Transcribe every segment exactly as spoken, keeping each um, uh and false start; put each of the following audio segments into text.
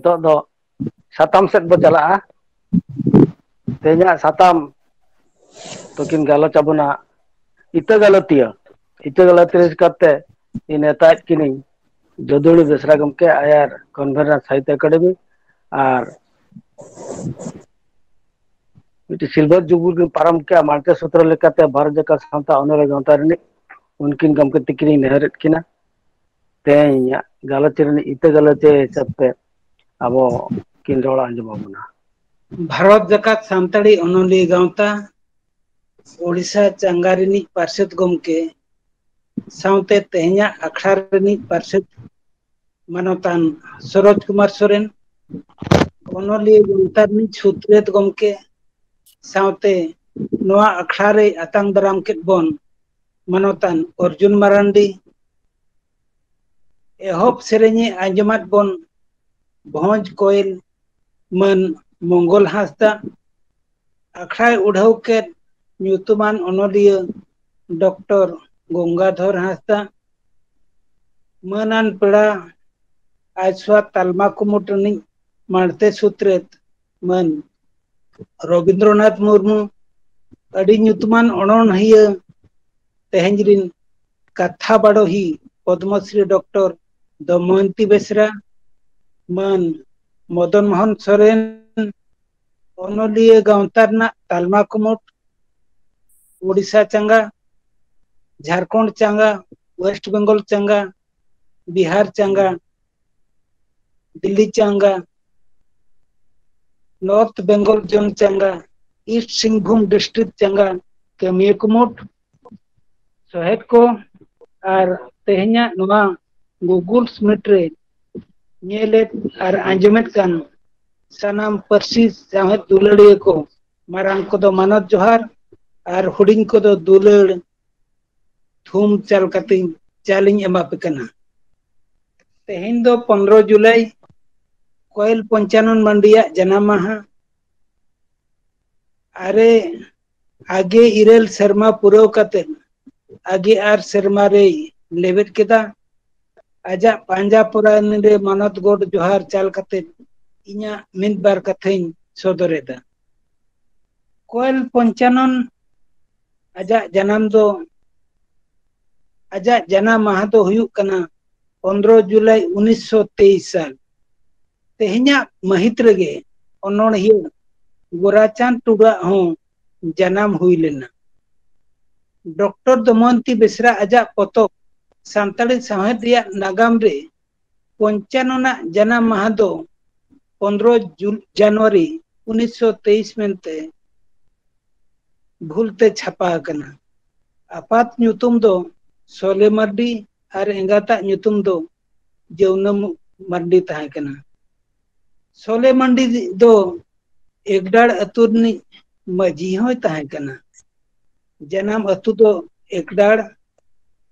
ᱱᱤᱛᱚᱜ ᱫᱚ ᱥᱟᱛᱟᱢ ᱥᱮᱫ ᱵᱚ ᱪᱟᱞᱟᱜᱼᱟ᱾ ᱛᱮᱦᱮᱧᱟᱜ ᱥᱟᱛᱟᱢ ᱫᱚᱠᱤᱱ ᱜᱟᱞᱚᱪ ᱟᱵᱚᱱᱟ ᱤᱛᱟᱹ ᱜᱟᱞᱚᱛᱤᱭᱟᱹ᱾ ᱤᱛᱟᱹ ᱜᱟᱞᱚᱛᱤᱭᱟᱹ ᱠᱟᱛᱮ ᱤᱧ ᱱᱮᱣᱛᱟᱭᱮᱫ ᱠᱤᱱᱟᱹᱧ ᱡᱚᱫᱩᱲᱤ ᱵᱮᱥᱨᱟ ᱜᱚᱢᱠᱮ, ᱟᱭᱟᱨ ᱠᱚᱱᱵᱷᱮᱱᱟᱨ ᱥᱟᱦᱤᱛᱭᱚ ᱮᱠᱟᱰᱮᱢᱤ, ᱟᱨ ᱢᱤᱫᱴᱤᱡ ᱥᱤᱞᱵᱷᱟᱨ ᱡᱩᱵᱩᱞᱤ ᱠᱤᱱ ᱯᱟᱨᱚᱢ ᱠᱮᱜᱼᱟ, ᱢᱟᱲᱛᱮ ᱥᱩᱛᱨᱚ ᱞᱮᱠᱟᱛᱮ ᱵᱷᱟᱨᱚᱛ ᱡᱟᱠᱟᱛ ᱥᱟᱶᱛᱟ ᱚᱱᱚᱞᱤᱭᱟᱹ ᱜᱟᱶᱛᱟ ᱨᱤᱱᱤᱡ ᱩᱱᱠᱤᱱ ᱜᱚᱢᱠᱮ ᱛᱤᱠᱤᱱᱤᱧ ᱱᱮᱦᱚᱨᱮᱫ ᱠᱤᱱᱟ᱾ ᱛᱮᱦᱮᱧᱟᱜ ᱜᱟᱞᱚᱪ ᱨᱤᱱᱤᱡ ᱤᱛᱟᱹ ᱜᱟᱞᱚᱪᱤᱭᱟᱹ ᱦᱤᱥᱟᱹᱵ ᱛᱮ ᱟᱵᱚ ᱠᱤᱱ ᱨᱚᱲ ᱟᱸᱡᱚᱢ ᱟᱵᱚᱱᱟ᱾ ᱵᱷᱟᱨᱚᱛ ᱡᱟᱠᱟᱛ ᱥᱟᱱᱛᱟᱲᱤ ᱚᱱᱚᱞᱤᱭᱟᱹ ᱜᱟᱶᱛᱟ, ᱳᱰᱤᱥᱟ ᱪᱟᱸᱜᱟ ᱨᱤᱱᱤᱡ ᱯᱟᱨᱥᱮᱛ ᱜᱚᱢᱠᱮ ᱥᱟᱶᱛᱮ ᱛᱮᱦᱮᱧᱟᱜ ᱟᱠᱷᱲᱟ ᱨᱤᱱᱤᱡ ᱯᱟᱨᱥᱮᱛ ᱢᱟᱱᱚᱛᱟᱱ ᱥᱚᱨᱚᱡᱽ ᱠᱩᱢᱟᱨ ᱥᱚᱨᱮᱱ, ᱚᱱᱚᱞᱤᱭᱟᱹ ᱜᱟᱶᱛᱟ ᱨᱤᱱᱤᱡ ᱥᱩᱛᱨᱮᱛ ᱜᱚᱢᱠᱮ ᱥᱟᱶᱛᱮ ᱱᱚᱣᱟ ᱟᱠᱷᱲᱟ ᱨᱮ ᱟᱛᱟᱝ ᱫᱟᱨᱟᱢ ᱠᱮᱫ ᱵᱚᱱ ᱢᱟᱱᱚᱛᱟᱱ ᱚᱨᱡᱩᱱ ᱢᱟᱨᱟᱱᱰᱤ, ᱮᱦᱚᱵ ᱥᱮᱨᱮᱧᱮ ᱟᱸᱡᱚᱢᱟᱫ ᱵᱚᱱ ᱵᱷᱚᱸᱡᱽ ᱠᱚᱭᱮᱞ ᱢᱟᱹᱱ ᱢᱚᱝᱜᱚᱞ ᱦᱟᱸᱥᱫᱟ, ᱟᱠᱷᱲᱟᱭ ᱩᱰᱷᱟᱹᱣ ᱠᱮᱫ ᱧᱩᱛᱩᱢᱟᱱ ᱚᱱᱚᱞᱤᱭᱟᱹ ᱰᱚᱠᱴᱚᱨ ᱜᱚᱝᱜᱟᱫᱷᱚᱨ ᱦᱟᱸᱥᱫᱟ, ᱢᱟᱹᱱᱟᱱ ᱯᱮᱲᱟ ᱟᱡᱽᱥᱣᱟ ᱛᱟᱞᱢᱟ ᱠᱩᱢᱩᱴ ᱨᱤᱱᱤᱡ ᱢᱟᱬᱛᱮ ᱥᱩᱛᱨᱮᱛ ᱢᱟᱹᱱ ᱨᱚᱵᱤᱱᱫᱨᱚᱱᱟᱛᱷ ᱢᱩᱨᱢᱩ, ᱟᱹᱰᱤ ᱧᱩᱛᱩᱢᱟᱱ ᱚᱱᱚᱬᱦᱤᱭᱟᱹ ᱛᱮᱦᱮᱧ ᱨᱤᱱ ᱠᱟᱛᱷᱟ ᱵᱟᱰᱚᱦᱤ ᱯᱚᱫᱽᱢᱚᱥᱨᱤ ᱰᱚᱠᱴᱚᱨ ᱫᱚᱢᱚᱭᱚᱱᱛᱤ ᱵᱮᱥᱨᱟ, ᱢᱟᱹᱱ ᱢᱚᱫᱚᱱ ᱢᱳᱦᱚᱱ ᱥᱚᱨᱮᱱ, ᱚᱱᱚᱞᱤᱭᱟᱹ ᱜᱟᱶᱛᱟ ᱨᱮᱱᱟᱜ ᱛᱟᱞᱢᱟ ᱠᱩᱢᱩᱴ, ᱳᱰᱤᱥᱟ ᱪᱟᱸᱜᱟ, ᱡᱷᱟᱲᱠᱷᱚᱸᱰ ᱪᱟᱸᱜᱟ, ᱳᱭᱮᱥᱴ ᱵᱮᱝᱜᱚᱞ ᱪᱟᱸᱜᱟ, ᱵᱤᱦᱟᱨ ᱪᱟᱸᱜᱟ, ᱫᱤᱞᱞᱤ ᱪᱟᱸᱜᱟ, ᱱᱚᱨᱛᱷ ᱵᱮᱝᱜᱚᱞ ᱡᱳᱱ ᱪᱟᱸᱜᱟ, ᱤᱥᱴ ᱥᱤᱝᱵᱷᱩᱢ ᱰᱤᱥᱴᱨᱤᱠᱴ ᱪᱟᱸᱜᱟ ᱠᱟᱹᱢᱤᱭᱟᱹ ᱠᱩᱢᱩᱴ, ᱥᱚᱦᱮᱫ ᱠᱚ ᱟᱨ ᱛᱮᱦᱮᱧᱟᱜ ᱱᱚᱣᱟ ᱜᱩᱜᱩᱞ ᱢᱤᱴ ᱨᱮ ᱧᱮᱞᱮᱫ ᱟᱨ ᱟᱸᱡᱚᱢᱮᱫ ᱠᱟᱱ ᱥᱟᱱᱟᱢ ᱯᱟᱹᱨᱥᱤ ᱥᱟᱶᱦᱮᱫ ᱫᱩᱞᱟᱹᱲᱤᱭᱟᱹ ᱠᱚ, ᱢᱟᱨᱟᱝ ᱠᱚᱫᱚ ᱢᱟᱱᱚᱛ ᱡᱚᱦᱟᱨ ᱟᱨ ᱦᱩᱰᱤᱧ ᱠᱚᱫᱚ ᱫᱩᱞᱟᱹᱲ ᱛᱷᱩᱢ ᱪᱟᱞ ᱠᱟᱛᱮᱧ ᱪᱟᱞᱤᱧ ᱮᱢᱟ ᱯᱮ ᱠᱟᱱᱟ᱾ ᱛᱮᱦᱮᱧ ᱫᱚ ᱯᱚᱱᱨᱚ ᱡᱩᱞᱟᱭ, ᱠᱚᱭᱮᱞ ᱯᱚᱧᱪᱟᱱᱚᱱ ᱢᱟᱱᱰᱤᱭᱟᱜ ᱡᱟᱱᱟᱢ ᱢᱟᱦᱟ᱾ ᱟᱨᱮ ᱟᱜᱮ ᱤᱨᱟᱹᱞ ᱥᱮᱨᱢᱟ ᱯᱩᱨᱟᱹᱣ ᱠᱟᱛᱮ ᱟᱜᱮ ᱟᱨ ᱥᱮᱨᱢᱟ ᱨᱮᱭ ᱞᱮᱵᱮᱫ ᱠᱮᱫᱟ᱾ ᱟᱡᱟᱜ ᱯᱟᱸᱡᱟ ᱯᱚᱨᱟᱭᱱᱤ ᱨᱮ ᱢᱟᱱᱚᱛ ᱜᱚᱰ ᱡᱚᱦᱟᱨ ᱪᱟᱞ ᱠᱟᱛᱮ ᱤᱧᱟᱹᱜ ᱢᱤᱫ ᱵᱟᱨ ᱠᱟᱛᱷᱟᱧ ᱥᱚᱫᱚᱨᱮᱫᱟ᱾ ᱠᱚᱭᱮᱞ ᱯᱚᱧᱪᱟᱱᱚᱱ ᱟᱡᱟᱜ ᱡᱟᱱᱟᱢ ᱫᱚ, ᱟᱡᱟᱜ ᱡᱟᱱᱟᱢ ᱢᱟᱦᱟ ᱫᱚ ᱦᱩᱭᱩᱜ ᱠᱟᱱᱟ ᱯᱚᱱᱨᱚ ᱡᱩᱞᱟᱭ ᱩᱱᱤᱥᱥᱚ ᱛᱮᱭᱤᱥ ᱥᱟᱞ᱾ ᱛᱮᱦᱮᱧᱟᱜ ᱢᱟᱹᱦᱤᱛ ᱨᱮᱜᱮ ᱚᱱᱚᱬᱦᱤᱭᱟᱹ ᱜᱳᱨᱟᱪᱟᱸᱫᱽ ᱴᱩᱰᱩᱣᱟᱜ ᱦᱚᱸ ᱡᱟᱱᱟᱢ ᱦᱩᱭ ᱞᱮᱱᱟ᱾ ᱰᱚᱠᱴᱚᱨ ᱫᱚᱢᱚᱭᱚᱱᱛᱤ ᱵᱮᱥᱨᱟ ᱟᱡᱟᱜ ᱯᱚᱛᱚᱵ ᱥᱟᱱᱛᱟᱲᱤ ᱥᱟᱶᱦᱮᱫ ᱨᱮᱭᱟᱜ ᱱᱟᱜᱟᱢ ᱨᱮ ᱯᱚᱧᱪᱟᱱᱚᱱᱟᱜ ᱡᱟᱱᱟᱢ ᱢᱟᱦᱟ ᱫᱚ ᱯᱚᱱᱨᱚ ᱡᱩᱞ-, ᱡᱟᱱᱩᱣᱟᱨᱤ ᱩᱱᱤᱥᱥᱚ ᱛᱮᱭᱤᱥ ᱢᱮᱱᱛᱮ ᱵᱷᱩᱞ ᱛᱮ ᱪᱷᱟᱯᱟ ᱟᱠᱟᱱᱟ᱾ ᱟᱯᱟᱛ ᱧᱩᱛᱩᱢ ᱫᱚ ᱥᱚᱞᱮ ᱢᱟᱨᱰᱤ ᱟᱨ ᱮᱸᱜᱟᱛᱟᱜ ᱧᱩᱛᱩᱢ ᱫᱚ ᱡᱟᱹᱣᱱᱟᱹ ᱢᱟᱨᱰᱤ ᱛᱟᱦᱮᱸ ᱠᱟᱱᱟ᱾ ᱥᱚᱞᱮ ᱢᱟᱨᱰᱤ ᱫᱚ ᱮᱠᱰᱟᱲ ᱟᱹᱛᱩ ᱨᱤᱱᱤᱡ ᱢᱟᱹᱡᱷᱤ ᱦᱚᱸᱭ ᱛᱟᱦᱮᱸ ᱠᱟᱱᱟ᱾ ᱡᱟᱱᱟᱢ ᱟᱹᱛᱩ ᱫᱚ ᱮᱠᱰᱟᱲ,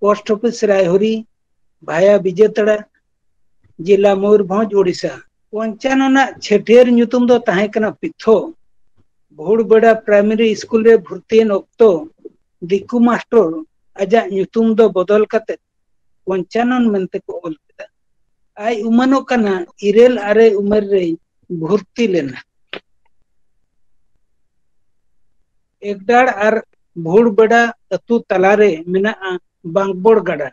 ᱯᱳᱥᱴ ᱚᱯᱷᱤᱥ ᱨᱟᱭᱦᱚᱨᱤ, ᱵᱷᱟᱭᱟ ᱵᱤᱡᱮᱛᱟᱲᱟ, ᱡᱮᱞᱟ ᱢᱚᱭᱩᱨᱵᱷᱚᱸᱡᱽ, ᱳᱰᱤᱥᱟ᱾ ᱯᱚᱧᱪᱟᱱᱚᱱᱟᱜ ᱪᱷᱟᱹᱴᱭᱟᱹᱨ ᱧᱩᱛᱩᱢ ᱫᱚ ᱛᱟᱦᱮᱸ ᱠᱟᱱᱟ ᱯᱤᱛᱷᱚ᱾ ᱵᱷᱩᱲᱵᱮᱲᱟ ᱯᱨᱟᱭᱢᱟᱨᱤ ᱥᱠᱩᱞ ᱨᱮ ᱵᱷᱚᱨᱛᱤᱭᱮᱱ ᱚᱠᱛᱚ ᱫᱤᱠᱩ ᱢᱟᱥᱴᱚᱨ ᱟᱡᱟᱜ ᱧᱩᱛᱩᱢ ᱫᱚ ᱵᱚᱫᱚᱞ ᱠᱟᱛᱮ ᱯᱚᱧᱪᱟᱱᱚᱱ ᱢᱮᱱᱛᱮ ᱠᱚ ᱚᱞ ᱠᱮᱫᱟ᱾ ᱟᱡ ᱩᱢᱟᱹᱱᱚᱜ ᱠᱟᱱᱟ ᱤᱨᱟᱹᱞ ᱟᱨᱮ ᱩᱢᱮᱨ ᱨᱮᱭ ᱵᱷᱚᱨᱛᱤ ᱞᱮᱱᱟ᱾ ᱮᱠᱰᱟᱲ ᱟᱨ ᱵᱷᱩᱲᱵᱮᱲᱟ ᱟᱹᱛᱩ ᱛᱟᱞᱟᱨᱮ ᱢᱮᱱᱟᱜᱼᱟ ᱵᱟᱝᱵᱚᱲ ᱜᱟᱰᱟ᱾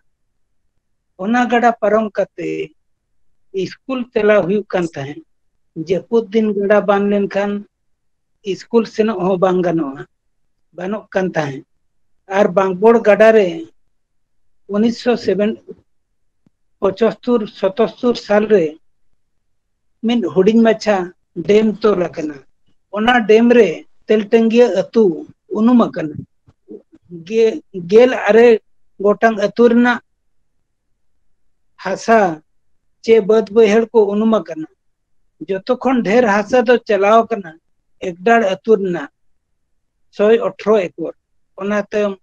ᱚᱱᱟ ᱜᱟᱰᱟ ᱯᱟᱨᱚᱢ ᱠᱟᱛᱮ ᱥᱠᱩᱞ ᱪᱟᱞᱟᱣ ᱦᱩᱭᱩᱜ ᱠᱟᱱ ᱛᱟᱦᱮᱸᱫ᱾ ᱡᱟᱹᱯᱩᱫ ᱫᱤᱱ ᱜᱟᱰᱟ ᱵᱟᱱ ᱞᱮᱱᱠᱷᱟᱱ ᱥᱠᱩᱞ ᱥᱮᱱᱚᱜ ᱦᱚᱸ ᱵᱟᱝ ᱜᱟᱱᱚᱜᱼᱟ, ᱵᱟᱱᱚᱜ ᱠᱟᱱ ᱛᱟᱦᱮᱸᱫ᱾ ᱟᱨ ᱵᱟᱝᱵᱚᱲ ᱜᱟᱰᱟ ᱨᱮ ᱩᱱᱤᱥᱥᱚ ᱥᱮᱵᱷᱮᱱ, ᱯᱚᱸᱪᱟᱛᱛᱳᱨ ᱥᱟᱛᱟᱛᱛᱳᱨ ᱥᱟᱞ ᱨᱮ ᱢᱤᱫ ᱦᱩᱰᱤᱧ ᱢᱟᱪᱷᱟ ᱰᱮᱢ ᱛᱚᱞ ᱟᱠᱟᱱᱟ᱾ ᱚᱱᱟ ᱰᱮᱢ ᱨᱮ ᱛᱮᱞᱴᱟᱹᱝᱜᱤᱭᱟᱹ ᱟᱹᱛᱩ ᱩᱱᱩᱢ ᱟᱠᱟᱱᱟ᱾ ᱜᱮ-, ᱜᱮᱞ ᱟᱨᱮ ᱜᱚᱴᱟᱝ ᱟᱹᱛᱩ ᱨᱮᱱᱟᱜ ᱦᱟᱥᱟ ᱪᱮ ᱵᱟᱹᱫᱽ ᱵᱟᱹᱭᱦᱟᱹᱲ ᱠᱚ ᱩᱱᱩᱢ ᱟᱠᱟᱱᱟ᱾ ᱡᱚᱛᱚ ᱠᱷᱚᱱ ᱰᱷᱮᱨ ᱦᱟᱥᱟ ᱫᱚ ᱪᱟᱞᱟᱣ ᱟᱠᱟᱱᱟ ᱮᱠᱰᱟᱲ ᱟᱹᱛᱩ ᱨᱮᱱᱟᱜ ᱥᱚᱭ ᱟᱴᱷᱨᱚ ᱮᱠᱚᱨ, ᱚᱱᱟ ᱛᱟᱭᱚᱢ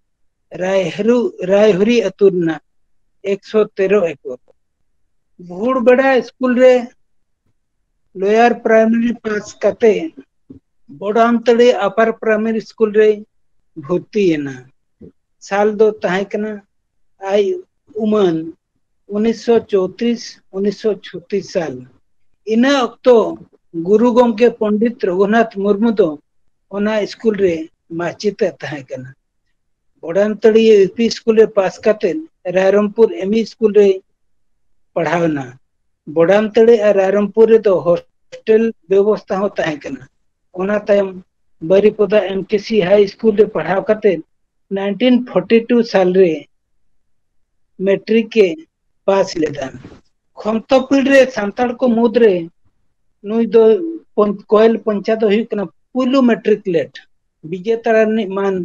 ᱨᱟᱭᱦᱨᱩ-, ᱨᱟᱭᱦᱩᱨᱤ ᱟᱹᱛᱩ ᱨᱮᱱᱟᱜ ᱮᱠᱥᱚ ᱛᱮᱨᱚ ᱮᱠᱚᱨ᱾ ᱵᱷᱩᱲᱵᱮᱲᱟ ᱥᱠᱩᱞ ᱨᱮ ᱞᱳᱭᱟᱨ ᱯᱨᱟᱭᱢᱟᱨᱤ ᱯᱟᱥ ᱠᱟᱛᱮ ᱵᱚᱰᱟᱢᱛᱟᱹᱲᱤ ᱟᱯᱟᱨ ᱯᱨᱟᱭᱢᱟᱨᱤ ᱥᱠᱩᱞ ᱨᱮᱭ ᱵᱷᱚᱨᱛᱤᱭᱮᱱᱟ᱾ ᱥᱟᱞ ᱫᱚ ᱛᱟᱦᱮᱸ ᱠᱟᱱᱟ ᱟᱭ ᱩᱢᱟᱹᱱ ᱩᱱᱤᱥᱥᱚ ᱪᱳᱭᱛᱨᱤᱥ ᱩᱱᱤᱥᱥᱚ ᱪᱷᱚᱛᱨᱤᱥ ᱥᱟᱞ᱾ ᱤᱱᱟᱹ ᱚᱠᱛᱚ ᱜᱩᱨᱩ ᱜᱚᱢᱠᱮ ᱯᱚᱱᱰᱤᱛ ᱨᱚᱜᱷᱩᱱᱟᱛᱷ ᱢᱩᱨᱢᱩ ᱫᱚ ᱚᱱᱟ ᱥᱠᱩᱞ ᱨᱮ ᱢᱟᱪᱮᱛ ᱮ ᱛᱟᱦᱮᱸ ᱠᱟᱱᱟ᱾ ᱵᱚᱰᱟᱢᱛᱟᱹᱲᱤᱭᱟᱹ ᱭᱩ ᱯᱤ ᱥᱠᱩᱞ ᱨᱮ ᱯᱟᱥ ᱠᱟᱛᱮ ᱨᱟᱭᱨᱚᱝᱯᱩᱨ ᱮᱢ ᱤ ᱥᱠᱩᱞ ᱨᱮ ᱯᱟᱲᱦᱟᱣ ᱮᱱᱟ᱾ ᱵᱚᱰᱟᱢᱛᱟᱹᱲᱤ ᱟᱨ ᱨᱟᱭᱨᱚᱝᱯᱩᱨ ᱨᱮᱫᱚ ᱦᱚᱥᱴᱮᱞ ᱵᱮᱵᱚᱥᱛᱷᱟ ᱦᱚᱸ ᱛᱟᱦᱮᱸ ᱠᱟᱱᱟ᱾ ᱚᱱᱟ ᱛᱟᱭᱚᱢ ᱵᱟᱨᱤᱯᱚᱫᱟ ᱮᱢ ᱠᱮ ᱥᱤ ᱦᱟᱭ ᱥᱠᱩᱞ ᱨᱮ ᱯᱟᱲᱦᱟᱣ ᱠᱟᱛᱮ ᱱᱟᱭᱤᱱᱴᱤᱱ ᱯᱷᱳᱨᱴᱤ ᱴᱩ ᱥᱟᱞ ᱨᱮ ᱢᱮᱴᱨᱤᱠ ᱮ ᱯᱟᱥ ᱞᱮᱫᱟ᱾ ᱠᱷᱚᱱᱛᱚᱯᱤᱲ ᱨᱮ ᱥᱟᱱᱛᱟᱲ ᱠᱚ ᱢᱩᱫᱽᱨᱮ ᱱᱩᱭ ᱫᱚ ᱯᱚᱧ-, ᱠᱚᱭᱮᱞ ᱯᱚᱧᱪᱟ ᱫᱚ ᱦᱩᱭᱩᱜ ᱠᱟᱱᱟ ᱯᱩᱭᱞᱩ ᱢᱮᱴᱨᱤᱠᱩᱞᱮᱴ᱾ ᱵᱤᱡᱮᱛᱟᱲᱟ ᱨᱤᱱᱤᱡ ᱢᱟᱱ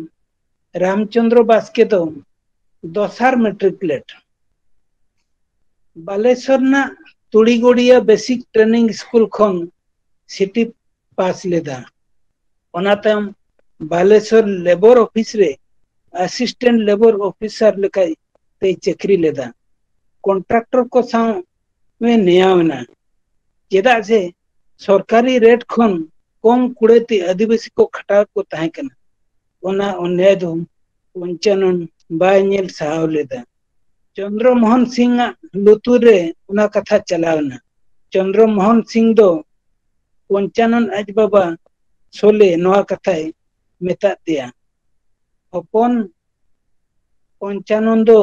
ᱨᱟᱢᱪᱚᱸᱫᱽᱨᱚ ᱵᱟᱥᱠᱮ ᱫᱚ ᱫᱚᱥᱟᱨ ᱢᱮᱴᱨᱤᱠᱩᱞᱮᱴ᱾ ᱵᱟᱞᱮᱥᱚᱨ ᱨᱮᱱᱟᱜ ᱛᱩᱲᱤᱜᱚᱲᱤᱭᱟ ᱵᱮᱥᱤᱠ ᱴᱨᱮᱱᱤᱝ ᱥᱠᱩᱞ ᱠᱷᱚᱱ ᱥᱤᱴᱤ ᱯᱟᱥ ᱞᱮᱫᱟ᱾ ᱚᱱᱟ ᱛᱟᱭᱚᱢ ᱵᱟᱞᱮᱥᱚᱨ ᱞᱮᱵᱚᱨ ᱚᱯᱷᱤᱥ ᱨᱮ ᱟᱥᱤᱥᱴᱮᱱᱴ ᱞᱮᱵᱚᱨ ᱚᱯᱷᱤᱥᱟᱨ ᱞᱮᱠᱟᱭ ᱛᱮᱭ ᱪᱟᱹᱠᱨᱤ ᱞᱮᱫᱟ᱾ ᱠᱚᱱᱴᱨᱟᱠᱴᱚᱨ ᱠᱚ ᱥᱟᱶ ᱮ ᱱᱮᱭᱟᱣ ᱮᱱᱟ, ᱪᱮᱫᱟᱜ ᱥᱮ ᱥᱚᱨᱠᱟᱨᱤ ᱨᱮᱴ ᱠᱷᱚᱱ ᱠᱚᱢ ᱠᱩᱲᱟᱹᱭ ᱛᱮ ᱟᱹᱫᱤᱵᱟᱹᱥᱤ ᱠᱚ ᱠᱷᱟᱴᱟᱣ ᱠᱚ ᱛᱟᱦᱮᱸ ᱠᱟᱱᱟ᱾ ᱚᱱᱟ ᱚᱱᱭᱟᱭ ᱫᱚ ᱯᱚᱧᱪᱟᱱᱚᱱ ᱵᱟᱭ ᱧᱮᱞ ᱥᱟᱦᱟᱣ ᱞᱮᱫᱟ᱾ ᱪᱚᱱᱫᱨᱚ ᱢᱳᱦᱚᱱ ᱥᱤᱝ ᱟᱜ ᱞᱩᱛᱩᱨ ᱨᱮ ᱚᱱᱟ ᱠᱟᱛᱷᱟ ᱪᱟᱞᱟᱣ ᱮᱱᱟ᱾ ᱪᱚᱱᱫᱨᱚ ᱢᱳᱦᱚᱱ ᱥᱤᱝ ᱫᱚ ᱯᱚᱧᱪᱟᱱᱚᱱ ᱟᱡ ᱵᱟᱵᱟ ᱥᱳᱞᱮ ᱱᱚᱣᱟ ᱠᱟᱛᱷᱟᱭ ᱢᱮᱛᱟᱫ ᱫᱮᱭᱟ, "ᱦᱚᱯᱚᱱ ᱯᱚᱧᱪᱟᱱᱚᱱ ᱫᱚ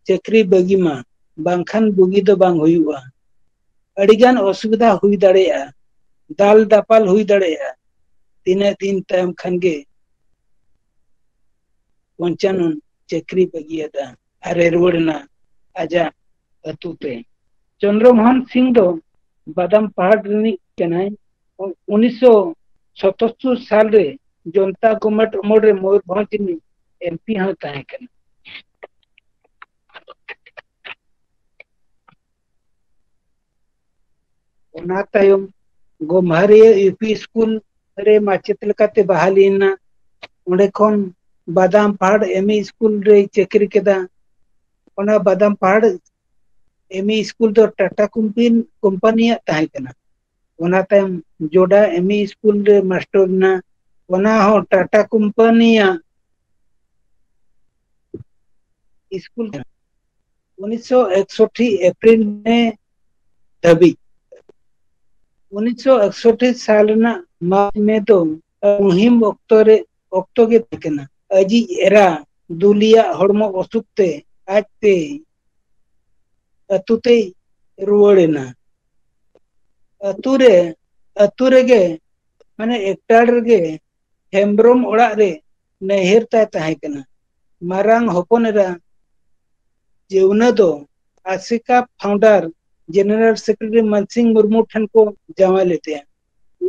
ᱪᱟᱹᱠᱨᱤ ᱵᱟᱹᱜᱤ ᱢᱟ, ᱵᱟᱝᱠᱷᱟᱱ ᱵᱩᱜᱤ ᱫᱚ ᱵᱟᱝ ᱦᱩᱭᱩᱜᱼᱟ᱾ ᱟᱹᱰᱤᱜᱟᱱ ᱚᱥᱩᱵᱤᱫᱷᱟ ᱦᱩᱭ ᱫᱟᱲᱮᱭᱟᱜᱼᱟ, ᱫᱟᱞ ᱫᱟᱯᱟᱞ ᱦᱩᱭ ᱫᱟᱲᱮᱭᱟᱜᱼᱟ᱾" ᱛᱤᱱᱟᱹᱜ ᱫᱤᱱ ᱛᱟᱭᱚᱢ ᱠᱷᱟᱱ ᱜᱮ ᱯᱚᱧᱪᱟᱱᱚᱱ ᱪᱟᱹᱠᱨᱤ ᱵᱟᱹᱜᱤᱭᱟᱫᱟ ᱟᱨ ᱮ ᱨᱩᱣᱟᱹᱲ ᱮᱱᱟ ᱟᱡᱟᱜ ᱟᱹᱛᱩ ᱛᱮ᱾ ᱪᱚᱱᱫᱨᱚ ᱢᱳᱦᱚᱱ ᱥᱤᱝ ᱫᱚ ᱵᱟᱫᱟᱢ ᱯᱟᱦᱟᱲ ᱨᱤᱱᱤᱡ ᱠᱟᱱᱟᱭ᱾ ᱩᱱᱤᱥᱥᱚ ᱥᱟᱛᱟᱛᱛᱳᱨ ᱥᱟᱞ ᱨᱮ ᱡᱚᱱᱛᱟ ᱜᱚᱢᱮᱴ ᱚᱢᱚᱞ ᱨᱮ ᱢᱚᱭᱩᱨᱵᱷᱚᱸᱡᱽ ᱨᱤᱱᱤᱡ ᱮᱢ ᱯᱤ ᱦᱚᱸ ᱛᱟᱦᱮᱸ ᱠᱟᱱᱟ᱾ ᱚᱱᱟ ᱛᱟᱭᱚᱢ ᱜᱚᱢᱦᱟᱨᱤᱭᱟᱹ ᱭᱩ ᱯᱤ ᱥᱠᱩᱞ ᱨᱮ ᱢᱟᱪᱮᱛ ᱞᱮᱠᱟᱛᱮ ᱵᱟᱦᱟᱞᱤ ᱮᱱᱟ᱾ ᱚᱸᱰᱮ ᱠᱷᱚᱱ ᱵᱟᱫᱟᱢ ᱯᱟᱦᱟᱲ ᱮᱢ ᱤ ᱥᱠᱩᱞ ᱨᱮᱭ ᱪᱟᱹᱠᱨᱤ ᱠᱮᱫᱟ᱾ ᱚᱱᱟ ᱵᱟᱫᱟᱢ ᱯᱟᱦᱟᱲ ᱮᱢ ᱤ ᱥᱠᱩᱞ ᱫᱚ ᱴᱟᱴᱟ ᱠᱳᱢᱯᱟᱱᱤ, ᱠᱳᱢᱯᱟᱱᱤᱭᱟᱜ ᱛᱟᱦᱮᱸ ᱠᱟᱱᱟ᱾ ᱚᱱᱟ ᱛᱟᱭᱚᱢ ᱡᱳᱰᱟ ᱮᱢ ᱤ ᱥᱠᱩᱞ ᱨᱮ ᱢᱟᱥᱴᱚᱨ ᱮᱱᱟ᱾ ᱚᱱᱟ ᱦᱚᱸ ᱴᱟᱴᱟ ᱠᱳᱢᱯᱟᱱᱤᱭᱟᱜ ᱥᱠᱩᱞ ᱠᱟᱱᱟ᱾ ᱩᱱᱤᱥᱥᱚ ᱮᱠᱥᱚᱴᱴᱤ ᱮᱯᱨᱤᱞ ᱢᱮ ᱫᱷᱟᱹᱵᱤᱡ᱾ ᱩᱱᱤᱥᱥᱚ ᱮᱠᱥᱚᱴᱴᱤ ᱥᱟᱞ ᱨᱮᱱᱟᱜ ᱢᱟᱨᱪ ᱢᱮ ᱫᱚ ᱢᱩᱦᱤᱢ ᱚᱠᱛᱚ ᱨᱮ, ᱚᱠᱛᱚ ᱜᱮ ᱛᱟᱦᱮᱸ ᱠᱟᱱᱟ᱾ ᱟᱡᱤᱡ ᱮᱨᱟ ᱫᱩᱞᱤᱭᱟᱜ ᱦᱚᱲᱢᱚ ᱚᱥᱩᱠ ᱛᱮ ᱟᱡ ᱛᱮ ᱟᱹᱛᱩ ᱛᱮᱭ ᱨᱩᱣᱟᱹᱲ ᱮᱱᱟ᱾ ᱟᱹᱛᱩ ᱨᱮ, ᱟᱹᱛᱩ ᱨᱮᱜᱮ, ᱢᱟᱱᱮ ᱮᱠᱴᱟᱲ ᱨᱮᱜᱮ ᱦᱮᱢᱵᱨᱚᱢ ᱚᱲᱟᱜ ᱨᱮ ᱱᱟᱹᱭᱦᱟᱹᱨ ᱛᱟᱭ ᱛᱟᱦᱮᱸ ᱠᱟᱱᱟ᱾ ᱢᱟᱨᱟᱝ ᱦᱚᱯᱚᱱ ᱮᱨᱟ ᱡᱮᱣᱱᱟ ᱫᱚ ᱟᱥᱮᱠᱟ founder general secretary Mansingh Murmu ᱴᱷᱮᱱ ᱠᱚ ᱡᱟᱶᱟᱭ ᱞᱮᱫᱮᱭᱟ᱾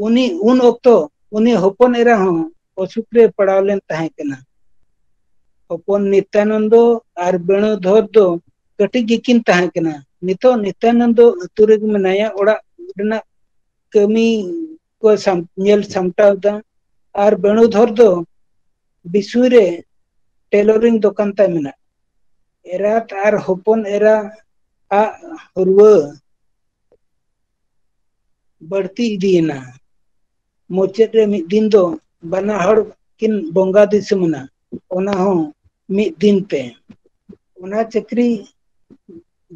ᱩᱱᱤ, ᱩᱱ ᱚᱠᱛᱚ ᱩᱱᱤ ᱦᱚᱯᱚᱱ ᱮᱨᱟ ᱦᱚᱸ ᱚᱥᱩᱠ ᱨᱮ ᱯᱟᱲᱟᱣ ᱞᱮᱱ ᱛᱟᱦᱮᱸ ᱠᱟᱱᱟ᱾ ᱦᱚᱯᱚᱱ ᱱᱤᱛᱭᱟᱱᱚᱱᱫᱚ ᱟᱨ ᱵᱮᱬᱩᱫᱷᱚᱨ ᱫᱚ ᱠᱟᱹᱴᱤᱡ ᱜᱮᱠᱤᱱ ᱛᱟᱦᱮᱸ ᱠᱟᱱᱟ᱾ ᱱᱤᱛᱚᱜ ᱱᱤᱛᱭᱟᱱᱚᱱᱫᱚ ᱟᱹᱛᱩ ᱨᱮᱜᱮ ᱢᱮᱱᱟᱭᱟ, ᱚᱲᱟᱜ ᱨᱮᱱᱟᱜ ᱠᱟᱹᱢᱤ ᱠᱚ ᱥᱟᱢ-, ᱧᱮᱞ ᱥᱟᱢᱴᱟᱣ ᱮᱫᱟ᱾ ᱟᱨ ᱵᱮᱬᱩᱫᱷᱚᱨ ᱫᱚ ᱵᱤᱥᱩᱭ ᱨᱮ ᱴᱮᱞᱚᱨᱤᱝ ᱫᱚᱠᱟᱱ ᱛᱟᱭ ᱢᱮᱱᱟᱜᱼᱟ᱾ ᱮᱨᱟᱛ ᱟᱨ ᱦᱚᱯᱚᱱ ᱮᱨᱟ ᱟᱜ ᱨᱩᱣᱟᱹ ᱵᱟᱹᱲᱛᱤ ᱤᱫᱤᱭᱮᱱᱟ᱾ ᱢᱩᱪᱟᱹᱫ ᱨᱮ ᱢᱤᱫ ᱫᱤᱱ ᱫᱚ ᱵᱟᱱᱟ ᱦᱚᱲ ᱠᱤᱱ ᱵᱚᱸᱜᱟ ᱫᱤᱥᱚᱢ ᱮᱱᱟ, ᱚᱱᱟ ᱦᱚᱸ ᱢᱤᱫ ᱫᱤᱱ ᱛᱮ᱾ ᱚᱱᱟ ᱪᱟᱹᱠᱨᱤ,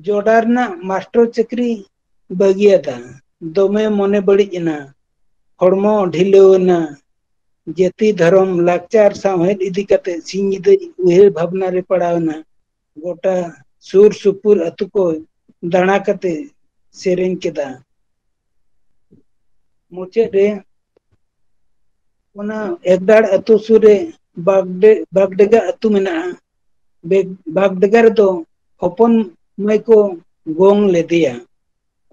ᱡᱚᱰᱟ ᱨᱮᱱᱟᱜ ᱢᱟᱥᱴᱚᱨ ᱪᱟᱹᱠᱨᱤ ᱵᱟᱹᱜᱤᱭᱟᱫᱟ᱾ ᱫᱚᱢᱮ ᱢᱚᱱᱮ ᱵᱟᱹᱲᱤᱡ ᱮᱱᱟ, ᱦᱚᱲᱢᱚ ᱰᱷᱤᱞᱟᱹᱣ ᱮᱱᱟ, ᱡᱟᱹᱛᱤ, ᱫᱷᱚᱨᱚᱢ, ᱞᱟᱠᱪᱟᱨ, ᱥᱟᱶᱦᱮᱫ ᱤᱫᱤ ᱠᱟᱛᱮ ᱥᱤᱧ ᱧᱤᱫᱟᱹ ᱩᱭᱦᱟᱹᱨ ᱵᱷᱟᱵᱽᱱᱟ ᱨᱮ ᱯᱟᱲᱟᱣ ᱮᱱᱟ᱾ ᱜᱚᱴᱟ ᱥᱩᱨ ᱥᱩᱯᱩᱨ ᱟᱹᱛᱩ ᱠᱚ ᱫᱟᱬᱟ ᱠᱟᱛᱮ ᱥᱮᱨᱮᱧ ᱠᱮᱫᱟ᱾ ᱢᱩᱪᱟᱹᱫ ᱨᱮ ᱚᱱᱟ ᱮᱠᱰᱟᱲ ᱟᱹᱛᱩ ᱥᱩᱨ ᱨᱮ ᱵᱟᱜᱰᱮ-, ᱵᱟᱜᱰᱮᱜᱟ ᱟᱹᱛᱩ ᱢᱮᱱᱟᱜᱼᱟ᱾ ᱵᱮᱜ-, ᱵᱟᱜᱰᱮᱜᱟ ᱨᱮᱫᱚ ᱦᱚᱯᱚᱱ ᱢᱟᱹᱭ ᱠᱚ ᱜᱚᱝ ᱞᱮᱫᱮᱭᱟ᱾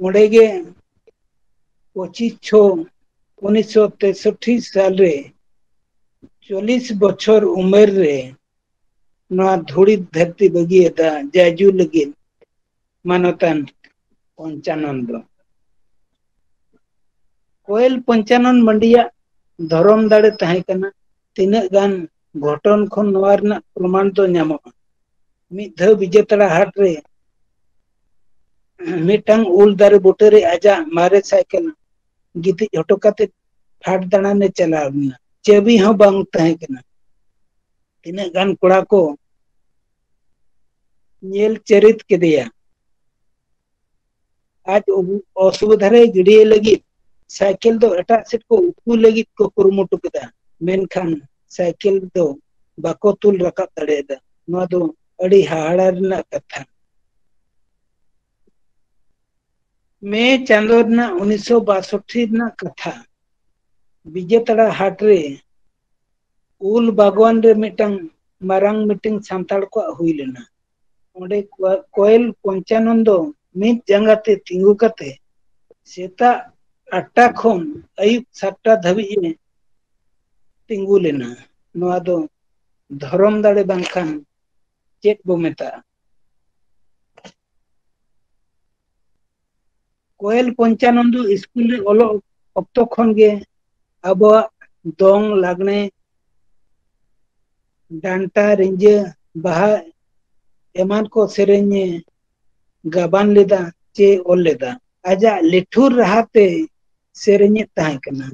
ᱚᱸᱰᱮ ᱜᱮ ᱯᱚᱸᱪᱤᱥ ᱪᱷᱚ ᱩᱱᱤᱥᱥᱚ ᱛᱮᱥᱚᱴᱴᱤ ᱥᱟᱞ ᱨᱮ ᱪᱚᱞᱞᱤᱥ ᱵᱚᱪᱷᱚᱨ ᱩᱢᱮᱨ ᱨᱮ ᱱᱚᱣᱟ ᱫᱷᱩᱲᱤ ᱫᱷᱟᱹᱨᱛᱤ ᱵᱟᱹᱜᱤᱭᱟᱫᱟ ᱡᱟᱭᱡᱩᱜᱽ ᱞᱟᱹᱜᱤᱫ ᱢᱟᱱᱚᱛᱟᱱ ᱯᱚᱧᱪᱟᱱᱚᱱ ᱫᱚ᱾ ᱠᱚᱭᱮᱞ ᱯᱚᱧᱪᱟᱱᱚᱱ ᱢᱟᱹᱱᱰᱤᱭᱟᱜ ᱫᱷᱚᱨᱚᱢ ᱫᱟᱲᱮ ᱛᱟᱦᱮᱸ ᱠᱟᱱᱟ᱾ ᱛᱤᱱᱟᱹᱜ ᱜᱟᱱ ᱜᱷᱚᱴᱚᱱ ᱠᱷᱚᱱ ᱱᱚᱣᱟ ᱨᱮᱱᱟᱜ ᱯᱨᱚᱢᱟᱱ ᱫᱚ ᱧᱟᱢᱚᱜᱼᱟ᱾ ᱢᱤᱫ ᱫᱷᱟᱣ ᱵᱤᱡᱮᱛᱟᱲᱟ ᱦᱟᱴ ᱨᱮ ᱢᱤᱫᱴᱟᱝ ᱩᱞ ᱫᱟᱨᱮ ᱵᱩᱴᱟᱹ ᱨᱮ ᱟᱡᱟᱜ ᱢᱟᱨᱮ ᱥᱟᱭᱠᱮᱞ ᱜᱤᱛᱤᱡ ᱦᱚᱴᱚ ᱠᱟᱛᱮ ᱦᱟᱴ ᱫᱟᱬᱟᱱ ᱮ ᱪᱟᱞᱟᱣ ᱞᱮᱱᱟ᱾ ᱪᱟᱹᱵᱤ ᱦᱚᱸ ᱵᱟᱝ ᱛᱟᱦᱮᱸ ᱠᱟᱱᱟ᱾ ᱛᱤᱱᱟᱹᱜ ᱜᱟᱱ ᱠᱚᱲᱟ ᱠᱚ ᱧᱮᱞ ᱪᱟᱹᱨᱤᱛ ᱠᱮᱫᱮᱭᱟ᱾ ᱟᱡ ᱚᱵᱩ-, ᱚᱥᱩᱵᱤᱫᱷᱟ ᱨᱮ ᱜᱤᱰᱤᱭᱮ ᱞᱟᱹᱜᱤᱫ ᱥᱟᱭᱠᱮᱞ ᱫᱚ ᱮᱴᱟᱜ ᱥᱮᱫ ᱠᱚ ᱩᱠᱩ ᱞᱟᱹᱜᱤᱫ ᱠᱚ ᱠᱩᱨᱩᱢᱩᱴᱩ ᱠᱮᱫᱟ, ᱢᱮᱱᱠᱷᱟᱱ ᱥᱟᱭᱠᱮᱞ ᱫᱚ ᱵᱟᱠᱚ ᱛᱩᱞ ᱨᱟᱠᱟᱵ ᱫᱟᱲᱮᱭᱟᱫᱟ᱾ ᱱᱚᱣᱟ ᱫᱚ ᱟᱹᱰᱤ ᱦᱟᱦᱟᱲᱟ ᱨᱮᱱᱟᱜ ᱠᱟᱛᱷᱟ᱾ ᱢᱮ ᱪᱟᱸᱫᱚ ᱨᱮᱱᱟᱜ ᱩᱱᱤᱥᱥᱚ ᱵᱟᱥᱚᱴᱴᱤ ᱨᱮᱱᱟᱜ ᱠᱟᱛᱷᱟ, ᱵᱤᱡᱮᱛᱟᱲᱟ ᱦᱟᱴ ᱨᱮ ᱩᱞ ᱵᱟᱜᱣᱟᱱ ᱨᱮ ᱢᱤᱫᱴᱟᱝ ᱢᱟᱨᱟᱝ ᱢᱤᱴᱤᱝ ᱥᱟᱱᱛᱟᱲ ᱠᱚᱣᱟᱜ ᱦᱩᱭ ᱞᱮᱱᱟ᱾ ᱚᱸᱰᱮ ᱠᱚ-, ᱠᱚᱭᱮᱞ ᱯᱚᱧᱪᱟᱱᱚᱱᱫᱚ ᱢᱤᱫ ᱡᱟᱸᱜᱟ ᱛᱮ ᱛᱤᱸᱜᱩ ᱠᱟᱛᱮ ᱥᱮᱛᱟᱜ ᱟᱴᱴᱟ ᱠᱷᱚᱱ ᱟᱹᱭᱩᱵ ᱥᱟᱛᱴᱟ ᱫᱷᱟᱹᱵᱤᱡ ᱮ ᱛᱤᱸᱜᱩ ᱞᱮᱱᱟ᱾ ᱱᱚᱣᱟ ᱫᱚ ᱫᱷᱚᱨᱚᱢ ᱫᱟᱲᱮ ᱵᱟᱝᱠᱷᱟᱱ ᱪᱮᱫ ᱵᱚ ᱢᱮᱛᱟᱜᱼᱟ? ᱠᱚᱭᱮᱞ ᱯᱚᱧᱪᱟᱱᱚᱱᱫᱚ ᱥᱠᱩᱞ ᱨᱮ ᱚᱞᱚᱜ ᱚᱠᱛᱚ ᱠᱷᱚᱱ ᱜᱮ ᱟᱵᱚᱣᱟᱜ ᱫᱚᱝ, ᱞᱟᱜᱽᱬᱮ, ᱰᱟᱱᱴᱟ, ᱨᱤᱸᱡᱟᱹ, ᱵᱟᱦᱟ ᱮᱢᱟᱱ ᱠᱚ ᱥᱮᱨᱮᱧ ᱮ ᱜᱟᱵᱟᱱ ᱞᱮᱫᱟ ᱪᱮ ᱚᱞ ᱞᱮᱫᱟ᱾ ᱟᱡᱟᱜ ᱞᱤᱴᱷᱩᱨ ᱨᱟᱦᱟ ᱛᱮ ᱥᱮᱨᱮᱧᱮᱫ ᱛᱟᱦᱮᱸ ᱠᱟᱱᱟ᱾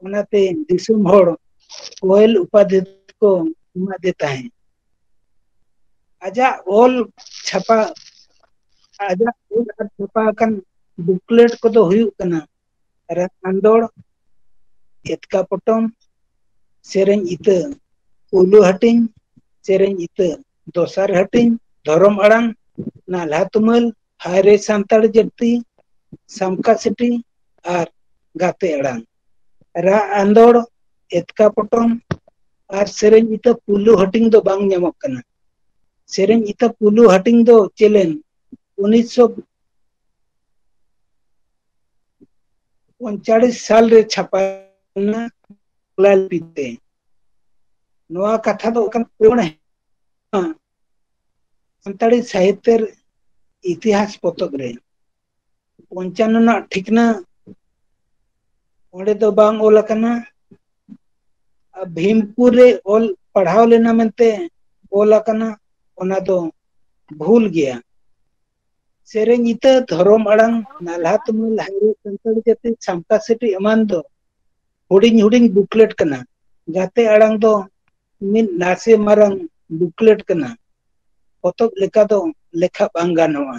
ᱚᱱᱟᱛᱮ ᱫᱤᱥᱚᱢ ᱦᱚᱲ ᱠᱚᱭᱮᱞ ᱩᱯᱟᱫᱷᱤ ᱠᱚ ᱮᱢᱟᱫᱮ ᱛᱟᱦᱮᱸᱫ᱾ ᱟᱡᱟᱜ ᱚᱞ ᱪᱷᱟᱯᱟ, ᱟᱡᱟᱜ ᱚᱞ ᱟᱨ ᱪᱷᱟᱯᱟ ᱟᱠᱟᱱ ᱵᱩᱠᱞᱮᱴ ᱠᱚᱫᱚ ᱦᱩᱭᱩᱜ ᱠᱟᱱᱟ ᱨᱟᱜ ᱟᱸᱫᱳᱲ, ᱮᱛᱠᱟ ᱯᱚᱴᱚᱢ, ᱥᱮᱨᱮᱧ ᱤᱛᱟᱹ, ᱯᱩᱭᱞᱩ ᱦᱟᱹᱴᱤᱧ, ᱥᱮᱨᱮᱧ ᱤᱛᱟᱹ, ᱫᱚᱥᱟᱨ ᱦᱟᱹᱴᱤᱧ, ᱫᱷᱚᱨᱚᱢ ᱟᱲᱟᱝ, ᱱᱟᱞᱦᱟ ᱛᱩᱢᱟᱹᱞ, ᱦᱟᱭᱨᱮ ᱥᱟᱱᱛᱟᱲ ᱡᱟᱹᱛᱤ, ᱥᱟᱢᱠᱟ ᱥᱤᱴᱤ ᱟᱨ ᱜᱟᱛᱮ ᱟᱲᱟᱝ᱾ ᱨᱟᱜ ᱟᱸᱫᱳᱲ, ᱮᱛᱠᱟ ᱯᱚᱴᱚᱢ ᱟᱨ ᱥᱮᱨᱮᱧ ᱤᱛᱟᱹ ᱯᱩᱭᱞᱩ ᱦᱟᱹᱴᱤᱧ ᱫᱚ ᱵᱟᱝ ᱧᱟᱢᱚᱜ ᱠᱟᱱᱟ᱾ ᱥᱮᱨᱮᱧ ᱤᱛᱟᱹ ᱯᱩᱭᱞᱩ ᱦᱟᱹᱴᱤᱧ ᱫᱚ ᱪᱮᱞᱮᱱ ᱩᱱᱤᱥᱥᱚ ᱯᱚᱧᱪᱟᱲᱤᱥ ᱥᱟᱞ ᱨᱮ ᱪᱷᱟᱯᱟ ᱞᱮᱱᱟ ᱵᱟᱝᱞᱟ ᱞᱤᱯᱤ ᱛᱮ᱾ ᱱᱚᱣᱟ ᱠᱟᱛᱷᱟ ᱫᱚ ᱠᱟᱱᱟ, ᱥᱟᱱᱛᱟᱲᱤ ᱥᱟᱦᱤᱛᱭᱚ ᱤᱛᱤᱦᱟᱥ ᱯᱚᱛᱚᱵ ᱨᱮ ᱯᱚᱧᱪᱟᱱᱱᱚ ᱨᱮᱱᱟᱜ ᱴᱷᱤᱠᱱᱟ ᱚᱸᱰᱮ ᱫᱚ ᱵᱟᱝ ᱚᱞ ᱟᱠᱟᱱᱟ᱾ ᱟᱨ ᱵᱷᱤᱢᱯᱩᱨ ᱨᱮ ᱚᱞ ᱯᱟᱲᱦᱟᱣ ᱞᱮᱱᱟ ᱢᱮᱱᱛᱮ ᱚᱞ ᱟᱠᱟᱱᱟ, ᱚᱱᱟ ᱫᱚ ᱵᱷᱩᱞ ᱜᱮᱭᱟ᱾ ᱥᱮᱨᱮᱧ ᱤᱛᱟᱹ, ᱫᱷᱚᱨᱚᱢ ᱟᱲᱟᱝ, ᱱᱟᱞᱦᱟ ᱛᱩᱢᱟᱹᱞ, ᱦᱟᱭᱨᱮ ᱥᱟᱱᱛᱟᱲ ᱡᱟᱹᱛᱤ, ᱥᱟᱢᱠᱟ ᱥᱤᱴᱤ ᱮᱢᱟᱱ ᱫᱚ ᱦᱩᱰᱤᱧ ᱦᱩᱰᱤᱧ ᱵᱩᱠᱞᱮᱴ ᱠᱟᱱᱟ᱾ ᱜᱟᱛᱮ ᱟᱲᱟᱝ ᱫᱚ ᱢᱤᱫ ᱱᱟᱥᱮ ᱢᱟᱨᱟᱝ ᱵᱩᱠᱞᱮᱴ ᱠᱟᱱᱟ᱾ ᱯᱚᱛᱚᱵ ᱞᱮᱠᱟ ᱫᱚ ᱞᱮᱠᱷᱟ ᱵᱟᱝ ᱜᱟᱱᱚᱜᱼᱟ᱾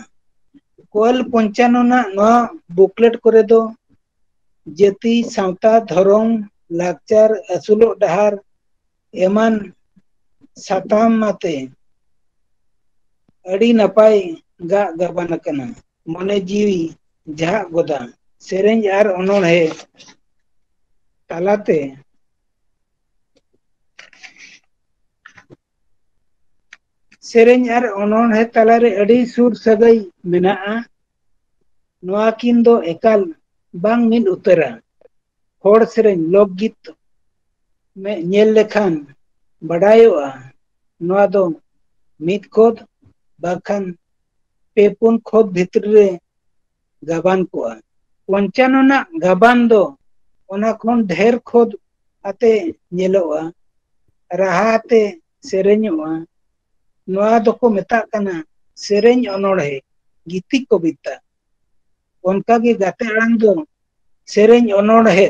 ᱠᱚᱭᱮᱞ ᱯᱚᱧᱪᱟᱱᱚᱱᱟᱜ ᱱᱚᱣᱟ ᱵᱩᱠᱞᱮᱴ ᱠᱚᱨᱮ ᱫᱚ ᱡᱟᱹᱛᱤ, ᱥᱟᱶᱛᱟ, ᱫᱷᱚᱨᱚᱢ, ᱞᱟᱠᱪᱟᱨ, ᱟᱹᱥᱩᱞᱚᱜ ᱰᱟᱦᱟᱨ ᱮᱢᱟᱱ ᱥᱟᱛᱟᱢ ᱟᱛᱮ ᱟᱹᱰᱤ ᱱᱟᱯᱟᱭ ᱜᱟᱜ ᱜᱟᱵᱟᱱ ᱟᱠᱟᱱᱟ᱾ ᱢᱚᱱᱮ ᱡᱤᱣᱤ ᱡᱷᱟᱜ ᱜᱚᱫᱟ᱾ ᱥᱮᱨᱮᱧ ᱟᱨ ᱚᱱᱚᱬᱦᱮ ᱛᱟᱞᱟᱛᱮ ᱥᱮᱨᱮᱧ ᱟᱨ ᱚᱱᱚᱬᱦᱮ ᱛᱟᱞᱟᱨᱮ ᱟᱹᱰᱤ ᱥᱩᱨ ᱥᱟᱹᱜᱟᱹᱭ ᱢᱮᱱᱟᱜᱼᱟ᱾ ᱱᱚᱣᱟ ᱠᱤᱱ ᱫᱚ ᱮᱠᱟᱞ ᱵᱟᱝ ᱢᱤᱫ ᱩᱛᱟᱹᱨᱟ᱾ ᱦᱚᱲ ᱥᱮᱨᱮᱧ, ᱞᱳᱠᱜᱤᱛ ᱢᱮ-, ᱧᱮᱞ ᱞᱮᱠᱷᱟᱱ ᱵᱟᱰᱟᱭᱚᱜᱼᱟ, ᱱᱚᱣᱟ ᱫᱚ ᱢᱤᱫ ᱠᱷᱚᱫ ᱵᱟᱝᱠᱷᱟᱱ ᱯᱮ ᱯᱩᱱ ᱠᱷᱚᱫ ᱵᱷᱤᱛᱨᱤ ᱨᱮ ᱜᱟᱵᱟᱱ ᱠᱚᱜᱼᱟ᱾ ᱯᱚᱧᱪᱟᱱᱚᱱᱟᱜ ᱜᱟᱵᱟᱱ ᱫᱚ ᱚᱱᱟ ᱠᱷᱚᱱ ᱰᱷᱮᱨ ᱠᱷᱚᱫ ᱟᱛᱮ ᱧᱮᱞᱚᱜᱼᱟ, ᱨᱟᱦᱟ ᱟᱛᱮ ᱥᱮᱨᱮᱧᱚᱜᱼᱟ᱾ ᱱᱚᱣᱟ ᱫᱚᱠᱚ ᱢᱮᱛᱟᱜ ᱠᱟᱱᱟ ᱥᱮᱨᱮᱧ ᱚᱱᱚᱬᱦᱮ, ᱜᱤᱛᱤ ᱠᱚᱵᱤᱛᱟ᱾ ᱚᱱᱠᱟᱜᱮ ᱜᱟᱛᱮ ᱟᱲᱟᱝ ᱫᱚ ᱥᱮᱨᱮᱧ ᱚᱱᱚᱬᱦᱮ,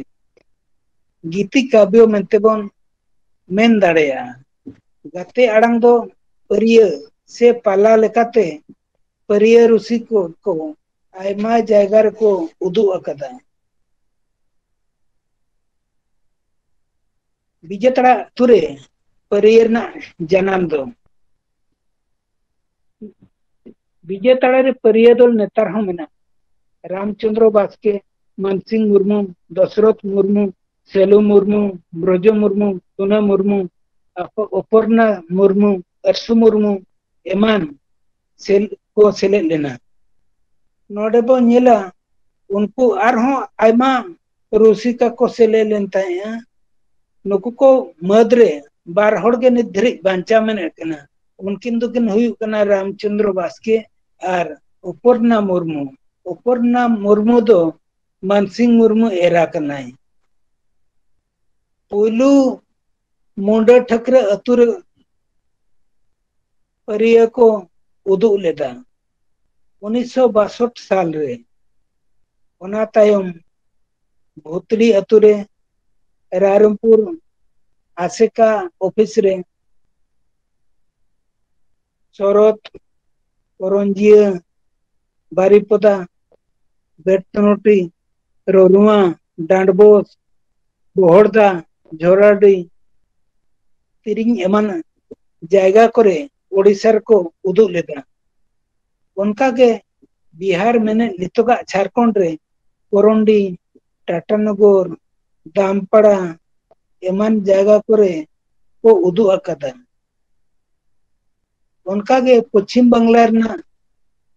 ᱜᱤᱛᱤ ᱠᱟᱵᱭᱚ ᱢᱮᱱᱛᱮ ᱵᱚᱱ ᱢᱮᱱ ᱫᱟᱲᱮᱭᱟᱜᱼᱟ᱾ ᱜᱟᱛᱮ ᱟᱲᱟᱝ ᱫᱚ ᱯᱟᱹᱨᱭᱟᱹ ᱥᱮ ᱯᱟᱞᱟ ᱞᱮᱠᱟᱛᱮ ᱯᱟᱹᱨᱭᱟᱹ ᱨᱩᱥᱤᱠᱚ ᱠᱚ ᱟᱭᱢᱟ ᱡᱟᱭᱜᱟ ᱨᱮᱠᱚ ᱩᱫᱩᱜ ᱟᱠᱟᱫᱟ᱾ ᱵᱤᱡᱮᱛᱟᱲᱟ ᱟᱹᱛᱩ ᱨᱮ ᱯᱟᱹᱨᱭᱟᱹ ᱨᱮᱱᱟᱜ ᱡᱟᱱᱟᱢ ᱫᱚ᱾ ᱵᱤᱡᱮᱛᱟᱲᱟ ᱨᱮ ᱯᱟᱹᱨᱭᱟᱹ ᱫᱚᱞ ᱱᱮᱛᱟᱨ ᱦᱚᱸ ᱢᱮᱱᱟᱜᱼᱟ᱾ ᱨᱟᱢᱪᱚᱸᱫᱽᱨᱚ ᱵᱟᱥᱠᱮ, ᱢᱟᱱᱥᱤᱝ ᱢᱩᱨᱢᱩ, ᱫᱚᱥᱨᱚᱛᱷ ᱢᱩᱨᱢᱩ, ᱥᱮᱞᱩ ᱢᱩᱨᱢᱩ, ᱵᱨᱚᱡᱚ ᱢᱩᱨᱢᱩ, ᱥᱳᱱᱟ ᱢᱩᱨᱢᱩ, ᱟᱯᱚ-, ᱚᱯᱚᱨᱱᱟ ᱢᱩᱨᱢᱩ, ᱟᱨᱥᱩ ᱢᱩᱨᱢᱩ ᱮᱢᱟᱱ ᱥᱮᱞ-, ᱠᱚ ᱥᱮᱞᱮᱫ ᱞᱮᱱᱟ᱾ ᱱᱚᱰᱮ ᱵᱚᱱ ᱧᱮᱞᱟ, ᱩᱱᱠᱩ ᱟᱨᱦᱚᱸ ᱟᱭᱢᱟ ᱨᱩᱥᱤᱠᱟ ᱠᱚ ᱥᱮᱞᱮᱫ ᱞᱮᱱ ᱛᱟᱦᱮᱸᱫᱼᱟ᱾ ᱱᱩᱠᱩ ᱠᱚ ᱢᱩᱫᱽᱨᱮ ᱵᱟᱨ ᱦᱚᱲ ᱜᱮ ᱱᱤᱛ ᱫᱷᱟᱹᱨᱤᱡ ᱵᱟᱧᱪᱟᱣ ᱢᱮᱱᱟᱜ ᱠᱤᱱᱟ᱾ ᱩᱱᱠᱤᱱ ᱫᱚᱠᱤᱱ ᱦᱩᱭᱩᱜ ᱠᱟᱱᱟ ᱨᱟᱢᱪᱚᱸᱫᱽᱨᱚ ᱵᱟᱥᱠᱮ ᱟᱨ ᱚᱯᱚᱨᱱᱟ ᱢᱩᱨᱢᱩ᱾ ᱚᱯᱚᱨᱱᱟ ᱢᱩᱨᱢᱩ ᱫᱚ ᱢᱟᱱᱥᱤᱝ ᱢᱩᱨᱢᱩ ᱮᱨᱟ ᱠᱟᱱᱟᱭ᱾ ᱯᱩᱭᱞᱩ ᱢᱩᱸᱰᱟᱹ ᱴᱷᱟᱹᱠᱨᱟᱹ ᱟᱹᱛᱩ ᱨᱮ ᱯᱟᱹᱨᱭᱟᱹ ᱠᱚ ᱩᱫᱩᱜ ᱞᱮᱫᱟ ᱩᱱᱤᱥᱥᱚ ᱵᱟᱥᱚᱴ ᱥᱟᱞ ᱨᱮ᱾ ᱚᱱᱟ ᱛᱟᱭᱚᱢ ᱵᱷᱩᱛᱲᱤ ᱟᱹᱛᱩ ᱨᱮ, ᱨᱟᱭᱨᱚᱝᱯᱩᱨ ᱟᱥᱮᱠᱟ ᱚᱯᱷᱤᱥ ᱨᱮ ᱥᱚᱨᱚᱛ, ᱠᱚᱨᱚᱧᱡᱤᱭᱟᱹ, ᱵᱟᱨᱤᱯᱚᱫᱟ, ᱵᱮᱛᱱᱚᱴᱤ, ᱨᱚᱨᱩᱣᱟ, ᱰᱟᱸᱰᱵᱳᱥ, ᱵᱚᱦᱚᱲᱫᱟ, ᱡᱷᱚᱨᱟᱰᱤ, ᱛᱤᱨᱤᱧ ᱮᱢᱟᱱ ᱡᱟᱭᱜᱟ ᱠᱚᱨᱮ ᱳᱰᱤᱥᱟ ᱨᱮᱠᱚ ᱩᱫᱩᱜ ᱞᱮᱫᱟ᱾ ᱚᱱᱠᱟᱜᱮ ᱵᱤᱦᱟᱨ ᱢᱮᱱᱮᱫ ᱱᱤᱛᱚᱜᱟᱜ ᱡᱷᱟᱲᱠᱷᱚᱸᱰ ᱨᱮ ᱠᱚᱨᱚᱱᱰᱤ, ᱴᱟᱴᱟᱱᱚᱜᱚᱨ, ᱫᱟᱢᱯᱟᱲᱟ ᱮᱢᱟᱱ ᱡᱟᱭᱜᱟ ᱠᱚᱨᱮ ᱠᱚ ᱩᱫᱩᱜ ᱟᱠᱟᱫᱟ᱾ ᱚᱱᱠᱟᱜᱮ ᱯᱚᱪᱷᱤᱢ ᱵᱟᱝᱞᱟ ᱨᱮᱱᱟᱜ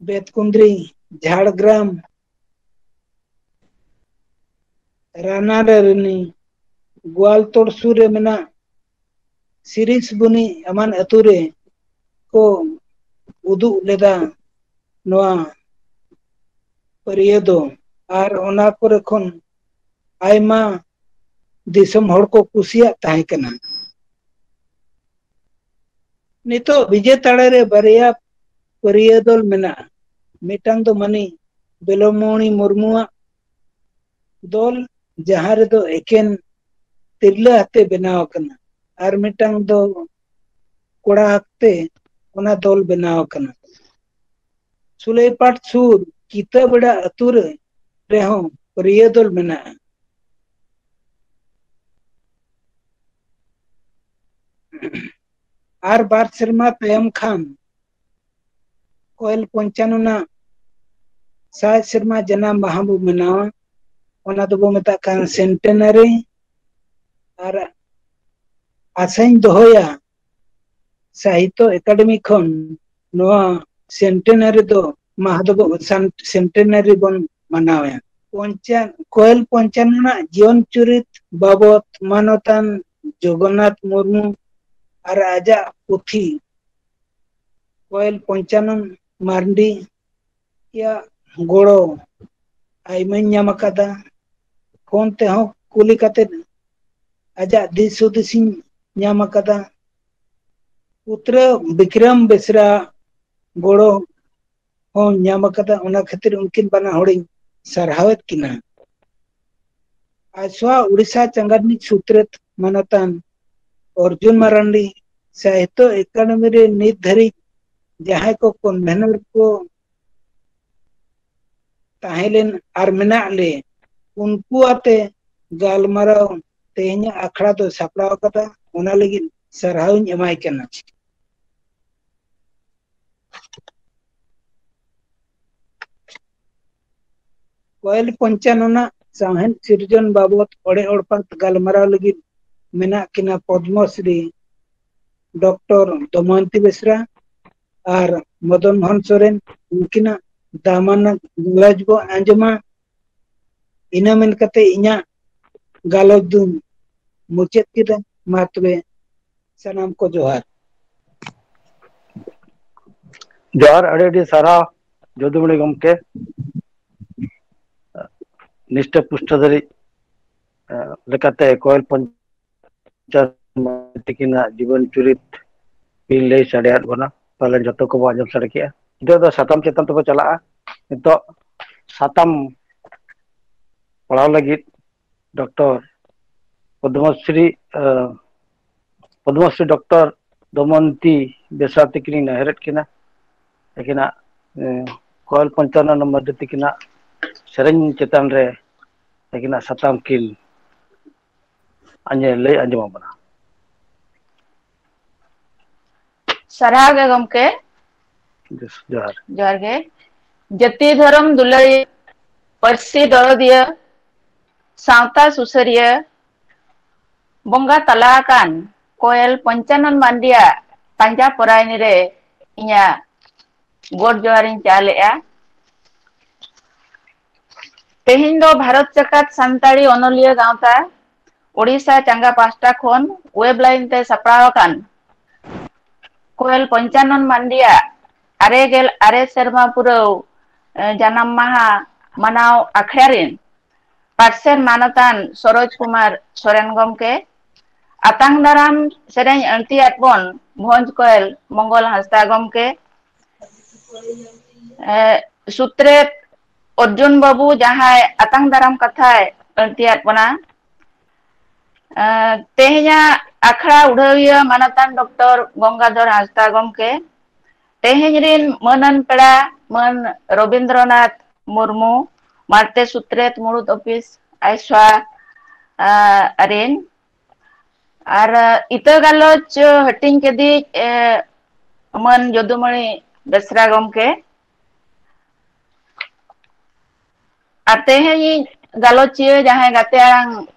ᱵᱮᱛᱠᱩᱸᱫᱽᱨᱤ, ᱡᱷᱟᱲᱜᱨᱟᱢ, ᱨᱟᱱᱟᱰᱟᱨᱱᱤ, ᱜᱳᱣᱟᱞᱛᱳᱲ ᱥᱩᱨ ᱨᱮ ᱢᱮᱱᱟᱜ ᱥᱤᱨᱤᱥᱵᱩᱱᱤ ᱮᱢᱟᱱ ᱟᱹᱛᱩ ᱨᱮ ᱠᱚ ᱩᱫᱩᱜ ᱞᱮᱫᱟ ᱱᱚᱣᱟ ᱯᱟᱹᱨᱭᱟᱹ ᱫᱚ᱾ ᱟᱨ ᱚᱱᱟ ᱠᱚᱨᱮ ᱠᱷᱚᱱ ᱟᱭᱢᱟ ᱫᱤᱥᱚᱢ ᱦᱚᱲ ᱠᱚ ᱠᱩᱥᱤᱭᱟᱜ ᱛᱟᱦᱮᱸ ᱠᱟᱱᱟ᱾ ᱱᱤᱛᱚᱜ ᱵᱤᱡᱮ ᱛᱟᱲᱟ ᱨᱮ ᱵᱟᱨᱭᱟ ᱯᱟᱹᱨᱭᱟᱹ ᱫᱚᱞ ᱢᱮᱱᱟᱜᱼᱟ᱾ ᱢᱤᱫᱴᱟᱝ ᱫᱚ ᱢᱟᱹᱱᱤ ᱵᱮᱞᱚᱢᱚᱬᱤ ᱢᱩᱨᱢᱩᱣᱟᱜ ᱫᱚᱞ, ᱡᱟᱦᱟᱸ ᱨᱮᱫᱚ ᱮᱠᱮᱱ ᱛᱤᱨᱞᱟᱹ ᱟᱛᱮ ᱵᱮᱱᱟᱣ ᱟᱠᱟᱱᱟ, ᱟᱨ ᱢᱤᱫᱴᱟᱝ ᱫᱚ ᱠᱚᱲᱟ ᱟᱛᱮ ᱚᱱᱟ ᱫᱚᱞ ᱵᱮᱱᱟᱣ ᱟᱠᱟᱱᱟ᱾ ᱥᱩᱞᱟᱹᱭᱯᱟᱴ ᱥᱩᱨ ᱠᱤᱛᱟᱹᱵᱮᱲᱟ ᱟᱹᱛᱩ ᱨᱮ ᱨᱮᱦᱚᱸ ᱯᱟᱹᱨᱭᱟᱹ ᱫᱚᱞ ᱢᱮᱱᱟᱜᱼᱟ᱾ ᱟᱨ ᱵᱟᱨ ᱥᱮᱨᱢᱟ ᱛᱟᱭᱚᱢ ᱠᱷᱟᱱ ᱠᱚᱭᱮᱞ ᱯᱚᱧᱪᱟᱱᱚᱱᱟᱜ ᱥᱟᱭ ᱥᱮᱨᱢᱟ ᱡᱟᱱᱟᱢ ᱢᱟᱦᱟ ᱵᱚ ᱢᱟᱱᱟᱣᱟ᱾ ᱚᱱᱟ ᱫᱚᱵᱚ ᱢᱮᱛᱟᱜ ᱠᱟᱱ ᱥᱮᱱᱴᱮᱱᱟᱨᱤ᱾ ᱟᱨ ᱟᱥᱟᱧ ᱫᱚᱦᱚᱭᱟ, ᱥᱟᱦᱤᱛᱛᱚ ᱮᱠᱟᱰᱮᱢᱤ ᱠᱷᱚᱱ ᱱᱚᱣᱟ ᱥᱮᱱᱴᱮᱱᱟᱨᱤ ᱫᱚ ᱢᱟᱦᱟ ᱫᱚᱵᱚ ᱥᱟᱱ-, ᱥᱮᱱᱴᱮᱱᱟᱨᱤ ᱵᱚᱱ ᱢᱟᱱᱟᱣᱟ᱾ ᱯᱚᱧᱪᱟ-, ᱠᱚᱭᱮᱞ ᱯᱚᱧᱪᱟᱱᱚᱱᱟᱜ ᱡᱤᱭᱚᱱ ᱪᱩᱨᱤᱛ ᱵᱟᱵᱚᱛ ᱢᱟᱱᱚᱛᱟᱱ ᱡᱚᱜᱚᱱᱱᱟᱛᱷ ᱢᱩᱨᱢᱩ ᱟᱨ ᱟᱡᱟᱜ ᱯᱩᱛᱷᱤ ᱠᱚᱭᱮᱞ ᱯᱚᱧᱪᱟᱱᱚᱱ ᱢᱟᱨᱰᱤ ᱭᱟᱜ ᱜᱚᱲᱚ ᱟᱭᱢᱟᱧ ᱧᱟᱢ ᱟᱠᱟᱫᱟ᱾ ᱯᱷᱳᱱ ᱛᱮᱦᱚᱸ ᱠᱩᱞᱤ ᱠᱟᱛᱮ ᱟᱡᱟᱜ ᱫᱤᱥ ᱦᱩᱫᱤᱥᱤᱧ ᱧᱟᱢ ᱟᱠᱟᱫᱟ᱾ ᱯᱩᱛᱨᱟᱹ ᱵᱤᱠᱨᱚᱢ ᱵᱮᱥᱨᱟ ᱜᱚᱲᱚ ᱦᱚᱸ ᱧᱟᱢ ᱟᱠᱟᱫᱟ᱾ ᱚᱱᱟ ᱠᱷᱟᱹᱛᱤᱨ ᱩᱱᱠᱤᱱ ᱵᱟᱱᱟ ᱦᱚᱲᱤᱧ ᱥᱟᱨᱦᱟᱣᱮᱫ ᱠᱤᱱᱟ᱾ ᱟᱡᱥᱣᱟ ᱩᱲᱤᱥᱥᱟ ᱪᱟᱸᱜᱟ ᱨᱤᱱᱤᱡ ᱥᱩᱛᱨᱮᱛ ᱢᱟᱱᱚᱛᱟᱱ ᱚᱨᱡᱩᱱ ᱢᱟᱨᱟᱱᱰᱤ ᱥᱟᱦᱤᱛᱛᱚ ᱮᱠᱟᱰᱮᱢᱤ ᱨᱮ ᱱᱤᱛ ᱫᱷᱟᱹᱨᱤᱡ ᱡᱟᱦᱟᱸᱭ ᱠᱚ ᱠᱚᱱᱵᱷᱮᱱᱟᱨ ᱠᱚ ᱛᱟᱦᱮᱸ ᱞᱮᱱ ᱟᱨ ᱢᱮᱱᱟᱜ ᱞᱮ, ᱩᱱᱠᱩ ᱟᱛᱮ ᱜᱟᱞᱢᱟᱨᱟᱣ ᱛᱮᱦᱮᱧᱟᱜ ᱟᱠᱷᱲᱟ ᱫᱚ ᱥᱟᱯᱲᱟᱣ ᱟᱠᱟᱫᱟ, ᱚᱱᱟ ᱞᱟᱹᱜᱤᱫ ᱥᱟᱨᱦᱟᱣ ᱤᱧ ᱮᱢᱟᱭ ᱠᱟᱱᱟ᱾ ᱠᱚᱭᱮᱞ ᱯᱚᱧᱪᱟᱱᱚᱱᱟᱜ ᱥᱟᱶᱦᱮᱫ ᱥᱤᱨᱡᱚᱱ ᱵᱟᱵᱚᱛ ᱚᱲᱮ ᱚᱲᱯᱟᱛ ᱜᱟᱞᱢᱟᱨᱟᱣ ᱞᱟᱹᱜᱤᱫ ᱢᱮᱱᱟᱜ ᱠᱤᱱᱟ ᱯᱚᱫᱽᱢᱚᱥᱨᱤ ᱰᱚᱠᱴᱚᱨ ᱫᱚᱢᱚᱭᱚᱱᱛᱤ ᱵᱮᱥᱨᱟ ᱟᱨ ᱢᱚᱫᱚᱱ ᱢᱳᱦᱚᱱ ᱥᱚᱨᱮᱱ᱾ ᱩᱱᱠᱤᱱᱟᱜ ᱫᱟᱢᱟᱱᱟᱜ ᱜᱟᱞᱚᱪ ᱵᱚ ᱟᱸᱡᱚᱢᱟ᱾ ᱤᱱᱟᱹ ᱢᱮᱱ ᱠᱟᱛᱮ ᱤᱧᱟᱹᱜ ᱜᱟᱞᱚᱪ ᱫᱩᱧ ᱢᱩᱪᱟᱹᱫ ᱠᱮᱫᱟ᱾ ᱢᱟ ᱛᱚᱵᱮ ᱥᱟᱱᱟᱢ ᱠᱚ ᱡᱚᱦᱟᱨ᱾ ᱡᱚᱦᱟᱨ, ᱟᱹᱰᱤ ᱟᱹᱰᱤ ᱥᱟᱨᱦᱟᱣ ᱡᱚᱫᱩᱢᱚᱬᱤ ᱜᱚᱢᱠᱮ᱾ ᱱᱤᱥᱴᱟᱹ ᱯᱩᱥᱴᱟᱹ ᱫᱷᱟᱹᱨᱤᱡ, ᱮ, ᱞᱮᱠᱟᱛᱮ ᱠᱚᱭᱮᱞ ᱯᱚᱧᱪᱟᱱ ᱛᱤᱠᱤᱱᱟᱜ ᱡᱤᱵᱚᱱ ᱪᱩᱨᱤᱛ ᱵᱤᱱ ᱞᱟᱹᱭ ᱥᱟᱰᱮᱭᱟᱫ ᱵᱚᱱᱟ᱾ ᱯᱟᱞᱮᱱ ᱡᱚᱛᱚ ᱠᱚᱵᱚ ᱟᱸᱡᱚᱢ ᱥᱟᱰᱮ ᱠᱮᱜᱼᱟ᱾ ᱱᱤᱛᱚᱜ ᱫᱚ ᱥᱟᱛᱟᱢ ᱪᱮᱛᱟᱱ ᱛᱮᱵᱚ ᱪᱟᱞᱟᱜᱼᱟ᱾ ᱱᱤᱛᱚᱜ ᱥᱟᱛᱟᱢ ᱯᱟᱲᱦᱟᱣ ᱞᱟᱹᱜᱤᱫ ᱰᱚᱠᱴᱚᱨ ᱯᱚᱫᱽᱢᱚᱥᱨᱤ, ᱮ, ᱯᱚᱫᱽᱢᱚᱥᱨᱤ ᱰᱚᱠᱴᱚᱨ ᱫᱚᱢᱚᱱᱛᱤ ᱵᱮᱥᱨᱟ ᱛᱤᱠᱤᱱᱤᱧ ᱱᱮᱦᱚᱨᱮᱫ ᱠᱤᱱᱟ᱾ ᱛᱤᱠᱤᱱᱟᱜ, ᱮ, ᱠᱚᱭᱮᱞ ᱯᱚᱧᱪᱟᱱᱚᱱ ᱢᱟᱹᱨᱰᱤ ᱛᱤᱠᱤᱱᱟᱜ ᱥᱮᱨᱮᱧ ᱪᱮᱛᱟᱱ ᱨᱮ ᱛᱤᱠᱤᱱᱟᱜ ᱥᱟᱛᱟᱢ ᱠᱤᱱ ᱟᱸᱡᱮ-, ᱞᱟᱹᱭ ᱟᱸᱡᱚᱢ ᱟᱵᱚᱱᱟ᱾ ᱥᱟᱨᱦᱟᱣ ᱜᱮ ᱜᱚᱢᱠᱮ᱾ ᱡᱚᱦᱟᱨ᱾ ᱡᱚᱦᱟᱨ ᱜᱮ᱾ ᱡᱟᱹᱛᱤ ᱫᱷᱚᱨᱚᱢ ᱫᱩᱞᱟᱹᱲᱤᱭᱟᱹ, ᱯᱟᱹᱨᱥᱤ ᱫᱚᱨᱚᱫᱤᱭᱟᱹ, ᱥᱟᱶᱛᱟ ᱥᱩᱥᱟᱹᱨᱤᱭᱟᱹ, ᱵᱚᱸᱜᱟ ᱛᱟᱞᱟ ᱟᱠᱟᱱ ᱠᱚᱭᱮᱞ ᱯᱚᱧᱪᱟᱱᱚᱱ ᱢᱟᱱᱰᱤᱭᱟᱜ ᱯᱟᱸᱡᱟ ᱯᱚᱨᱟᱭᱱᱤ ᱨᱮ ᱤᱧᱟᱹᱜ ᱜᱚᱰ ᱡᱚᱦᱟᱨᱤᱧ ᱪᱟᱞᱮᱜᱼᱟ᱾ ᱛᱮᱦᱮᱧ ᱫᱚ ᱵᱷᱟᱨᱚᱛ ᱡᱟᱠᱟᱛ ᱥᱟᱱᱛᱟᱲᱤ ᱚᱱᱚᱞᱤᱭᱟᱹ ᱜᱟᱶᱛᱟ ᱳᱰᱤᱥᱟ ᱪᱟᱸᱜᱟ ᱯᱟᱦᱴᱟ ᱠᱷᱚᱱ ᱣᱮᱵ ᱞᱟᱭᱤᱱ ᱛᱮ ᱥᱟᱯᱲᱟᱣ ᱟᱠᱟᱱ ᱠᱚᱭᱮᱞ ᱯᱚᱧᱪᱟᱱᱚᱱ ᱢᱟᱱᱰᱤᱭᱟᱜ ᱟᱨᱮ ᱜᱮᱞ ᱟᱨᱮ ᱥᱮᱨᱢᱟ ᱯᱩᱨᱟᱹᱣ, ᱮ, ᱡᱟᱱᱟᱢ ᱢᱟᱦᱟ ᱢᱟᱱᱟᱣ ᱟᱠᱷᱲᱟ ᱨᱮᱱ ᱯᱟᱨᱥᱮᱛ ᱢᱟᱱᱚᱛᱟᱱ ᱥᱚᱨᱳᱡᱽ ᱠᱩᱢᱟᱨ ᱥᱚᱨᱮᱱ ᱜᱚᱢᱠᱮ, ᱟᱛᱟᱝ ᱫᱟᱨᱟᱢ ᱥᱮᱨᱮᱧ ᱟᱹᱲᱛᱤᱭᱟᱫ ᱵᱚᱱ ᱵᱷᱚᱸᱡᱽ ᱠᱚᱭᱮᱞ ᱢᱚᱝᱜᱚᱞ ᱦᱟᱸᱥᱫᱟ ᱜᱚᱢᱠᱮ, ᱮ, ᱥᱩᱛᱨᱮᱛ ᱚᱨᱡᱩᱱ ᱵᱟᱹᱵᱩ ᱡᱟᱦᱟᱸᱭ ᱟᱛᱟᱝ ᱫᱟᱨᱟᱢ ᱠᱟᱛᱷᱟᱭ ᱟᱹᱲᱛᱤᱭᱟᱫ ᱵᱚᱱᱟ, ᱮ, ᱛᱮᱦᱮᱧᱟᱜ ᱟᱠᱷᱲᱟ ᱩᱰᱷᱟᱹᱣᱤᱭᱟᱹ ᱢᱟᱱᱚᱛᱟᱱ ᱰᱚᱠᱴᱚᱨ ᱜᱚᱝᱜᱟᱫᱷᱚᱨ ᱦᱟᱸᱥᱫᱟ ᱜᱚᱢᱠᱮ, ᱛᱮᱦᱮᱧ ᱨᱤᱱ ᱢᱟᱹᱱᱟᱱ ᱯᱮᱲᱟ ᱢᱟᱹᱱ ᱨᱚᱵᱤᱱᱫᱨᱚᱱᱟᱛᱷ ᱢᱩᱨᱢᱩ, ᱢᱟᱬᱛᱮ ᱥᱩᱛᱨᱮᱛ ᱢᱩᱲᱩᱫ ᱚᱯᱷᱤᱥ ᱟᱭᱥᱣᱟ ᱨᱤᱱ, ᱟᱨ ᱤᱛᱟᱹ ᱜᱟᱞᱚᱪ ᱦᱟᱹᱴᱤᱧ ᱠᱮᱫᱤᱡ ᱢᱟᱹᱱ ᱡᱚᱫᱩᱢᱚᱬᱤ ᱵᱮᱥᱨᱟ ᱜᱚᱢᱠᱮ, ᱟᱨ ᱛᱮᱦᱮᱧ ᱤᱧ ᱜᱟᱞᱚᱪᱤᱭᱟᱹ ᱡᱟᱦᱟᱸᱭ ᱜᱟᱛᱮ ᱟᱲᱟᱝ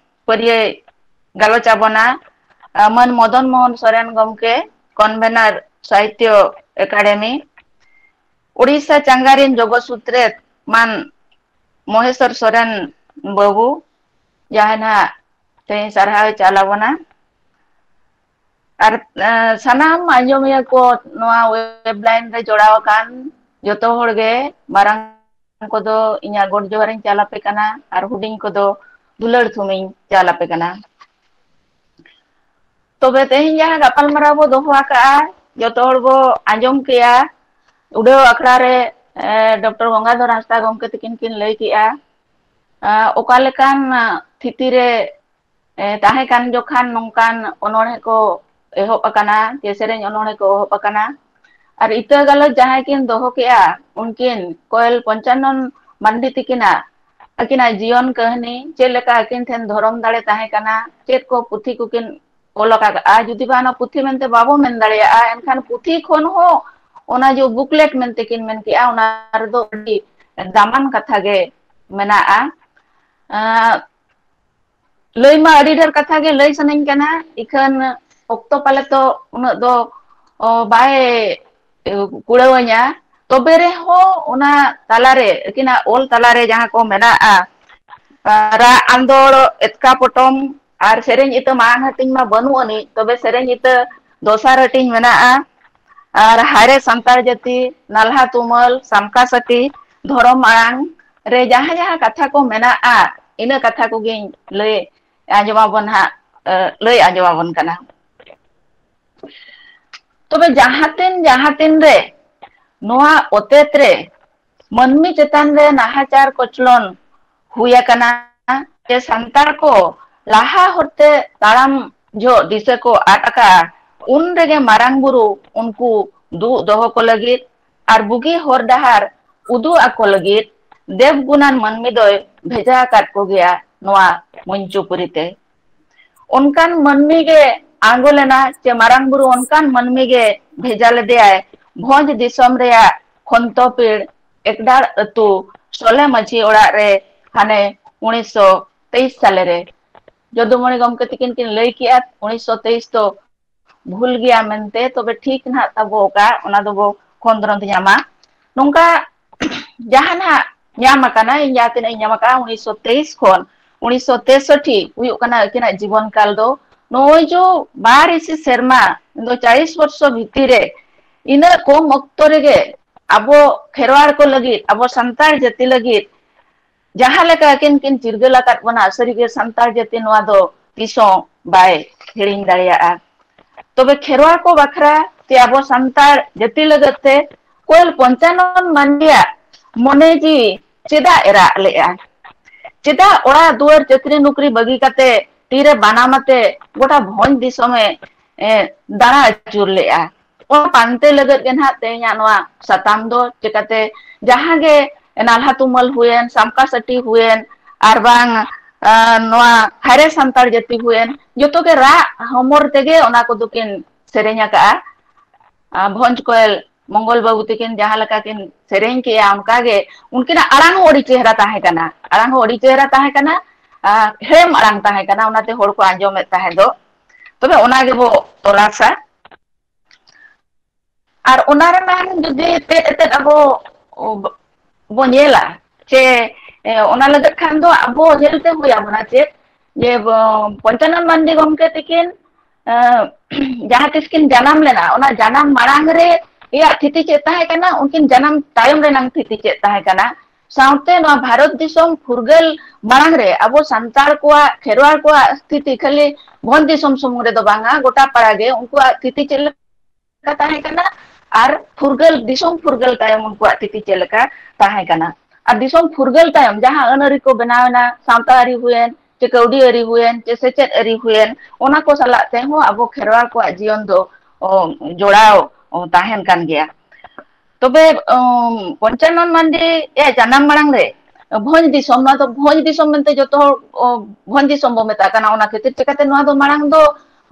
ᱯᱟᱹᱨᱤᱭᱟᱹᱭ ᱜᱟᱞᱚᱪ ᱟᱵᱚᱱᱟ, ᱢᱟᱹᱱ ᱢᱚᱫᱚᱱ ᱢᱳᱦᱚᱱ ᱥᱚᱨᱮᱱ ᱜᱚᱢᱠᱮ, ᱠᱚᱱᱵᱷᱮᱱᱟᱨ ᱥᱟᱦᱤᱛᱭᱚ ᱮᱠᱟᱰᱮᱢᱤ, ᱩᱲᱤᱥᱥᱟ ᱪᱟᱸᱜᱟ ᱨᱤᱱ ᱡᱚᱜᱚ ᱥᱩᱛᱨᱮᱛ ᱢᱟᱱ ᱢᱚᱦᱮᱥᱚᱨ ᱥᱚᱨᱮᱱ ᱵᱟᱹᱵᱩ, ᱡᱟᱦᱟᱸᱭ ᱱᱟᱦᱟᱜ ᱛᱮᱦᱮᱧ ᱥᱟᱨᱦᱟᱣ ᱮ ᱪᱟᱞ ᱟᱵᱚᱱᱟ᱾ ᱟᱨ ᱥᱟᱱᱟᱢ ᱟᱸᱡᱚᱢᱤᱭᱟᱹ ᱠᱚ, ᱱᱚᱣᱟ ᱣᱮᱵ ᱞᱟᱭᱤᱱ ᱨᱮ ᱡᱚᱲᱟᱣ ᱟᱠᱟᱱ ᱡᱚᱛᱚ ᱦᱚᱲ ᱜᱮ ᱢᱟᱨᱟᱝ ᱠᱚᱫᱚ ᱤᱧᱟᱹᱜ ᱜᱚᱰ ᱡᱚᱦᱟᱨᱤᱧ ᱪᱟᱞ ᱟᱯᱮ ᱠᱟᱱᱟ ᱟᱨ ᱦᱩᱰᱤᱧ ᱠᱚᱫᱚ ᱫᱩᱞᱟᱹᱲ ᱛᱷᱩᱢᱤᱧ ᱪᱟᱞ ᱟᱯᱮ ᱠᱟᱱᱟ᱾ ᱛᱚᱵᱮ ᱛᱮᱦᱮᱧ ᱡᱟᱦᱟᱸ ᱜᱟᱯᱟᱞᱢᱟᱨᱟᱣ ᱵᱚ ᱫᱚᱦᱚ ᱟᱠᱟᱫᱼᱟ, ᱡᱚᱛᱚ ᱦᱚᱲ ᱵᱚ ᱟᱸᱡᱚᱢ ᱠᱮᱜᱼᱟ᱾ ᱩᱰᱷᱟᱹᱣ ᱟᱠᱷᱲᱟ ᱨᱮ ᱰᱚᱠᱴᱚᱨ ᱜᱚᱝᱜᱟᱫᱷᱚᱨ ᱦᱟᱸᱥᱫᱟ ᱜᱚᱢᱠᱮ ᱛᱟᱹᱠᱤᱱ ᱠᱤᱱ ᱞᱟᱹᱭ ᱠᱮᱜᱼᱟ, ᱚᱠᱟ ᱞᱮᱠᱟᱱ ᱛᱷᱤᱛᱤ ᱨᱮ ᱛᱟᱦᱮᱸ ᱠᱟᱱ ᱡᱚᱠᱷᱟᱱ ᱱᱚᱝᱠᱟᱱ ᱚᱱᱚᱬᱦᱮ ᱠᱚ ᱮᱦᱚᱵ ᱟᱠᱟᱱᱟ, ᱪᱮ ᱥᱮᱨᱮᱧ ᱚᱱᱚᱬᱦᱮ ᱠᱚ ᱮᱦᱚᱵ ᱟᱠᱟᱱᱟ᱾ ᱟᱨ ᱤᱛᱟᱹ ᱜᱟᱞᱚᱪ ᱡᱟᱦᱟᱸᱭ ᱠᱤᱱ ᱫᱚᱦᱚ ᱠᱮᱜᱼᱟ, ᱩᱱᱠᱤᱱ ᱠᱚᱭᱮᱞ ᱯᱚᱧᱪᱟᱱᱚᱱ ᱢᱟᱱᱰᱤ ᱛᱤᱠᱤᱱᱟᱜ, ᱟᱹᱠᱤᱱᱟᱜ ᱡᱤᱭᱚᱱ ᱠᱟᱹᱦᱱᱤ, ᱪᱮᱫ ᱞᱮᱠᱟ ᱟᱹᱠᱤᱱ ᱴᱷᱮᱱ ᱫᱷᱚᱨᱚᱢ ᱫᱟᱲᱮ ᱛᱟᱦᱮᱸ ᱠᱟᱱᱟ, ᱪᱮᱫ ᱠᱚ ᱯᱩᱛᱷᱤ ᱠᱚᱠᱤᱱ ᱚᱞ ᱟᱠᱟᱫᱼᱟ᱾ ᱡᱩᱫᱤ ᱵᱟᱝ ᱚᱱᱟ ᱯᱩᱛᱷᱤ ᱢᱮᱱᱛᱮ ᱵᱟᱵᱚ ᱢᱮᱱ ᱫᱟᱲᱮᱭᱟᱜᱼᱟ, ᱮᱱᱠᱷᱟᱱ ᱯᱩᱛᱷᱤ ᱠᱷᱚᱱ ᱦᱚᱸ ᱚᱱᱟ ᱡᱮ ᱵᱩᱠᱞᱮᱴ ᱢᱮᱱᱛᱮ ᱠᱤᱱ ᱢᱮᱱ ᱠᱮᱜᱼᱟ, ᱚᱱᱟ ᱨᱮᱫᱚ ᱟᱹᱰᱤ ᱫᱟᱢᱟᱱ ᱠᱟᱛᱷᱟ ᱜᱮ ᱢᱮᱱᱟᱜᱼᱟ᱾ ᱞᱟᱹᱭ ᱢᱟ ᱟᱹᱰᱤ ᱰᱷᱮᱨ ᱠᱟᱛᱷᱟ ᱜᱮ ᱞᱟᱹᱭ ᱥᱟᱱᱟᱧ ᱠᱟᱱᱟ, ᱤᱠᱷᱟᱹᱱ ᱚᱠᱛᱚ ᱯᱟᱞᱮ ᱛᱚ ᱩᱱᱟᱹᱜ ᱫᱚ ᱵᱟᱭ ᱠᱩᱲᱟᱹᱣᱟᱹᱧᱟ᱾ ᱛᱚᱵᱮ ᱨᱮᱦᱚᱸ ᱚᱱᱟ ᱛᱟᱞᱟᱨᱮ, ᱟᱹᱠᱤᱱᱟᱜ ᱚᱞ ᱛᱟᱞᱟᱨᱮ ᱡᱟᱦᱟᱸ ᱠᱚ ᱢᱮᱱᱟᱜᱼᱟ, ᱨᱟᱜ ᱟᱸᱫᱳᱲ, ᱮᱛᱠᱟ ᱯᱚᱴᱚᱢ ᱟᱨ ᱥᱮᱨᱮᱧ ᱤᱛᱟᱹ ᱢᱟᱲᱟᱝ ᱦᱟᱹᱴᱤᱧ ᱢᱟ ᱵᱟᱹᱱᱩᱜ ᱟᱹᱱᱤᱡ, ᱛᱚᱵᱮ ᱥᱮᱨᱮᱧ ᱤᱛᱟᱹ ᱫᱚᱥᱟᱨ ᱦᱟᱹᱴᱤᱧ ᱢᱮᱱᱟᱜᱼᱟ᱾ ᱟᱨ ᱦᱟᱭᱨᱮ ᱥᱟᱱᱛᱟᱲ ᱡᱟᱹᱛᱤ, ᱱᱟᱞᱦᱟ ᱛᱩᱢᱟᱹᱞ, ᱥᱟᱢᱠᱟ ᱥᱟᱹᱠᱤ, ᱫᱷᱚᱨᱚᱢ ᱟᱲᱟᱝ ᱨᱮ ᱡᱟᱦᱟᱸ ᱡᱟᱦᱟᱸ ᱠᱟᱛᱷᱟ ᱠᱚ ᱢᱮᱱᱟᱜᱼᱟ, ᱤᱱᱟᱹ ᱠᱟᱛᱷᱟ ᱠᱚᱜᱮᱧ ᱞᱟᱹᱭ ᱟᱸᱡᱚᱢ ᱟᱵᱚᱱ ᱦᱟᱸᱜ, ᱞᱟᱹᱭ ᱟᱸᱡᱚᱢ ᱟᱵᱚᱱ ᱠᱟᱱᱟ᱾ ᱛᱚᱵᱮ ᱡᱟᱦᱟᱸ ᱛᱤᱱ, ᱡᱟᱦᱟᱸ ᱛᱤᱱ ᱨᱮ ᱱᱚᱣᱟ ᱚᱛᱮᱛ ᱨᱮ ᱢᱟᱹᱱᱢᱤ ᱪᱮᱛᱟᱱ ᱨᱮ ᱱᱟᱦᱟᱪᱟᱨ ᱠᱚᱪᱞᱚᱱ ᱦᱩᱭ ᱟᱠᱟᱱᱟ, ᱥᱮ ᱥᱟᱱᱛᱟᱲ ᱠᱚ ᱞᱟᱦᱟ ᱦᱚᱨᱛᱮ ᱛᱟᱲᱟᱢ ᱡᱚᱦᱚᱜ ᱫᱤᱥᱟᱹ ᱠᱚ ᱟᱫ ᱟᱠᱟᱫᱼᱟ, ᱩᱱ ᱨᱮᱜᱮ ᱢᱟᱨᱟᱝ ᱵᱩᱨᱩ ᱩᱱᱠᱩ ᱫᱩᱜ ᱫᱚᱦᱚ ᱠᱚ ᱞᱟᱹᱜᱤᱫ ᱟᱨ ᱵᱩᱜᱤ ᱦᱚᱨ ᱰᱟᱦᱟᱨ ᱩᱫᱩᱜ ᱟᱠᱚ ᱞᱟᱹᱜᱤᱫ ᱫᱮᱵ ᱜᱩᱱᱟᱱ ᱢᱟᱹᱱᱢᱤ ᱫᱚᱭ ᱵᱷᱮᱡᱟ ᱟᱠᱟᱫ ᱠᱚᱜᱮᱭᱟ ᱱᱚᱣᱟ ᱢᱚᱧᱪᱚᱯᱩᱨᱤ ᱛᱮ᱾ ᱚᱱᱠᱟᱱ ᱢᱟᱹᱱᱢᱤ ᱜᱮ ᱟᱬᱜᱚ ᱞᱮᱱᱟ, ᱪᱮ ᱢᱟᱨᱟᱝ ᱵᱩᱨᱩ ᱚᱱᱠᱟᱱ ᱢᱟᱹᱱᱢᱤ ᱜᱮ ᱵᱷᱮᱡᱟ ᱞᱮᱫᱮᱭᱟᱭ ᱵᱷᱚᱸᱡᱽ ᱫᱤᱥᱚᱢ ᱨᱮᱭᱟᱜ ᱠᱷᱚᱱᱛᱚᱯᱤᱲ ᱮᱠᱰᱟᱲ ᱟᱹᱛᱩ ᱥᱚᱞᱮ ᱢᱟᱹᱡᱷᱤ ᱚᱲᱟᱜ ᱨᱮ ᱦᱟᱱᱮ ᱩᱱᱤᱥᱥᱚ ᱛᱮᱭᱤᱥ ᱥᱟᱞᱮ ᱨᱮ᱾ ᱡᱚᱫᱩᱢᱚᱬᱤ ᱜᱚᱢᱠᱮ ᱛᱤᱠᱤᱱ ᱠᱤᱱ ᱞᱟᱹᱭ ᱠᱮᱜᱼᱟ ᱩᱱᱤᱥᱥᱚ ᱛᱮᱭᱤᱥ ᱫᱚ ᱵᱷᱩᱞ ᱜᱮᱭᱟ ᱢᱮᱱᱛᱮ, ᱛᱚᱵᱮ ᱴᱷᱤᱠ ᱱᱟᱦᱟᱜ ᱛᱟᱵᱚ ᱚᱠᱟ, ᱚᱱᱟ ᱫᱚᱵᱚ ᱠᱷᱚᱸᱫᱽᱨᱚᱸᱫᱽ ᱧᱟᱢᱟ᱾ ᱱᱚᱝᱠᱟ ᱡᱟᱦᱟᱸ ᱱᱟᱦᱟᱜ ᱧᱟᱢ ᱟᱠᱟᱱᱟ, ᱤᱧ ᱡᱟᱦᱟᱸ ᱛᱤᱱᱟᱹᱜ ᱤᱧ ᱧᱟᱢ ᱟᱠᱟᱫᱼᱟ, ᱩᱱᱤᱥᱥᱚ ᱛᱮᱭᱤᱥ ᱠᱷᱚᱱ ᱩᱱᱤᱥᱥᱚ ᱛᱮᱥᱚᱴᱴᱤ ᱦᱩᱭᱩᱜ ᱠᱟᱱᱟ ᱟᱹᱠᱤᱱᱟᱜ ᱡᱤᱵᱚᱱ ᱠᱟᱞ ᱫᱚ᱾ ᱱᱚᱜᱼᱚᱭ ᱡᱚ ᱵᱟᱨ ᱤᱥᱤ ᱥᱮᱨᱢᱟ, ᱫᱚ ᱪᱟᱞᱤᱥ ᱵᱚᱨᱥᱚ ᱵᱷᱤᱛᱤᱨ ᱨᱮ ᱤᱱᱟᱹᱜ ᱠᱚᱢ ᱚᱠᱛᱚ ᱨᱮᱜᱮ ᱟᱵᱚ ᱠᱷᱮᱨᱣᱟᱲ ᱠᱚ ᱞᱟᱹᱜᱤᱫ, ᱟᱵᱚ ᱥᱟᱱᱛᱟᱲ ᱡᱟᱹᱛᱤ ᱞᱟᱹᱜᱤᱫ ᱡᱟᱦᱟᱸ ᱞᱮᱠᱟ ᱟᱹᱠᱤᱱ ᱠᱤᱱ ᱪᱤᱨᱜᱟᱹᱞ ᱟᱠᱟᱫ ᱵᱚᱱᱟ, ᱥᱟᱹᱨᱤᱜᱮ ᱥᱟᱱᱛᱟᱲ ᱡᱟᱹᱛᱤ ᱱᱚᱣᱟ ᱫᱚ ᱛᱤᱥ ᱦᱚᱸ ᱵᱟᱭ ᱦᱤᱲᱤᱧ ᱫᱟᱲᱮᱭᱟᱜᱼᱟ᱾ ᱛᱚᱵᱮ ᱠᱷᱮᱨᱣᱟᱲ ᱠᱚ ᱵᱟᱠᱷᱨᱟ ᱛᱮ ᱟᱵᱚ ᱥᱟᱱᱛᱟᱲ ᱡᱟᱹᱛᱤ ᱞᱟᱹᱜᱤᱫ ᱛᱮ ᱠᱚᱭᱮᱞ ᱯᱚᱧᱪᱟᱱᱚᱱ ᱢᱟᱱᱰᱤᱭᱟᱜ ᱢᱚᱱᱮ ᱡᱤᱣᱤ ᱪᱮᱫᱟᱜ ᱮ ᱨᱟᱜ ᱞᱮᱜᱼᱟ? ᱪᱮᱫᱟᱜ ᱚᱲᱟᱜ ᱫᱩᱣᱟᱹᱨ ᱪᱟᱹᱠᱨᱤ ᱱᱚᱠᱨᱤ ᱵᱟᱹᱜᱤ ᱠᱟᱛᱮ ᱛᱤᱨᱮ ᱵᱟᱱᱟᱢ ᱟᱛᱮ ᱜᱚᱴᱟ ᱵᱷᱚᱸᱡᱽ ᱫᱤᱥᱚᱢᱮ, ᱮ, ᱫᱟᱬᱟ ᱟᱹᱪᱩᱨ ᱞᱮᱜᱼᱟ? ᱚᱱᱟ ᱯᱟᱱᱛᱮ ᱞᱟᱹᱜᱤᱫ ᱜᱮ ᱱᱟᱦᱟᱜ ᱛᱮᱦᱮᱧᱟᱜ ᱱᱚᱣᱟ ᱥᱟᱛᱟᱢ ᱫᱚ᱾ ᱪᱤᱠᱟᱹᱛᱮ ᱡᱟᱦᱟᱸ ᱜᱮ ᱱᱟᱞᱦᱟ ᱛᱩᱢᱟᱹᱞ ᱦᱩᱭᱮᱱ, ᱥᱟᱢᱠᱟ ᱥᱟᱹᱴᱤ ᱦᱩᱭᱮᱱ, ᱟᱨ ᱵᱟᱝ, ᱟ, ᱱᱚᱣᱟ ᱦᱟᱭᱨᱮ ᱥᱟᱱᱛᱟᱲ ᱡᱟᱹᱛᱤ ᱦᱩᱭᱮᱱ, ᱡᱚᱛᱚ ᱜᱮ ᱨᱟᱜ ᱦᱚᱢᱚᱨ ᱛᱮᱜᱮ ᱚᱱᱟ ᱠᱚᱫᱚ ᱠᱤᱱ ᱥᱮᱨᱮᱧ ᱟᱠᱟᱜᱼᱟ᱾ ᱟ, ᱵᱷᱚᱸᱡᱽ ᱠᱚᱭᱮᱞ ᱢᱚᱝᱜᱚᱞ ᱵᱟᱹᱵᱩ ᱛᱟᱹᱠᱤᱱ ᱡᱟᱦᱟᱸ ᱞᱮᱠᱟ ᱠᱤᱱ ᱥᱮᱨᱮᱧ ᱠᱮᱜᱼᱟ, ᱚᱱᱠᱟ ᱜᱮ ᱩᱱᱠᱤᱱᱟᱜ ᱟᱲᱟᱝ ᱦᱚᱸ ᱟᱹᱰᱤ ᱪᱮᱦᱨᱟ ᱛᱟᱦᱮᱸ ᱠᱟᱱᱟ, ᱟᱲᱟᱝ ᱦᱚᱸ ᱟᱹᱰᱤ ᱪᱮᱦᱨᱟ ᱛᱟᱦᱮᱸ ᱠᱟᱱᱟ, ᱟ, ᱦᱮᱲᱮᱢ ᱟᱲᱟᱝ ᱛᱟᱦᱮᱸ ᱠᱟᱱᱟ, ᱚᱱᱟᱛᱮ ᱦᱚᱲ ᱠᱚ ᱟᱸᱡᱚᱢᱮᱫ ᱛᱟᱦᱮᱸ ᱫᱚ᱾ ᱛᱚᱵᱮ ᱚᱱᱟ ᱜᱮᱵᱚ ᱛᱚᱞᱟᱥᱟ᱾ ᱟᱨ ᱚᱱᱟ ᱨᱮᱱᱟᱝ ᱡᱩᱫᱤ ᱛᱮᱫ ᱮᱛᱮᱫ ᱟᱵᱚ ᱵᱚ ᱧᱮᱞᱟ, ᱪᱮ, ᱮ, ᱚᱱᱟ ᱞᱟᱹᱜᱤᱫ ᱠᱷᱟᱱ ᱫᱚ ᱟᱵᱚ ᱧᱮᱞᱛᱮ ᱦᱩᱭ ᱟᱵᱚᱱᱟ ᱪᱮᱫ, ᱡᱮ, ᱵᱚ-, ᱯᱚᱧᱪᱟᱱᱚᱱ ᱢᱟᱱᱰᱤ ᱜᱚᱢᱠᱮ ᱛᱤᱠᱤᱱ, ᱮ, ᱡᱟᱦᱟᱸ ᱛᱤᱥ ᱠᱤᱱ ᱡᱟᱱᱟᱢ ᱞᱮᱱᱟ, ᱚᱱᱟ ᱡᱟᱱᱟᱢ ᱢᱟᱲᱟᱝ ᱨᱮ ᱨᱮᱭᱟᱜ ᱛᱷᱤᱛᱤ ᱪᱮᱫ ᱛᱟᱦᱮᱸ ᱠᱟᱱᱟ, ᱩᱱᱠᱤᱱ ᱡᱟᱱᱟᱢ ᱛᱟᱭᱚᱢ ᱨᱮᱱᱟᱝ ᱛᱷᱤᱛᱤ ᱪᱮᱫ ᱛᱟᱦᱮᱸ ᱠᱟᱱᱟ, ᱥᱟᱶᱛᱮ ᱱᱚᱣᱟ ᱵᱷᱟᱨᱚᱛ ᱫᱤᱥᱚᱢ ᱯᱷᱩᱨᱜᱟᱹᱞ ᱢᱟᱲᱟᱝ ᱨᱮ ᱟᱵᱚ ᱥᱟᱱᱛᱟᱲ ᱠᱚᱣᱟᱜ, ᱠᱷᱮᱨᱣᱟᱲ ᱠᱚᱣᱟᱜ ᱛᱷᱤᱛᱤ ᱠᱷᱟᱹᱞᱤ ᱵᱷᱚᱸᱡᱽ ᱫᱤᱥᱚᱢ ᱥᱩᱢᱩᱝ ᱨᱮᱫᱚ ᱵᱟᱝᱟ, ᱜᱚᱴᱟ ᱯᱟᱲᱟ ᱜᱮ ᱩᱱᱠᱩᱣᱟᱜ ᱛᱷᱤᱛᱤ ᱪᱮᱫ ᱞᱮᱠᱟ ᱛᱟᱦᱮᱸ ᱠᱟᱱᱟ ᱟᱨ ᱯᱷᱩᱨᱜᱟᱹᱞ, ᱫᱤᱥᱚᱢ ᱯᱷᱩᱨᱜᱟᱹᱞ ᱛᱟᱭᱚᱢ ᱩᱱᱠᱩᱣᱟᱜ ᱛᱷᱤᱛᱤ ᱪᱮᱫ ᱞᱮᱠᱟ ᱛᱟᱦᱮᱸ ᱠᱟᱱᱟ᱾ ᱟᱨ ᱫᱤᱥᱚᱢ ᱯᱷᱩᱨᱜᱟᱹᱞ ᱛᱟᱭᱚᱢ ᱡᱟᱦᱟᱸ ᱟᱹᱱ ᱟᱹᱨᱤ ᱠᱚ ᱵᱮᱱᱟᱣ ᱮᱱᱟ, ᱥᱟᱶᱛᱟ ᱟᱹᱨᱤ ᱦᱩᱭᱮᱱ, ᱪᱮ ᱠᱟᱹᱣᱰᱤ ᱟᱹᱨᱤ ᱦᱩᱭᱮᱱ, ᱪᱮ ᱥᱮᱪᱮᱫ ᱟᱹᱨᱤ ᱦᱩᱭᱮᱱ, ᱚᱱᱟ ᱠᱚ ᱥᱟᱞᱟᱜ ᱛᱮᱦᱚᱸ ᱟᱵᱚ ᱠᱷᱮᱨᱣᱟᱲ ᱠᱚᱣᱟᱜ ᱡᱤᱭᱚᱱ ᱫᱚ, ᱚ, ᱡᱚᱲᱟᱣ ᱚ, ᱛᱟᱦᱮᱱ ᱠᱟᱱ ᱜᱮᱭᱟ᱾ ᱛᱚᱵᱮ, ᱩᱢ, ᱯᱚᱧᱪᱟᱱᱚᱱ ᱢᱟᱱᱰᱤ ᱭᱟᱜ ᱡᱟᱱᱟᱢ ᱢᱟᱲᱟᱝ ᱨᱮ ᱵᱷᱚᱸᱡᱽ ᱫᱤᱥᱚᱢ, ᱱᱚᱣᱟ ᱫᱚ ᱵᱷᱚᱸᱡᱽ ᱫᱤᱥᱚᱢ ᱢᱮᱱᱛᱮ ᱡᱚᱛᱚ ᱦᱚᱲ, ᱚ, ᱵᱷᱚᱸᱡᱽ ᱫᱤᱥᱚᱢ ᱵᱚ ᱢᱮᱛᱟᱜ ᱠᱟᱱᱟ, ᱚᱱᱟ ᱠᱷᱟᱹᱛᱤᱨ ᱪᱤᱠᱟᱹᱛᱮ ᱱᱚᱣᱟ ᱫᱚ ᱢᱟᱲᱟᱝ ᱫᱚ,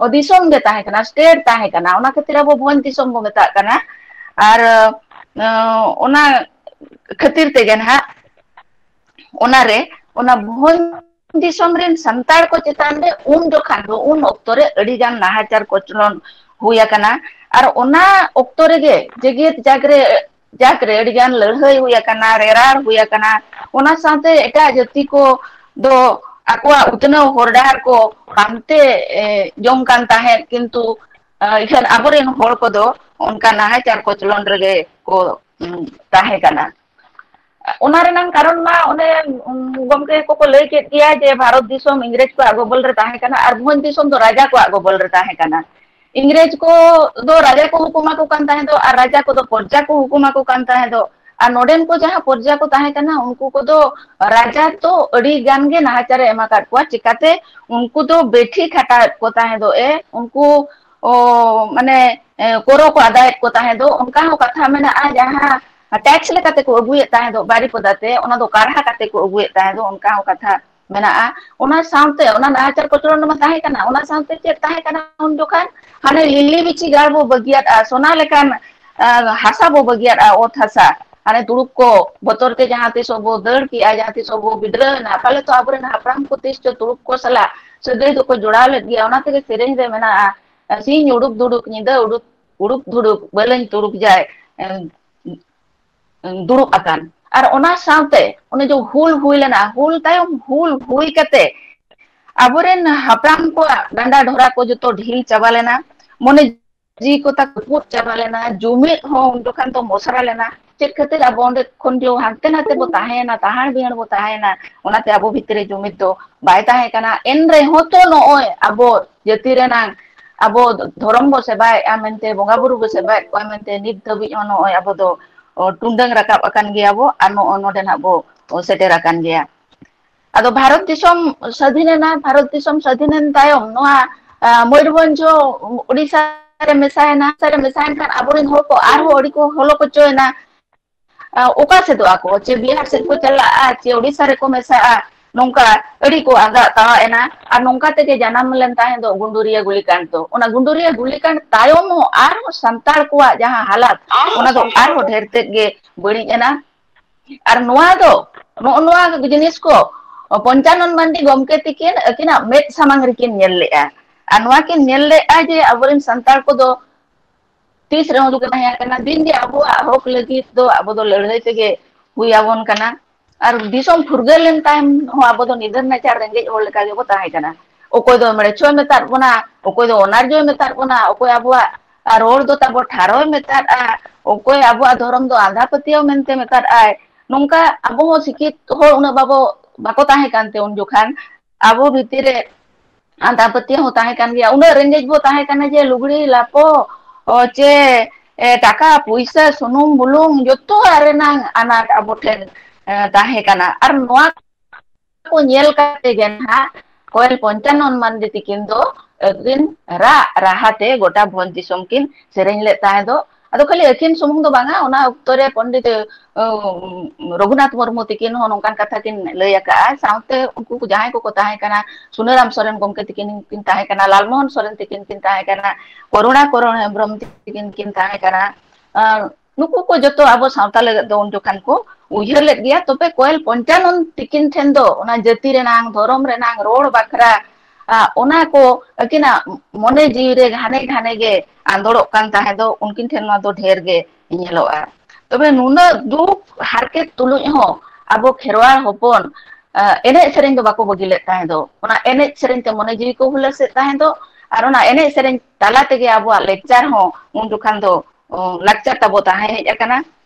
ᱚ, ᱫᱤᱥᱚᱢ ᱜᱮ ᱛᱟᱦᱮᱸ ᱠᱟᱱᱟ, state ᱛᱟᱦᱮᱸ ᱠᱟᱱᱟ, ᱚᱱᱟ ᱠᱷᱟᱹᱛᱤᱨ ᱟᱵᱚ ᱵᱷᱚᱸᱡᱽ ᱫᱤᱥᱚᱢ ᱵᱚ ᱢᱮᱛᱟᱜ ᱠᱟᱱᱟ᱾ ᱟᱨ, ᱚ, ᱚᱱᱟ ᱠᱷᱟᱹᱛᱤᱨ ᱛᱮᱜᱮ ᱱᱟᱦᱟᱜ ᱚᱱᱟᱨᱮ, ᱚᱱᱟ ᱵᱷᱚᱸᱡᱽ ᱫᱤᱥᱚᱢ ᱨᱮᱱ ᱥᱟᱱᱛᱟᱲ ᱠᱚ ᱪᱮᱛᱟᱱ ᱨᱮ ᱩᱱ ᱡᱚᱠᱷᱟᱱ ᱫᱚ, ᱩᱱ ᱚᱠᱛᱚ ᱨᱮ ᱟᱹᱰᱤ ᱜᱟᱱ ᱱᱟᱦᱟᱪᱟᱨ ᱠᱚᱪᱞᱚᱱ ᱦᱩᱭ ᱟᱠᱟᱱᱟ᱾ ᱟᱨ ᱚᱱᱟ ᱚᱠᱛᱚ ᱨᱮᱜᱮ ᱡᱮᱜᱮᱛ ᱡᱟᱠ ᱨᱮ, ᱡᱟᱠ ᱨᱮ ᱟᱹᱰᱤ ᱜᱟᱱ ᱞᱟᱹᱲᱦᱟᱹᱭ ᱦᱩᱭ ᱟᱠᱟᱱᱟ, ᱨᱮᱨᱟᱲ ᱦᱩᱭ ᱟᱠᱟᱱᱟ᱾ ᱚᱱᱟ ᱥᱟᱶᱛᱮ ᱮᱴᱟᱜ ᱡᱟᱹᱛᱤ ᱠᱚ ᱫᱚ ᱟᱠᱚᱣᱟᱜ ᱩᱛᱱᱟᱹᱣ ᱦᱚᱨ ᱰᱟᱦᱟᱨ ᱠᱚ ᱯᱟᱱᱛᱮ, ᱮ, ᱡᱚᱝ ᱠᱟᱱ ᱛᱟᱦᱮᱸᱫ, ᱠᱤᱱᱛᱩ, ᱮ, ᱤᱠᱷᱟᱹᱱ ᱟᱵᱚᱨᱮᱱ ᱦᱚᱲ ᱠᱚᱫᱚ ᱚᱱᱠᱟ ᱱᱟᱦᱟᱪᱟᱨ ᱠᱚᱪᱞᱚᱱ ᱨᱮᱜᱮ ᱠᱚ, ᱩᱢ, ᱛᱟᱦᱮᱸ ᱠᱟᱱᱟ᱾ ᱚᱱᱟ ᱨᱮᱱᱟᱜ ᱠᱟᱨᱚᱱ ᱢᱟ ᱚᱱᱮ, ᱩᱢ, ᱜᱚᱢᱠᱮ ᱠᱚᱠᱚ ᱞᱟᱹᱭ ᱠᱮᱫ ᱜᱮᱭᱟ ᱡᱮ ᱵᱷᱟᱨᱚᱛ ᱫᱤᱥᱚᱢ ᱤᱝᱨᱮᱡᱽ ᱠᱚᱣᱟᱜ ᱜᱚᱵᱚᱞ ᱨᱮ ᱛᱟᱦᱮᱸ ᱠᱟᱱᱟ ᱟᱨ ᱵᱷᱚᱸᱡᱽ ᱫᱤᱥᱚᱢ ᱫᱚ ᱨᱟᱡᱟ ᱠᱚᱣᱟᱜ ᱜᱚᱵᱚᱞ ᱨᱮ ᱛᱟᱦᱮᱸ ᱠᱟᱱᱟ᱾ ᱤᱝᱨᱮᱡᱽ ᱠᱚ ᱫᱚ ᱨᱟᱡᱟ ᱠᱚ ᱦᱩᱠᱩᱢ ᱟᱠᱚ ᱠᱟᱱ ᱛᱟᱦᱮᱸ ᱫᱚ ᱟᱨ ᱨᱟᱡᱟ ᱠᱚᱫᱚ ᱯᱚᱨᱡᱟ ᱠᱚ ᱦᱩᱠᱩᱢ ᱟᱠᱚ ᱠᱟᱱ ᱛᱟᱦᱮᱸ ᱫᱚ᱾ ᱟᱨ ᱱᱚᱰᱮᱱ ᱠᱚ ᱡᱟᱦᱟᱸ ᱯᱚᱨᱡᱟ ᱠᱚ ᱛᱟᱦᱮᱸ ᱠᱟᱱᱟ, ᱩᱱᱠᱩ ᱠᱚᱫᱚ ᱨᱟᱡᱟ ᱫᱚ ᱟᱹᱰᱤ ᱜᱟᱱ ᱜᱮ ᱱᱟᱦᱟᱪᱟᱨ ᱮ ᱮᱢ ᱟᱠᱟᱫ ᱠᱚᱣᱟ᱾ ᱪᱤᱠᱟᱛᱮ? ᱩᱱᱠᱩ ᱫᱚ ᱵᱮᱴᱷᱤ ᱠᱷᱟᱴᱟᱣᱮᱫ ᱠᱚ ᱛᱟᱦᱮᱸ ᱫᱚ ᱮ, ᱩᱱᱠᱩ, ᱚ, ᱢᱟᱱᱮ, ᱮ, ᱠᱚᱨᱚ ᱠᱚ ᱟᱫᱟᱭᱮᱫ ᱠᱚ ᱛᱟᱦᱮᱸ ᱫᱚ, ᱚᱱᱠᱟ ᱦᱚᱸ ᱠᱟᱛᱷᱟ ᱢᱮᱱᱟᱜᱼᱟ᱾ ᱡᱟᱦᱟᱸ tax ᱞᱮᱠᱟᱛᱮ ᱠᱚ ᱟᱹᱜᱩᱭᱮᱫ ᱛᱟᱦᱮᱸ ᱫᱚ ᱵᱟᱨᱤᱯᱚᱫᱟ ᱛᱮ, ᱚᱱᱟ ᱫᱚ ᱠᱟᱨᱦᱟ ᱠᱟᱛᱮ ᱠᱚ ᱟᱹᱜᱩᱭᱮᱫ ᱛᱟᱦᱮᱸ ᱫᱚ, ᱚᱱᱠᱟ ᱦᱚᱸ ᱠᱟᱛᱷᱟ ᱢᱮᱱᱟᱜᱼᱟ᱾ ᱚᱱᱟ ᱥᱟᱶᱛᱮ ᱚᱱᱟ ᱱᱟᱦᱟᱪᱟᱨ ᱠᱚᱪᱞᱚᱱ ᱢᱟ ᱛᱟᱦᱮᱸ ᱠᱟᱱᱟ, ᱚᱱᱟ ᱥᱟᱶᱛᱮ ᱪᱮᱫ ᱛᱟᱦᱮᱸ ᱠᱟᱱᱟ ᱩᱱ ᱡᱚᱠᱷᱟᱱ? ᱦᱟᱱᱮ ᱞᱤᱞᱤ ᱵᱤᱪᱷᱤ ᱜᱟᱲ ᱵᱚ ᱵᱟᱹᱜᱤᱭᱟᱫᱼᱟ, ᱥᱚᱱᱟ ᱞᱮᱠᱟᱱ, ᱟ, ᱦᱟᱥᱟ ᱵᱚ ᱵᱟᱹᱜᱤᱭᱟᱫᱼᱟ, ᱚᱛ ᱦᱟᱥᱟ᱾ ᱦᱟᱱᱮ ᱛᱩᱲᱩᱠ ᱠᱚ ᱵᱚᱛᱚᱨ ᱛᱮ ᱡᱟᱦᱟᱸ ᱛᱤᱥᱚᱜ ᱵᱚ ᱫᱟᱹᱲ ᱠᱮᱜᱼᱟ, ᱡᱟᱦᱟᱸ ᱛᱤᱥᱚᱜ ᱵᱚ ᱵᱤᱫᱽᱨᱟᱹᱣ ᱮᱱᱟ, ᱯᱟᱞᱮ ᱛᱚ ᱟᱵᱚᱨᱮᱱ ᱦᱟᱯᱲᱟᱢ ᱠᱚ ᱛᱤᱥ ᱪᱚ ᱛᱩᱲᱩᱠ ᱠᱚ ᱥᱟᱞᱟᱜ ᱥᱟᱹᱜᱟᱹᱭ ᱫᱚᱠᱚ ᱡᱚᱲᱟᱣ ᱞᱮᱫ ᱜᱮᱭᱟ᱾ ᱚᱱᱟ ᱛᱮᱜᱮ ᱥᱮᱨᱮᱧ ᱨᱮ ᱢᱮᱱᱟᱜᱼᱟ, ᱥᱤᱧ ᱩᱰᱩᱠ ᱫᱩᱲᱩᱵ, ᱧᱤᱫᱟᱹ ᱩᱰᱩᱠ, ᱩᱰᱩᱠ ᱫᱩᱲᱩᱵ, ᱵᱟᱹᱞᱟᱹᱧ ᱛᱩᱲᱩᱠ ᱡᱟᱭ, ᱮ, ᱫᱩᱲᱩᱵ ᱟᱠᱟᱱ᱾ ᱟᱨ ᱚᱱᱟ ᱥᱟᱶᱛᱮ ᱚᱱᱮ ᱡᱮ ᱦᱩᱞ ᱦᱩᱭ ᱞᱮᱱᱟ, ᱦᱩᱞ ᱛᱟᱭᱚᱢ ᱦᱩᱞ ᱦᱩᱭ ᱠᱟᱛᱮ ᱟᱵᱚᱨᱮᱱ ᱦᱟᱯᱲᱟᱢ ᱠᱚᱣᱟᱜ ᱰᱟᱸᱰᱟ ᱰᱷᱚᱨᱟ ᱠᱚ ᱡᱚᱛᱚ ᱰᱷᱤᱞ ᱪᱟᱵᱟ ᱞᱮᱱᱟ, ᱢᱚᱱᱮ ᱡᱤᱣᱤ ᱠᱚ ᱛᱟᱠᱚ ᱨᱟᱹᱯᱩᱫ ᱪᱟᱵᱟ ᱞᱮᱱᱟ, ᱡᱩᱢᱤᱫ ᱦᱚᱸ ᱩᱱ ᱡᱚᱠᱷᱟᱱ ᱫᱚ ᱢᱚᱥᱨᱟ ᱞᱮᱱᱟ᱾ ᱪᱮᱫ ᱠᱷᱟᱹᱛᱤᱨ ᱟᱵᱚ ᱚᱸᱰᱮ ᱠᱷᱚᱱ ᱡᱮ ᱦᱟᱱᱛᱮ ᱱᱟᱛᱮ ᱵᱚ ᱛᱟᱦᱮᱸᱭᱮᱱᱟ, ᱛᱟᱦᱟᱲ ᱵᱤᱦᱟᱹᱲ ᱵᱚ ᱛᱟᱦᱮᱸᱭᱮᱱᱟ, ᱚᱱᱟᱛᱮ ᱟᱵᱚ ᱵᱷᱤᱛᱨᱤ ᱨᱮ ᱡᱩᱢᱤᱫ ᱫᱚ ᱵᱟᱭ ᱛᱟᱦᱮᱸ ᱠᱟᱱᱟ᱾ ᱮᱱ ᱨᱮᱦᱚᱸ ᱛᱚ ᱱᱚᱜᱼᱚᱭ ᱟᱵᱚ ᱡᱟᱹᱛᱤ ᱨᱮᱱᱟᱝ ᱟᱵᱚ ᱫᱷᱚᱨᱚᱢ ᱵᱚ ᱥᱮᱵᱟᱭᱮᱫᱼᱟ ᱢᱮᱱᱛᱮ, ᱵᱚᱸᱜᱟ ᱵᱩᱨᱩ ᱵᱚ ᱥᱮᱵᱟᱭᱮᱫ ᱠᱚᱣᱟ ᱢᱮᱱᱛᱮ, ᱱᱤᱛ ᱫᱷᱟᱹᱵᱤᱡ ᱦᱚᱸ ᱱᱚᱜᱼᱚᱭ ᱟᱵᱚ ᱫᱚ, ᱚ, ᱴᱩᱰᱟᱹᱝ ᱨᱟᱠᱟᱵ ᱟᱠᱟᱱ ᱜᱮᱭᱟ ᱵᱚ ᱟᱨ ᱱᱚᱜᱼᱚ ᱱᱚᱰᱮ ᱱᱟᱜ ᱵᱚ, ᱚ, ᱥᱮᱴᱮᱨ ᱟᱠᱟᱱ ᱜᱮᱭᱟ᱾ ᱟᱫᱚ ᱵᱷᱟᱨᱚᱛ ᱫᱤᱥᱚᱢ ᱥᱟᱹᱫᱷᱤᱱ ᱮᱱᱟ, ᱵᱷᱟᱨᱚᱛ ᱫᱤᱥᱚᱢ ᱥᱟᱹᱫᱷᱤᱱ ᱮᱱ ᱛᱟᱭᱚᱢ ᱱᱚᱣᱟ, ᱟ, ᱢᱚᱭᱩᱨᱵᱷᱚᱸᱡᱽ ᱦᱚᱸ ᱩᱲᱤᱥᱥᱟ ᱨᱮ ᱢᱮᱥᱟᱭᱮᱱᱟ, ᱦᱟᱥᱟ ᱨᱮ ᱢᱮᱥᱟᱭᱮᱱ ᱠᱷᱟᱱ ᱟᱵᱚᱨᱮᱱ ᱦᱚᱲ ᱠᱚ ᱟᱨᱦᱚᱸ ᱟᱹᱰᱤ ᱠᱚ ᱦᱚᱞᱚ ᱠᱚᱪᱚᱭᱮᱱᱟ᱾ ᱟᱸ, ᱚᱠᱟ ᱥᱮᱫᱚᱜ ᱟᱠᱚ? ᱪᱮ ᱵᱤᱦᱟᱨ ᱥᱮᱫ ᱠᱚ ᱪᱟᱞᱟᱜᱼᱟ, ᱪᱮ ᱳᱰᱤᱥᱟ ᱨᱮᱠᱚ ᱢᱮᱥᱟᱜᱼᱟ? ᱱᱚᱝᱠᱟ ᱟᱹᱰᱤ ᱠᱚ ᱟᱸᱜᱟᱜ ᱛᱟᱣᱟᱜ ᱮᱱᱟ᱾ ᱟᱨ ᱱᱚᱝᱠᱟ ᱛᱮᱜᱮ ᱡᱟᱱᱟᱢ ᱞᱮᱱ ᱛᱟᱦᱮᱸ ᱫᱚ ᱜᱩᱸᱰᱩᱨᱤᱭᱟᱹ ᱜᱩᱞᱤᱠᱟᱱᱰ ᱫᱚ᱾ ᱚᱱᱟ ᱜᱩᱸᱰᱩᱨᱤᱭᱟᱹ ᱜᱩᱞᱤᱠᱟᱱᱰ ᱛᱟᱭᱚᱢ ᱦᱚᱸ ᱟᱨᱦᱚᱸ ᱥᱟᱱᱛᱟᱲ ᱠᱚᱣᱟᱜ ᱡᱟᱦᱟᱸ ᱦᱟᱞᱟᱛ, ᱚᱱᱟ ᱫᱚ ᱟᱨᱦᱚᱸ ᱰᱷᱮᱨ ᱛᱮᱫ ᱜᱮ ᱵᱟᱹᱲᱤᱡ ᱮᱱᱟ᱾ ᱟᱨ ᱱᱚᱣᱟ ᱫᱚ, ᱱᱚᱜᱼᱚ ᱱᱚᱣᱟ ᱡᱤᱱᱤᱥ ᱠᱚ ᱯᱚᱧᱪᱟᱱᱚᱱ ᱢᱟᱱᱰᱤ ᱜᱚᱢᱠᱮ ᱛᱤᱠᱤᱱ ᱟᱹᱠᱤᱱᱟᱜ ᱢᱮᱫ ᱥᱟᱢᱟᱝ ᱨᱮᱠᱤᱱ ᱧᱮᱞ ᱞᱮᱜᱼᱟ᱾ ᱟᱨ ᱱᱚᱣᱟ ᱠᱤᱱ ᱧᱮᱞ ᱞᱮᱜᱼᱟ ᱡᱮ ᱟᱵᱚᱨᱮᱱ ᱥᱟᱱᱛᱟᱲ ᱠᱚᱫᱚ ᱛᱤᱥ ᱨᱮᱦᱚᱸ ᱫᱩᱠ ᱛᱟᱦᱮᱸ ᱠᱟᱱᱟ, ᱫᱤᱱ ᱜᱮ ᱟᱵᱚᱣᱟᱜ ᱦᱚᱠ ᱞᱟᱹᱜᱤᱫ ᱫᱚ ᱟᱵᱚ ᱫᱚ ᱞᱟᱹᱲᱦᱟᱹᱭ ᱛᱮᱜᱮ ᱦᱩᱭ ᱟᱵᱚᱱ ᱠᱟᱱᱟ᱾ ᱟᱨ ᱫᱤᱥᱚᱢ ᱯᱷᱩᱨᱜᱟᱹᱞ ᱞᱮᱱ ᱛᱟᱭᱚᱢ ᱦᱚᱸ ᱟᱵᱚ ᱫᱚ ᱱᱤᱫᱷᱟᱹᱱ ᱱᱟᱪᱟᱨ ᱨᱮᱸᱜᱮᱡ ᱦᱚᱲ ᱞᱮᱠᱟ ᱜᱮᱵᱚ ᱛᱟᱦᱮᱸ ᱠᱟᱱᱟ᱾ ᱚᱠᱚᱭ ᱫᱚ ᱢᱮᱲᱮᱪᱷᱚᱭ ᱢᱮᱛᱟᱫ ᱵᱚᱱᱟ, ᱚᱠᱚᱭ ᱫᱚ ᱚᱱᱟᱨᱡᱚᱭ ᱢᱮᱛᱟᱫ ᱵᱚᱱᱟ, ᱚᱠᱚᱭ ᱟᱵᱚᱣᱟᱜ ᱨᱚᱲ ᱫᱚ ᱛᱟᱵᱚ ᱴᱷᱟᱨᱚᱭ ᱢᱮᱛᱟᱫᱼᱟ, ᱚᱠᱚᱭ ᱟᱵᱚᱣᱟᱜ ᱫᱷᱚᱨᱚᱢ ᱫᱚ ᱟᱸᱫᱷᱟ ᱯᱟᱹᱛᱭᱟᱹᱣ ᱢᱮᱱᱛᱮ ᱢᱮᱛᱟᱫᱼᱟᱭ᱾ ᱱᱚᱝᱠᱟ ᱟᱵᱚ ᱦᱚᱸ ᱥᱤᱠᱠᱷᱤᱛ ᱦᱚᱲ ᱩᱱᱟᱹᱜ ᱵᱟᱵᱚ, ᱵᱟᱠᱚ ᱛᱟᱦᱮᱸ ᱠᱟᱱᱛᱮ ᱩᱱ ᱡᱚᱠᱷᱟᱱ ᱟᱵᱚ ᱵᱷᱤᱛᱤᱨ ᱨᱮ ᱟᱸᱫᱷᱟ ᱯᱟᱹᱛᱭᱟᱹᱣ ᱦᱚᱸ ᱛᱟᱦᱮᱸ ᱠᱟᱱ ᱜᱮᱭᱟ᱾ ᱩᱱᱟᱹᱜ ᱨᱮᱸᱜᱮᱡ ᱵᱚ ᱛᱟᱦᱮᱸ ᱠᱟᱱᱟ ᱡᱮ ᱞᱩᱜᱽᱲᱤ ᱞᱟᱯᱚ, ᱚ, ᱪᱮ, ᱮ, ᱴᱟᱠᱟ ᱯᱩᱭᱥᱟᱹ, ᱥᱩᱱᱩᱢ ᱵᱩᱞᱩᱝ, ᱡᱚᱛᱚᱣᱟᱜ ᱨᱮᱱᱟᱝ ᱟᱱᱟᱴ ᱟᱵᱚ ᱴᱷᱮᱱ, ᱮ, ᱛᱟᱦᱮᱸ ᱠᱟᱱᱟ᱾ ᱟᱨ ᱱᱚᱣᱟ ᱠᱚ ᱧᱮᱞ ᱠᱟᱛᱮ ᱜᱮ ᱱᱟᱦᱟᱜ ᱠᱚᱭᱮᱞ ᱯᱚᱧᱪᱟᱱᱚᱱ ᱢᱟᱱᱰᱤ ᱛᱤᱠᱤᱱ ᱫᱚ ᱟᱹᱠᱤᱱ ᱨᱟᱜ ᱨᱟᱦᱟ ᱛᱮ ᱜᱚᱴᱟ ᱵᱷᱚᱸᱡᱽ ᱫᱤᱥᱚᱢ ᱠᱤᱱ ᱥᱮᱨᱮᱧ ᱞᱮᱫ ᱛᱟᱦᱮᱸ ᱫᱚ᱾ ᱟᱫᱚ ᱠᱷᱟᱹᱞᱤ ᱟᱹᱠᱤᱱ ᱥᱩᱢᱩᱝ ᱫᱚ ᱵᱟᱝᱟ, ᱚᱱᱟ ᱚᱠᱛᱚ ᱨᱮ ᱯᱚᱱᱰᱤᱛ, ᱩᱢ, ᱨᱚᱜᱷᱩᱱᱟᱛᱷ ᱢᱩᱨᱢᱩ ᱛᱤᱠᱤᱱ ᱦᱚᱸ ᱱᱚᱝᱠᱟᱱ ᱠᱟᱛᱷᱟ ᱠᱤᱱ ᱞᱟᱹᱭ ᱟᱠᱟᱫᱼᱟ᱾ ᱥᱟᱶᱛᱮ ᱩᱱᱠᱩ ᱠᱚ ᱡᱟᱦᱟᱸᱭ ᱠᱚᱠᱚ ᱛᱟᱦᱮᱸ ᱠᱟᱱᱟ, ᱥᱩᱱᱟᱹᱨᱟᱢ ᱥᱚᱨᱮᱱ ᱜᱚᱢᱠᱮ ᱛᱤᱠᱤᱱ ᱠᱤᱱ ᱛᱟᱦᱮᱸ ᱠᱟᱱᱟ, ᱞᱟᱞᱢᱳᱦᱚᱱ ᱥᱚᱨᱮᱱ ᱛᱤᱠᱤᱱ ᱠᱤᱱ ᱛᱟᱦᱮᱸ ᱠᱟᱱᱟ, ᱠᱚᱨᱩᱬᱟ ᱠᱚᱨᱚᱬ ᱦᱮᱢᱵᱨᱚᱢ ᱛᱤᱠᱤᱱ ᱠᱤᱱ ᱛᱟᱦᱮᱸ ᱠᱟᱱᱟ᱾ ᱟᱨ ᱱᱩᱠᱩ ᱠᱚ ᱡᱚᱛᱚ ᱟᱵᱚ ᱥᱟᱶᱛᱟ ᱞᱟᱹᱜᱤᱫ ᱫᱚ ᱩᱱ ᱡᱚᱠᱷᱟᱱ ᱠᱚ ᱩᱭᱦᱟᱹᱨ ᱞᱮᱫ ᱜᱮᱭᱟ᱾ ᱛᱚᱵᱮ ᱠᱚᱭᱮᱞ ᱯᱚᱧᱪᱟᱱᱚᱱ ᱛᱤᱠᱤᱱ ᱴᱷᱮᱱ ᱫᱚ ᱚᱱᱟ ᱡᱟᱹᱛᱤ ᱨᱮᱱᱟᱝ, ᱫᱷᱚᱨᱚᱢ ᱨᱮᱱᱟᱝ, ᱨᱚᱲ ᱵᱟᱠᱷᱨᱟ, ᱟ, ᱚᱱᱟ ᱠᱚ ᱟᱹᱠᱤᱱᱟᱜ ᱢᱚᱱᱮ ᱡᱤᱣᱤ ᱨᱮ ᱜᱷᱟᱱᱮ ᱜᱷᱟᱱᱮ ᱜᱮ ᱟᱸᱫᱳᱲᱚᱜ ᱠᱟᱱ ᱛᱟᱦᱮᱸ ᱫᱚ, ᱩᱱᱠᱤᱱ ᱴᱷᱮᱱ ᱱᱚᱣᱟ ᱫᱚ ᱰᱷᱮᱨ ᱜᱮ ᱧᱮᱞᱚᱜᱼᱟ᱾ ᱛᱚᱵᱮ ᱱᱩᱱᱟᱹᱜ ᱫᱩᱠ ᱦᱟᱨᱠᱮᱛ ᱛᱩᱞᱩᱡ ᱦᱚᱸ ᱟᱵᱚ ᱠᱷᱮᱨᱣᱟᱲ ᱦᱚᱯᱚᱱ, ᱟ, ᱮᱱᱮᱡ ᱥᱮᱨᱮᱧ ᱫᱚ ᱵᱟᱠᱚ ᱵᱟᱹᱜᱤ ᱞᱮᱫ ᱛᱟᱦᱮᱸ ᱫᱚ᱾ ᱚᱱᱟ ᱮᱱᱮᱡ ᱥᱮᱨᱮᱧ ᱛᱮ ᱢᱚᱱᱮ ᱡᱤᱣᱤ ᱠᱚ ᱦᱩᱞᱟᱹᱥᱮᱫ ᱛᱟᱦᱮᱸ ᱫᱚ, ᱟᱨ ᱚᱱᱟ ᱮᱱᱮᱡ ᱥᱮᱨᱮᱧ ᱛᱟᱞᱟ ᱛᱮᱜᱮ ᱟᱵᱚᱣᱟᱜ ᱞᱮᱠᱪᱟᱨ ᱦᱚᱸ ᱩᱱ ᱡᱚᱠᱷᱟᱱ ᱫᱚ, ᱚ, ᱞᱟᱠᱪᱟᱨ ᱛᱟᱵᱚ ᱛᱟᱦᱮᱸ ᱦᱮᱡ ᱟᱠᱟᱱᱟ᱾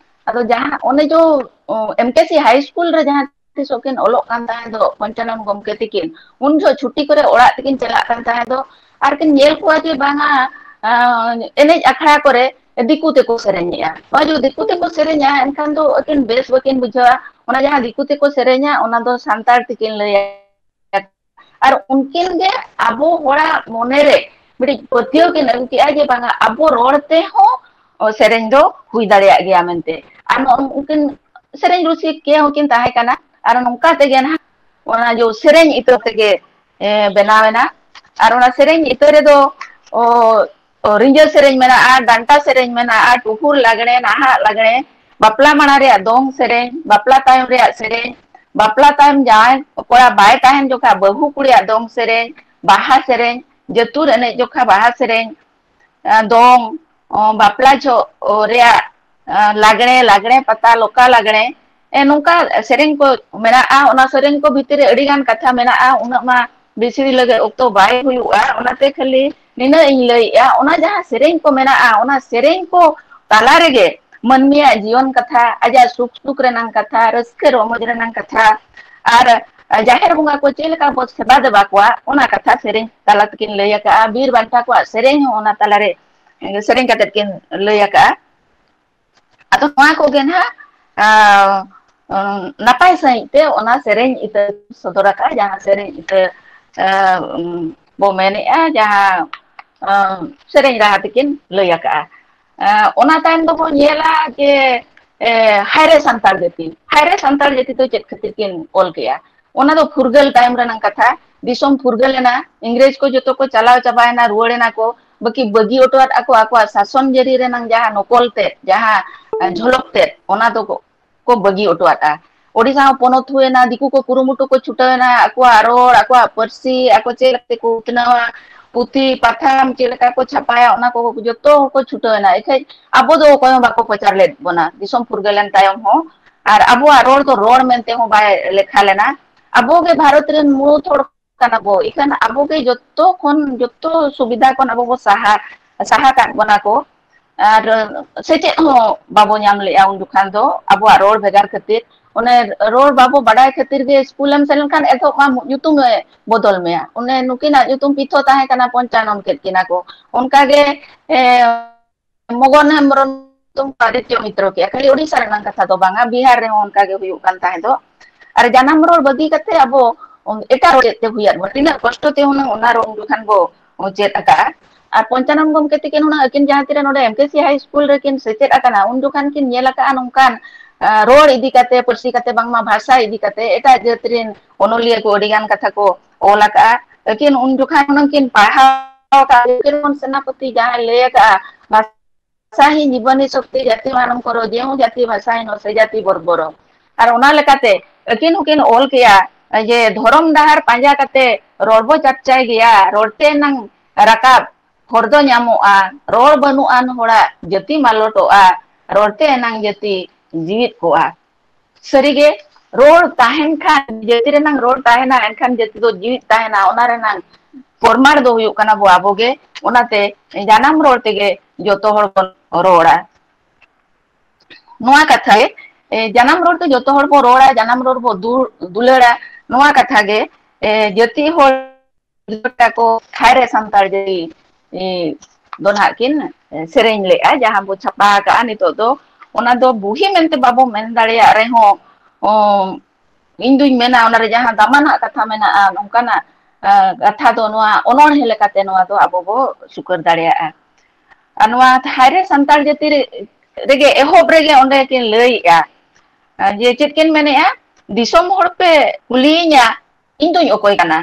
ᱟᱫᱚ ᱡᱟᱦᱟᱸ ᱚᱱᱮ ᱡᱚ, ᱚ, ᱮᱢ ᱠᱮ ᱥᱤ ᱦᱟᱭ ᱥᱠᱩᱞ ᱨᱮ ᱡᱟᱦᱟᱸ ᱛᱤᱥᱚᱜ ᱠᱤᱱ ᱚᱞᱚᱜ ᱠᱟᱱ ᱛᱟᱦᱮᱸ ᱫᱚ ᱯᱚᱧᱪᱟᱱᱚᱱ ᱜᱚᱢᱠᱮ ᱛᱤᱠᱤᱱ, ᱩᱱ ᱡᱚᱦᱚᱜ ᱪᱷᱩᱴᱤ ᱠᱚᱨᱮ ᱚᱲᱟᱜ ᱛᱮᱠᱤᱱ ᱪᱟᱞᱟᱜ ᱠᱟᱱ ᱛᱟᱦᱮᱸ ᱫᱚ, ᱟᱨ ᱠᱤᱱ ᱧᱮᱞ ᱠᱚᱣᱟ ᱡᱮ ᱵᱟᱝᱟ, ᱟᱸ, ᱮᱱᱮᱡ ᱟᱠᱷᱲᱟ ᱠᱚᱨᱮ ᱫᱤᱠᱩ ᱛᱮᱠᱚ ᱥᱮᱨᱮᱧᱮᱜᱼᱟ᱾ ᱱᱚᱜᱼᱚᱭ ᱡᱩᱫᱤ ᱫᱤᱠᱩ ᱛᱮᱠᱚ ᱥᱮᱨᱮᱧᱟ, ᱮᱱᱠᱷᱟᱱ ᱫᱚ ᱟᱹᱠᱤᱱ ᱵᱮᱥ ᱵᱟᱹᱠᱤᱱ ᱵᱩᱡᱷᱟᱹᱣᱟ᱾ ᱚᱱᱟ ᱡᱟᱦᱟᱸ ᱫᱤᱠᱩ ᱛᱮᱠᱚ ᱥᱮᱨᱮᱧᱟ, ᱚᱱᱟ ᱫᱚ ᱥᱟᱱᱛᱟᱲ ᱛᱮᱠᱤᱱ ᱞᱟᱹᱭᱟ᱾ ᱟᱨ ᱩᱱᱠᱤᱱ ᱜᱮ ᱟᱵᱚ ᱦᱚᱲᱟᱜ ᱢᱚᱱᱮᱨᱮ ᱢᱤᱫᱴᱤᱡ ᱯᱟᱹᱛᱭᱟᱹᱣ ᱠᱤᱱ ᱟᱹᱜᱩ ᱠᱮᱜᱼᱟ ᱡᱮ ᱵᱟᱝᱟ, ᱟᱵᱚ ᱨᱚᱲ ᱛᱮᱦᱚᱸ, ᱚ, ᱥᱮᱨᱮᱧ ᱫᱚ ᱦᱩᱭ ᱫᱟᱲᱮᱭᱟᱜ ᱜᱮᱭᱟ ᱢᱮᱱᱛᱮ᱾ ᱟᱨ ᱱᱚᱜᱼᱚ ᱩᱱᱠᱤᱱ ᱥᱮᱨᱮᱧ ᱨᱩᱥᱤᱠᱤᱭᱟᱹ ᱦᱚᱸᱠᱤᱱ ᱛᱟᱦᱮᱸ ᱠᱟᱱᱟ᱾ ᱟᱨ ᱱᱚᱝᱠᱟ ᱛᱮᱜᱮ ᱱᱟᱦᱟᱜ ᱚᱱᱟ ᱡᱚ ᱥᱮᱨᱮᱧ ᱤᱛᱟᱹ ᱛᱮᱜᱮ, ᱮ, ᱵᱮᱱᱟᱣ ᱮᱱᱟ᱾ ᱟᱨ ᱚᱱᱟ ᱥᱮᱨᱮᱧ ᱤᱛᱟᱹ ᱨᱮᱫᱚ, ᱚ, ᱚ, ᱨᱤᱸᱡᱟᱹ ᱥᱮᱨᱮᱧ ᱢᱮᱱᱟᱜᱼᱟ, ᱰᱟᱱᱴᱟ ᱥᱮᱨᱮᱧ ᱢᱮᱱᱟᱜᱼᱟ, ᱴᱩᱦᱩᱨ ᱞᱟᱜᱽᱬᱮ, ᱱᱟᱦᱟᱜ ᱞᱟᱜᱽᱬᱮ, ᱵᱟᱯᱞᱟ ᱢᱟᱲᱟᱝ ᱨᱮᱭᱟᱜ ᱫᱚᱝ ᱥᱮᱨᱮᱧ, ᱵᱟᱯᱞᱟ ᱛᱟᱭᱚᱢ ᱨᱮᱭᱟᱜ ᱥᱮᱨᱮᱧ, ᱵᱟᱯᱞᱟ ᱛᱟᱭᱚᱢ ᱡᱟᱶᱟᱭ ᱠᱚᱲᱟ ᱵᱟᱭ ᱛᱟᱦᱮᱱ ᱡᱚᱠᱷᱟ ᱵᱟᱹᱦᱩ ᱠᱩᱲᱤᱭᱟᱜ ᱫᱚᱝ ᱥᱮᱨᱮᱧ, ᱵᱟᱦᱟ ᱥᱮᱨᱮᱧ, ᱡᱟᱹᱛᱩᱨ ᱮᱱᱮᱡ ᱡᱚᱠᱷᱟ ᱵᱟᱦᱟ ᱥᱮᱨᱮᱧ, ᱟ, ᱫᱚᱝ, ᱚ, ᱵᱟᱯᱞᱟ ᱡᱚᱦᱚᱜ, ᱚ, ᱨᱮᱭᱟᱜ, ᱟ, ᱞᱟᱜᱽᱬᱮ, ᱞᱟᱜᱽᱬᱮ ᱯᱟᱛᱟ, ᱞᱚᱠᱟ ᱞᱟᱜᱽᱬᱮ, ᱮ, ᱱᱚᱝᱠᱟ ᱥᱮᱨᱮᱧ ᱠᱚ ᱢᱮᱱᱟᱜᱼᱟ᱾ ᱚᱱᱟ ᱥᱮᱨᱮᱧ ᱠᱚ ᱵᱷᱤᱛᱨᱤ ᱨᱮ ᱟᱹᱰᱤ ᱜᱟᱱ ᱠᱟᱛᱷᱟ ᱢᱮᱱᱟᱜᱼᱟ, ᱩᱱᱟᱹᱜ ᱢᱟ ᱵᱮᱥᱤ ᱞᱟᱹᱜᱤᱫ ᱚᱠᱛᱚ ᱵᱟᱭ ᱦᱩᱭᱩᱜᱼᱟ, ᱚᱱᱟᱛᱮ ᱠᱷᱟᱹᱞᱤ ᱱᱤᱱᱟᱹᱜ ᱤᱧ ᱞᱟᱹᱭᱮᱜᱼᱟ, ᱚᱱᱟ ᱡᱟᱦᱟᱸ ᱥᱮᱨᱮᱧ ᱠᱚ ᱢᱮᱱᱟᱜᱼᱟ, ᱚᱱᱟ ᱥᱮᱨᱮᱧ ᱠᱚ ᱛᱟᱞᱟ ᱨᱮᱜᱮ ᱢᱟᱹᱱᱢᱤᱭᱟᱜ ᱡᱤᱭᱚᱱ ᱠᱟᱛᱷᱟ, ᱟᱡᱟᱜ ᱥᱩᱠ ᱥᱩᱠ ᱨᱮᱱᱟᱝ ᱠᱟᱛᱷᱟ, ᱨᱟᱹᱥᱠᱟᱹ ᱨᱚᱢᱚᱡᱽ ᱨᱮᱱᱟᱝ ᱠᱟᱛᱷᱟ, ᱟᱨ ᱡᱟᱦᱮᱨ ᱵᱚᱸᱜᱟ ᱠᱚ ᱪᱮᱫ ᱞᱮᱠᱟ ᱵᱚ ᱥᱮᱵᱟ ᱫᱮᱵᱟ ᱠᱚᱣᱟ, ᱚᱱᱟ ᱠᱟᱛᱷᱟ ᱥᱮᱨᱮᱧ ᱛᱟᱞᱟ ᱛᱮᱠᱤᱱ ᱞᱟᱹᱭ ᱟᱠᱟᱜᱼᱟ᱾ ᱵᱤᱨ ᱵᱟᱱᱴᱟ ᱠᱚᱣᱟᱜ ᱥᱮᱨᱮᱧ ᱦᱚᱸ ᱚᱱᱟ ᱛᱟᱞᱟᱨᱮ ᱥᱮᱨᱮᱧ ᱠᱟᱛᱮᱫ ᱠᱤᱱ ᱞᱟᱹᱭ ᱟᱠᱟᱜᱼᱟ᱾ ᱟᱫᱚ ᱱᱚᱣᱟ ᱠᱚᱜᱮ ᱱᱟᱦᱟᱜ, ᱟ, ᱩᱸ, ᱱᱟᱯᱟᱭ ᱥᱟᱺᱦᱤᱡ ᱛᱮ ᱚᱱᱟ ᱥᱮᱨᱮᱧ ᱤᱛᱟᱹ ᱥᱚᱫᱚᱨ ᱟᱠᱟᱫᱼᱟ, ᱡᱟᱦᱟᱸ ᱥᱮᱨᱮᱧ ᱤᱛᱟᱹ, ᱟ, ᱩᱸ, ᱵᱚ ᱢᱮᱱᱮᱫᱼᱟ, ᱡᱟᱦᱟᱸ, ᱟ, ᱥᱮᱨᱮᱧ ᱨᱟᱦᱟ ᱛᱮᱠᱤᱱ ᱞᱟᱹᱭ ᱟᱠᱟᱫᱼᱟ᱾ ᱟ, ᱚᱱᱟ ᱛᱟᱭᱚᱢ ᱫᱚᱵᱚ ᱧᱮᱞᱟ ᱡᱮ, ᱮ, ᱦᱟᱭᱨᱮ ᱥᱟᱱᱛᱟᱲ ᱡᱟᱹᱛᱤ, ᱦᱟᱭᱨᱮ ᱥᱟᱱᱛᱟᱲ ᱡᱟᱹᱛᱤ ᱫᱚ ᱪᱮᱫ ᱠᱷᱟᱹᱛᱤᱨ ᱠᱤᱱ ᱚᱞ ᱠᱮᱜᱼᱟ? ᱚᱱᱟ ᱫᱚ ᱯᱷᱩᱨᱜᱟᱹᱞ ᱛᱟᱭᱚᱢ ᱨᱮᱱᱟᱜ ᱠᱟᱛᱷᱟ᱾ ᱫᱤᱥᱚᱢ ᱯᱷᱩᱨᱜᱟᱹᱞ ᱮᱱᱟ, ᱤᱝᱨᱮᱡᱽ ᱠᱚ ᱡᱚᱛᱚ ᱠᱚ ᱪᱟᱞᱟᱣ ᱪᱟᱵᱟᱭᱮᱱᱟ, ᱨᱩᱣᱟᱹᱲ ᱮᱱᱟ ᱠᱚ, ᱵᱟᱹᱠᱤ ᱵᱟᱹᱜᱤ ᱦᱚᱴᱚᱣᱟᱫ ᱟᱠᱚ ᱟᱠᱚᱣᱟᱜ ᱥᱟᱥᱚᱱ ᱡᱟᱹᱨᱤ ᱨᱮᱱᱟᱝ ᱡᱟᱦᱟᱸ ᱱᱚᱠᱚᱞ ᱛᱮᱫ, ᱡᱟᱦᱟᱸ, ᱟ, ᱡᱷᱚᱞᱚᱠ ᱛᱮᱫ, ᱚᱱᱟ ᱫᱚ ᱠᱚ, ᱠᱚ ᱵᱟᱹᱜᱤ ᱦᱚᱴᱚᱣᱟᱫᱼᱟ᱾ ᱳᱰᱤᱥᱟ ᱦᱚᱸ ᱯᱚᱱᱚᱛ ᱦᱩᱭᱮᱱᱟ, ᱫᱤᱠᱩ ᱠᱚ ᱠᱩᱨᱩᱢᱩᱴᱩ ᱠᱚ ᱪᱷᱩᱴᱟᱹᱣᱮᱱᱟ, ᱟᱠᱚᱣᱟᱜ ᱨᱚᱲ, ᱟᱠᱚᱣᱟᱜ ᱯᱟᱹᱨᱥᱤ, ᱟᱠᱚ ᱪᱮᱫ ᱞᱮᱠᱟ ᱛᱮᱠᱚ ᱩᱛᱱᱟᱹᱣᱟ, ᱯᱩᱛᱷᱤ ᱯᱟᱛᱷᱟᱢ ᱪᱮᱫ ᱞᱮᱠᱟ ᱠᱚ ᱪᱷᱟᱯᱟᱭᱟ, ᱚᱱᱟ ᱠᱚ ᱡᱚᱛᱚ ᱦᱚᱲ ᱠᱚ ᱪᱷᱩᱴᱟᱹᱣᱮᱱᱟ᱾ ᱮᱱᱠᱷᱟᱡ ᱟᱵᱚ ᱫᱚ ᱚᱠᱚᱭ ᱦᱚᱸ ᱵᱟᱠᱚ ᱯᱨᱚᱪᱟᱨ ᱞᱮᱫ ᱵᱚᱱᱟ ᱫᱤᱥᱚᱢ ᱯᱷᱩᱨᱜᱟᱹᱞ ᱮᱱ ᱛᱟᱭᱚᱢ ᱦᱚᱸ, ᱟᱨ ᱟᱵᱚᱣᱟᱜ ᱨᱚᱲ ᱫᱚ ᱨᱚᱲ ᱢᱮᱱᱛᱮ ᱦᱚᱸ ᱵᱟᱭ ᱞᱮᱠᱷᱟ ᱞᱮᱱᱟ᱾ ᱟᱵᱚ ᱜᱮ ᱵᱷᱟᱨᱚᱛ ᱨᱮᱱ ᱢᱩᱬᱩᱫ ᱦᱚᱲ ᱠᱟᱱᱟ ᱵᱚ, ᱤᱠᱷᱟᱹᱱ ᱟᱵᱚ ᱜᱮ ᱡᱚᱛᱚ ᱠᱷᱚᱱ, ᱡᱚᱛᱚ ᱥᱩᱵᱤᱫᱷᱟ ᱠᱷᱚᱱ ᱟᱵᱚ ᱵᱚ ᱥᱟᱦᱟ, ᱥᱟᱦᱟ ᱠᱟᱜ ᱵᱚᱱᱟ ᱠᱚ᱾ ᱟᱨ ᱥᱮᱪᱮᱫ ᱦᱚᱸ ᱵᱟᱵᱚ ᱧᱟᱢ ᱞᱮᱜᱼᱟ ᱩᱱ ᱡᱚᱠᱷᱟᱱ ᱫᱚ, ᱟᱵᱚᱣᱟᱜ ᱨᱚᱲ ᱵᱷᱮᱜᱟᱨ ᱠᱷᱟᱹᱛᱤᱨ᱾ ᱚᱱᱮ ᱨᱚᱲ ᱵᱟᱵᱚ ᱵᱟᱰᱟᱭ ᱠᱷᱟᱹᱛᱤᱨ ᱜᱮ ᱥᱠᱩᱞᱮᱢ ᱥᱮᱱ ᱞᱮᱱᱠᱷᱟᱱ ᱮᱛᱚᱦᱚᱵ ᱢᱟ ᱧᱩᱛᱩᱢ ᱮ ᱵᱚᱫᱚᱞ ᱢᱮᱭᱟ᱾ ᱚᱱᱮ ᱱᱩᱠᱤᱱᱟᱜ ᱧᱩᱛᱩᱢ ᱯᱤᱛᱷᱚ ᱛᱟᱦᱮᱸ ᱠᱟᱱᱟ, ᱯᱚᱧᱪᱟᱱᱚᱱ ᱠᱮᱫ ᱠᱤᱱᱟ ᱠᱚ᱾ ᱚᱱᱠᱟ ᱜᱮ, ᱮ, ᱢᱚᱜᱚᱱ ᱦᱮᱢᱵᱨᱚᱢ ᱧᱩᱛᱩᱢ ᱠᱚ ᱟᱫᱤᱛᱭᱚ ᱢᱤᱛᱨᱚ ᱠᱮᱜᱼᱟ᱾ ᱠᱷᱟᱹᱞᱤ ᱳᱰᱤᱥᱟ ᱨᱮᱱᱟᱜ ᱠᱟᱛᱷᱟ ᱫᱚ ᱵᱟᱝᱟ, ᱵᱤᱦᱟᱨ ᱨᱮᱦᱚᱸ ᱚᱱᱠᱟ ᱜᱮ ᱦᱩᱭᱩᱜ ᱠᱟᱱ ᱛᱟᱦᱮᱸ ᱫᱚ᱾ ᱟᱨ ᱡᱟᱱᱟᱢ ᱨᱚᱲ ᱵᱟᱹᱜᱤ ᱠᱟᱛᱮ ᱟᱵᱚ ᱮᱴᱟᱜ ᱨᱚᱲ ᱪᱮᱫ ᱛᱮ ᱦᱩᱭᱟᱫ ᱵᱚᱱᱟ? ᱛᱤᱱᱟᱹᱜ ᱠᱚᱥᱴᱚ ᱛᱮ ᱦᱩᱱᱟᱹᱝ ᱚᱱᱟ ᱨᱚᱲ ᱩᱱ ᱡᱚᱠᱷᱟᱱ ᱵᱚ ᱪᱮᱫ ᱟᱠᱟᱫᱼᱟ᱾ ᱟᱨ ᱯᱚᱧᱪᱟᱱᱚᱱ ᱜᱚᱢᱠᱮ ᱛᱤᱠᱤᱱ ᱦᱩᱱᱟᱹᱝ ᱟᱹᱠᱤᱱ ᱡᱟᱦᱟᱸ ᱛᱤᱨᱮ ᱱᱚᱰᱮ ᱮᱢ ᱠᱮ ᱥᱤ ᱦᱟᱭ ᱥᱠᱩᱞ ᱨᱮᱠᱤᱱ ᱥᱮᱪᱮᱫ ᱟᱠᱟᱱᱟ, ᱩᱱ ᱡᱚᱠᱷᱟᱱ ᱠᱤᱱ ᱧᱮᱞ ᱟᱠᱟᱫᱼᱟ ᱱᱚᱝᱠᱟᱱ, ᱟᱸ, ᱨᱚᱲ ᱤᱫᱤ ᱠᱟᱛᱮ, ᱯᱟᱹᱨᱥᱤ ᱠᱟᱛᱮ, ᱵᱟᱝᱢᱟ ᱵᱷᱟᱥᱟ ᱤᱫᱤ ᱠᱟᱛᱮ ᱮᱴᱟᱜ ᱡᱟᱹᱛ ᱨᱮᱱ ᱚᱱᱚᱞᱤᱭᱟᱹ ᱠᱚ ᱟᱹᱰᱤ ᱜᱟᱱ ᱠᱟᱛᱷᱟ ᱠᱚ ᱚᱞ ᱟᱠᱟᱫᱼᱟ᱾ ᱟᱹᱠᱤᱱ ᱩᱱ ᱡᱚᱠᱷᱟᱱ ᱦᱩᱱᱟᱹᱝ ᱠᱤᱱ ᱯᱟᱲᱦᱟᱣ ᱟᱠᱟᱫᱼᱟ, ᱯᱷᱚᱠᱤᱨᱢᱳᱦᱚᱱ ᱥᱮᱱᱟᱯᱚᱛᱤ ᱡᱟᱦᱟᱸᱭ ᱞᱟᱹᱭ ᱟᱠᱟᱫᱼᱟ, ᱵᱷᱟᱥᱟ ᱦᱤ ᱡᱤᱵᱚᱱᱤ ᱥᱚᱠᱛᱤ ᱡᱟᱹᱛᱤ ᱢᱟᱱᱚᱝᱠᱚᱨ, ᱡᱮᱦᱩ ᱡᱟᱹᱛᱤ ᱵᱷᱟᱥᱟ ᱦᱤᱱᱚ ᱥᱮ ᱡᱟᱹᱛᱤ ᱵᱚᱨᱵᱚᱨᱚ᱾ ᱟᱨ ᱚᱱᱟ ᱞᱮᱠᱟᱛᱮ ᱟᱹᱠᱤᱱ ᱦᱚᱸᱠᱤᱱ ᱚᱞ ᱠᱮᱜᱼᱟ ᱡᱮ ᱫᱷᱚᱨᱚᱢ ᱰᱟᱦᱟᱨ ᱯᱟᱸᱡᱟ ᱠᱟᱛᱮ ᱨᱚᱲ ᱵᱚ ᱪᱟᱨᱪᱟᱭ ᱜᱮᱭᱟ, ᱨᱚᱲ ᱛᱮ ᱮᱱᱟᱝ ᱨᱟᱠᱟᱵ ᱦᱚᱨ ᱫᱚ ᱧᱟᱢᱚᱜᱼᱟ, ᱨᱚᱲ ᱵᱟᱹᱱᱩᱜ ᱟᱱ ᱦᱚᱲᱟᱜ ᱡᱟᱹᱛᱤ ᱢᱟᱞᱚᱴᱚᱜᱼᱟ, ᱨᱚᱲ ᱛᱮ ᱮᱱᱟᱝ ᱡᱟᱹᱛᱤ ᱡᱤᱣᱤᱫ ᱠᱚᱜᱼᱟ᱾ ᱥᱟᱹᱨᱤᱜᱮ, ᱨᱚᱲ ᱛᱟᱦᱮᱱ ᱠᱷᱟᱱ, ᱡᱟᱹᱛᱤ ᱨᱮᱱᱟᱝ ᱨᱚᱲ ᱛᱟᱦᱮᱱᱟ, ᱮᱱᱠᱷᱟᱱ ᱡᱟᱹᱛᱤ ᱫᱚ ᱡᱤᱣᱤᱫ ᱛᱟᱦᱮᱱᱟ᱾ ᱚᱱᱟ ᱨᱮᱱᱟᱝ ᱯᱨᱚᱢᱟᱬ ᱫᱚ ᱦᱩᱭᱩᱜ ᱠᱟᱱᱟ ᱵᱚ ᱟᱵᱚ ᱜᱮ᱾ ᱚᱱᱟᱛᱮ ᱡᱟᱱᱟᱢ ᱨᱚᱲ ᱛᱮᱜᱮ ᱡᱚᱛᱚ ᱦᱚᱲ ᱵᱚᱱ ᱨᱚᱲᱟ᱾ ᱱᱚᱣᱟ ᱠᱟᱛᱷᱟ ᱜᱮ, ᱮ, ᱡᱟᱱᱟᱢ ᱨᱚᱲ ᱛᱮ ᱡᱚᱛᱚ ᱦᱚᱲ ᱵᱚ ᱨᱚᱲᱟ, ᱡᱟᱱᱟᱢ ᱨᱚᱲ ᱵᱚ ᱫᱩ-, ᱫᱩᱞᱟᱹᱲᱟ᱾ ᱱᱚᱣᱟ ᱠᱟᱛᱷᱟ ᱜᱮ, ᱮ, ᱡᱟᱹᱛᱤ ᱦᱚᱲ ᱠᱚ ᱛᱷᱟᱭ ᱨᱮ ᱥᱟᱱᱛᱟᱲ ᱡᱟᱹᱛᱤ, ᱮ, ᱫᱚ ᱱᱟᱦᱟᱜ ᱠᱤᱱ, ᱮ, ᱥᱮᱨᱮᱧ ᱞᱮᱜᱼᱟ, ᱡᱟᱦᱟᱸ ᱵᱚ ᱪᱷᱟᱯᱟ ᱟᱠᱟᱜᱼᱟ᱾ ᱱᱤᱛᱚᱜ ᱫᱚ ᱚᱱᱟ ᱫᱚ ᱵᱩᱦᱤ ᱢᱮᱱᱛᱮ ᱵᱟᱵᱚ ᱢᱮᱱ ᱫᱟᱲᱮᱭᱟᱜ ᱨᱮᱦᱚᱸ, ᱚ, ᱤᱧ ᱫᱩᱧ ᱢᱮᱱᱟ ᱚᱱᱟᱨᱮ ᱡᱟᱦᱟᱸ ᱫᱟᱢᱟᱱᱟᱜ ᱠᱟᱛᱷᱟ ᱢᱮᱱᱟᱜᱼᱟ, ᱱᱚᱝᱠᱟᱱᱟᱜ, ᱟ, ᱠᱟᱛᱷᱟ ᱫᱚ ᱱᱚᱣᱟ ᱚᱱᱚᱬᱦᱮ ᱞᱮᱠᱟᱛᱮ ᱱᱚᱣᱟ ᱫᱚ ᱟᱵᱚ ᱵᱚ ᱥᱩᱠᱟᱹᱨ ᱫᱟᱲᱮᱭᱟᱜᱼᱟ᱾ ᱟᱨ ᱱᱚᱣᱟ ᱦᱟᱭᱨᱮ ᱥᱟᱱᱛᱟᱲ ᱡᱟᱹᱛᱤ ᱨᱮ, ᱨᱮᱜᱮ ᱮᱦᱚᱵ ᱨᱮᱜᱮ ᱚᱸᱰᱮ ᱠᱤᱱ ᱞᱟᱹᱭᱮᱜᱼᱟ, ᱟ, ᱡᱮ ᱪᱮᱫ ᱠᱤᱱ ᱢᱮᱱᱮᱜᱼᱟ, "ᱫᱤᱥᱚᱢ ᱦᱚᱲ ᱯᱮ ᱠᱩᱞᱤᱭᱤᱧᱟ, ᱤᱧ ᱫᱩᱧ ᱚᱠᱚᱭ ᱠᱟᱱᱟ?